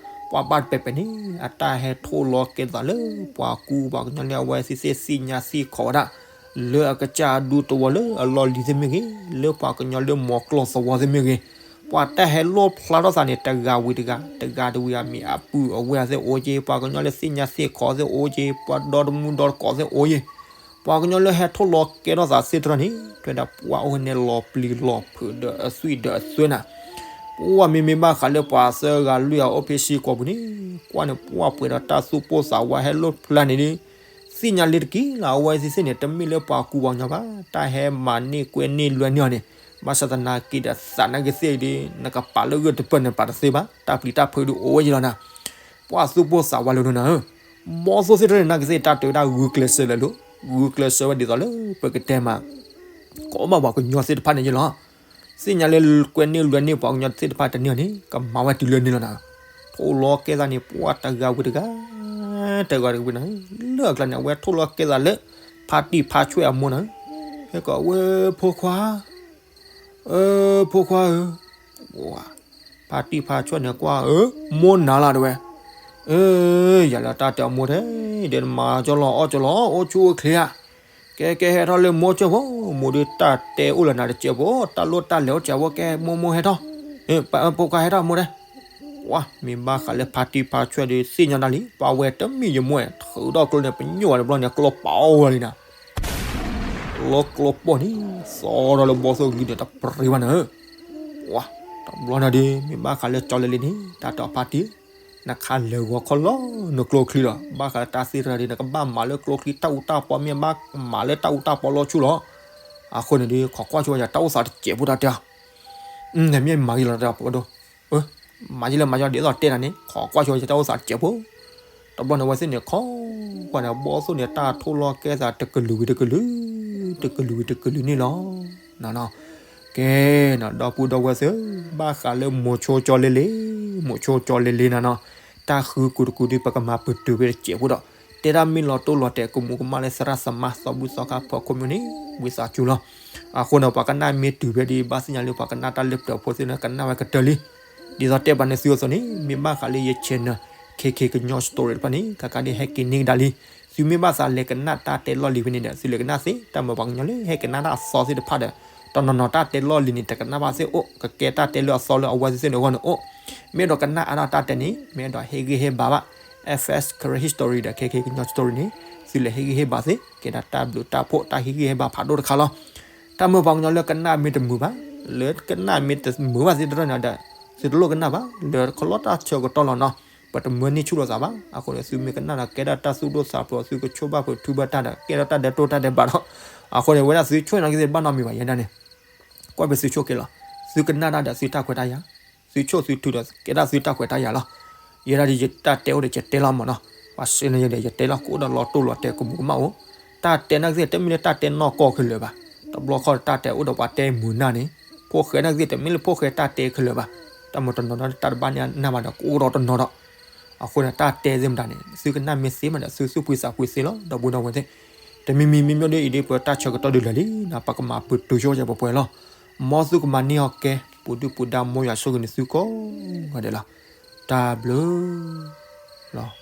ပှၤဘၣ်တပဲာ်ပဲာ်န့ၣ် အတၢ်ဟဲထိၣ်လီၤကဲသးလၢ ပှၤကူပှၤကညီလၢအဝဲသ့ၣ်သ့ၣ်ညါသ့ၣ်ခီဝဲဒၣ် လၢအကစၢ်အဒူတဝီလၢအလီၢ်လံၤသ့ၣ်မ့ၢ်ဂ့ၤ, လၢပှၤကညီလၢမိၤကျိၣ်သဝီသ့ၣ်မ့ၢ်ဂ့ၤ, ပှၤတၢ်ဟဲလိၣ်ဖျါထီၣ်သးန့ၣ် တဂၤဝံၤတဂၤ, တဂၤတဝံၤအမံၤအပုၢ်အဝဲၢ်သ့ၣ်အိၣ်က့ၤ, ပှၤကညီလၢသ့ၣ်ညါသ့ၣ်ခီသ့ၣ်အိၣ်က့ၤ, ပှၤဒီတမူဒီတကိးသ့ၣ်အိၣ်က့ၤ ပှၤကညီလၢဟဲထိၣ်လီၤကဲထီၣ်သးသ့ၣ်တဖၣ်န့ၣ် ထွဲဒၣ်ပှၤအိၣ်န့ၣ်လီၤပျံၤလီၤဖုးဒီးအသွံၣ်ဒီးအသွဲနၤ, ပှၤမ့မ့ၢ်ဘၣ်ဃးလၢပှၤသၢဂၤလွံၢ်ဂၤအိၣ်ဖဲဆံကီၢ်ပူၤန့ၣ် ကွၢ်န့ၣ်ပှၢ်ပှဲၤဒီးတၢ်သူၣ်ပိၢ်သးဝးဟဲလိၣ်ဖျါန့ၣ်ဒ် သ့ၣ်ညါလၢတက့ၢ်လၢအဝဲသ့ၣ်သ့ၣ်န့ၣ် တမ့ၢ်လၢပှၤကူပှၤကညီဘၣ်, တၢ်ဟဲမၤန့ၢ်ကွဲန့ၢ်လွဲန့ၢ်အီၤန့ၣ်, ဘၣ်ဆၣ်သနာ်က့ဒီးသးနာ်က့သ့ၣ်ဒ် နကပာ်လၢဂၢၢ်တပၢၢ်န့ၣ်ပာ်တသ့ဘၣ်, တၢ်ပျံၤတၢ်ဖုးဒ်အိၣ်ဝဲယလီၤနၤ, ပှၤသူၣ်ပိၢ်သးဝးလၢနၤဧၢ ဘီသိၣ်သ့ၣ်တဖၣ်န့ၣ် နာ်က့သ့ၣ်တၢ်တဲဝဲဒၣ်ဂုာ်ကျဲးစၢးလၢၤလိၤ, ဂုာ်ကျဲးစၢးဝဲဒ်သိးလၢပကတဲမး ကိးဘၣ်ပှၤကညီသ့ၣ်တဖၣ်န့ၣ်ယလီၤ. သ့ၣ်ညါလၢကွဲန့ၢ်လွဲန့ၢ်ပှၤကညီသ့ၣ်တဖၣ်တန့ၢ်အီၤန့ၣ် ကမၤဝဲတုၤလၢန့ၣ်လီၤနၤ. ထိၣ်လီၤကဲသးန့ၣ် ပှၤတဂၤဝံၤတဂၤ, တဂၤတဂၤဝံၤနၤ, လၢအကျါန့ၣ် အဝဲထိၣ်လီၤကဲသးလၢ ဖါတံၢ်ဖါဆွဲၣ်အမိၢ်နၤ, ဟဲကီးဝဲဖိခွါ အၢ ဖိခွါဧၢ, ဖါတံၢ်ဖါဆွဲၣ်န့ၣ်ကွၢ် အၢ မိၢ်နၤလၢတဝဲ, အၢ ယၤလၢတၢ်တဲအမိၢ်ထဲ, ဒီးနမၤကၠီလီၤအီၣ်ကၠီလီၤ အိၣ်ဆူၣ်အိၣ်ချ့ဧါ, ကဲကဲဟဲထီၣ်လၢမိၢ်ကၠၢၢ်ဖိ, မိၢ်ဒုးတၢ်တဲအိၣ်လၢနၤတစဲးဖိ, တၢ်လိၣ်တၢ်လဲၤအိၣ်စဲးဖိ, ကဲမိၢ်မိၢ်ဟဲထီၣ်, ဖိခွါဟဲထီၣ်မိၢ်တဲ, ဝါ မ့ၢ်ဘၣ်ဃးလၢဖါတံၢ်ဖါဆွဲၣ်ဒီး သ့ၣ်ညါတၢ်လံ, ပှၤဝဲတမ့ၢ်ယမိၢ်, ထုးထီၣ်ကျိန့ၣ် ပညိၣ်ဝဲတဘျီန့ၣ် ကျိပာ်အီၣ်ဝဲလံနၤ လီၤကျိပိာ်န့ၣ် သီဒီးလၢဘီသိၣ်ဂံၤန့ၣ် တပြံဘၣ်နၤဧၢ, ဝါ တဘျီနၤဒီး မ့ၢ်ဘၣ်ဃးလၢကၠီလ့လ့န့ၣ် တၢ်တဲအီၤဖါတံၢ်, နခးလဲၤဂီၤခီလီၤနကျိချံလီၤ, ဘၣ်ဃးလၢတၢ်သ့ၣ်တဖၣ်ဒီး နကဘၣ်မၤလၢကျိချံတၢ်အူတၢ်ပီ မ့ၢ်ဘၣ်မၤလၢတၢ်အူတၢ်ပီလီၤဆူၣ်လီၤ, အဃိန့ၣ်ဒီး ခိးကွၢ်ဆိဝဲယၤတၢ်အိၣ်သးတစဲးဖိတၢ်တဲအီၤ, နမ့ၢ်မၤဂ့ၤလီၤတၢ်ပဒိၣ် မၤယလဲၣ်မၤယီၤဒ်သိးတဲနၤန့ၣ် ခိးကွၢ်ဆိဝဲယတၢ်အိၣ်သးတစဲးဖိ, တဘျီန့ၣ် အဝဲသ့ၣ်န့ၣ် ခိးကွၢ်န့ၣ် ဘီသိၣ်န့ၣ် တၢ်ထိၣ်လီၤကဲသးတကလုာ်ဝံၤတကလုာ်, တကလုာ်ဝံၤတကလုာ်န့ၣ်လီၤ. ကဲနီၤ ဒီပုၢ်ဒီဝဲၢ်သ့ၣ်ဧၢ, ဘၣ်ဃးလၢမိၤဆိကၠီလ့လ့, မိၤဆိကၠီလ့လ့နၤနီၤ, တၢ်ဃုကူတကူဒ်ပကမၤပတုာ်ဖဲတစဲးဖိဒီး တဲဒၣ်မ့ၢ်လီၤတိၢ်လီၤတဲာ်ကမူးကမၣ်လၢသရၣ်သမါသီဘူၣ်သီခါဖီခိၣ်မ့ၢ်န့ၣ် ဝံသးစူၤလီၤ. အဃိန့ၣ် ပှၤကနၣ်မ့ၢ်တုၤဖဲဒ်ဘၣ်သ့ၣ်ညါလၢပှၤကနၣ်တၢ်လၢပျၢၤဖိသ့ၣ်န့ၣ် ကနၣ်ဝဲကတၢၢ်လံ. ဒ်သိးတဲဘၣ်န့ၣ်သုအိၣ်သိးန့ၣ် မ့ၢ်ဘၣ်ဃးလၢယ channel ခဲခဲကညီ story တဖၣ်န့ၣ် ကကးဒ်ဟဲက့ၤန့ၢ်ကဒါလံ. သုမ့ၢ်ဘၣ်သးလဲၤကနၣ်တၢ်တဲလီၢ်လံၤဖဲန့ၣ်ဒီး သုလဲၤကနၣ်သ့ တၢ်မၤပှၤကညီလၢဟဲကနၣ်တၢ်အသီသ့ၣ်တဖၣ်ဒီး တနီၤနီၤတၢ်တဲလီၢ်လံၤန့ၣ် တကနၣ်ဘၣ်သ့ၣ်အိၣ် ကကဲတၢ်တဲလၢအသီလၢအဝဲသ့ၣ်သ့ၣ်န့ၣ်အဂီၢ်န့ၣ်အိၣ်. မ့ၢ်အဲၣ်ဒိးကနၣ်အါထီၣ်တၢ်တဲန့ၣ် မ့ၢ်အဲၣ်ဒိးဟ့ၣ်ဂံၢ်ဟ့ၣ်ဘါဘၣ် F S Karen History ဒီး ခဲခဲကညီ Story န့ၣ် သုလဲၤဟ့ၣ်ဂံၢ်ဟ့ၣ်ဘါသ့ ကဲဒၣ်တၢ်ဘျုးတၢ်ဖှိၣ်တၢ်ဟ့ၣ်ဂံၢ်ဟ့ၣ်ဘါဖးဒိၣ်တခါလီၤ. တၢ်မၤပှၤကညီလၢကနၣ်မ့ၢ်တမုာ်ဘၣ် လၢကနၣ်မ့ၢ်တမုာ်ဘၣ်သ့ၣ်တဖၣ်န့ၣ်ဒီး သုတလိၣ်ကနၣ်ဘၣ် လၢခီလီၤတၢ်ဆၢကတီၢ်လီၤနီၤ. ပတမၢန့ၢ်ဆူၣ်လိာ်သးဘၣ်. အဃိန့ၣ် သုမ့ၢ်ကနၣ်ဒီးကဲဒၣ်တၢ်သူၣ်ဒိၣ်သးဖျိး သုကဆိၣ်ဘၣ်ဖုးထုဘၣ်တၢ်ဒီး ကဲထီၣ်တၢ်ဒဲးတိၢ်တၢ်ဒဲးဘးဒီး အဃိန့ၣ် ဝဲဒၣ်သုဆိၣ်န့ၣ်က့ၤသ့ၣ်တဖၣ်နီတမံၤဘၣ် ယဲဒၣ်န့ၣ် ကွၢ်ဖဲသုဆိၣ်ကဲလီၤ. သုကနၣ်တၢ်ဒီးသုတၢ်ခွဲးတၢ်ယာ်, သုဆိၣ်သုထုးဒီးကဲဒၣ်သုတၢ်ခွဲးတၢ်ယာ်လီၤ. ယဲဒၣ်ယတၢ်တဲအိၣ်ဒီးယတဲလီၤမၢ်နီၤ, ပှၤစံးန့ၣ်ယဲဒီး ယတဲလီၤကအိၣ်ဒီးလီၤတိၢ်လီၤတဲာ်ကမူးကမၣ်အိၣ်, တၢ်တဲနာ်ကသ့ၣ်တမ့ၢ်လၢတၢ်တဲနီၢ်ကီၢ်ခဲလၢာ်ဘၣ်, တဘျီခီၣ်တၢ်တဲအိၣ်ဒီးပှၤတဲမုာ်နၢ်န့ၣ်, ဖိၣ်ဃဲနာ်ကသ့ၣ်တမ့ၢ်လၢဖိၣ်ဃဲတၢ်တဲခဲလၢာ်ဘၣ်, တၢ်မ့ၢ်တနီၤနီၤလၢတၢ်တဘၣ်န့ၣ်အနၢ်ဘၣ်ဒီးကအိၣ်ဒီးတနီၤဒီး အဃိန့ၣ် တၢ်တဲသ့ၣ်မတၤန့ၣ် သုကနၣ်မ့ၢ်သ့မးဒီး သုသူၣ်ဖှံသးဖှံသ့လီၤ ဒီပုၢ်ဒီဝဲၢ်သ့ၣ်. တမံၤမံၤမံၤမံၤဒီးအံၤဒ်ပတၢ်ဆၢကတီၢ်ဒုးလၢာ်လံနီၤ ပကမၤပတုာ်ဆိကဲပှဲၤပှဲၤလီၤ. မ်သုကမၤန့ၢ်အီၤကဲ ပူၤဒုၣ်ပူၤဒါ မ်ယွၤဆိၣ်ဂ့ၤန့ၢ်သုကိးဂၤဒဲးလီၤ. တၢ်ဘျုးလီၤ.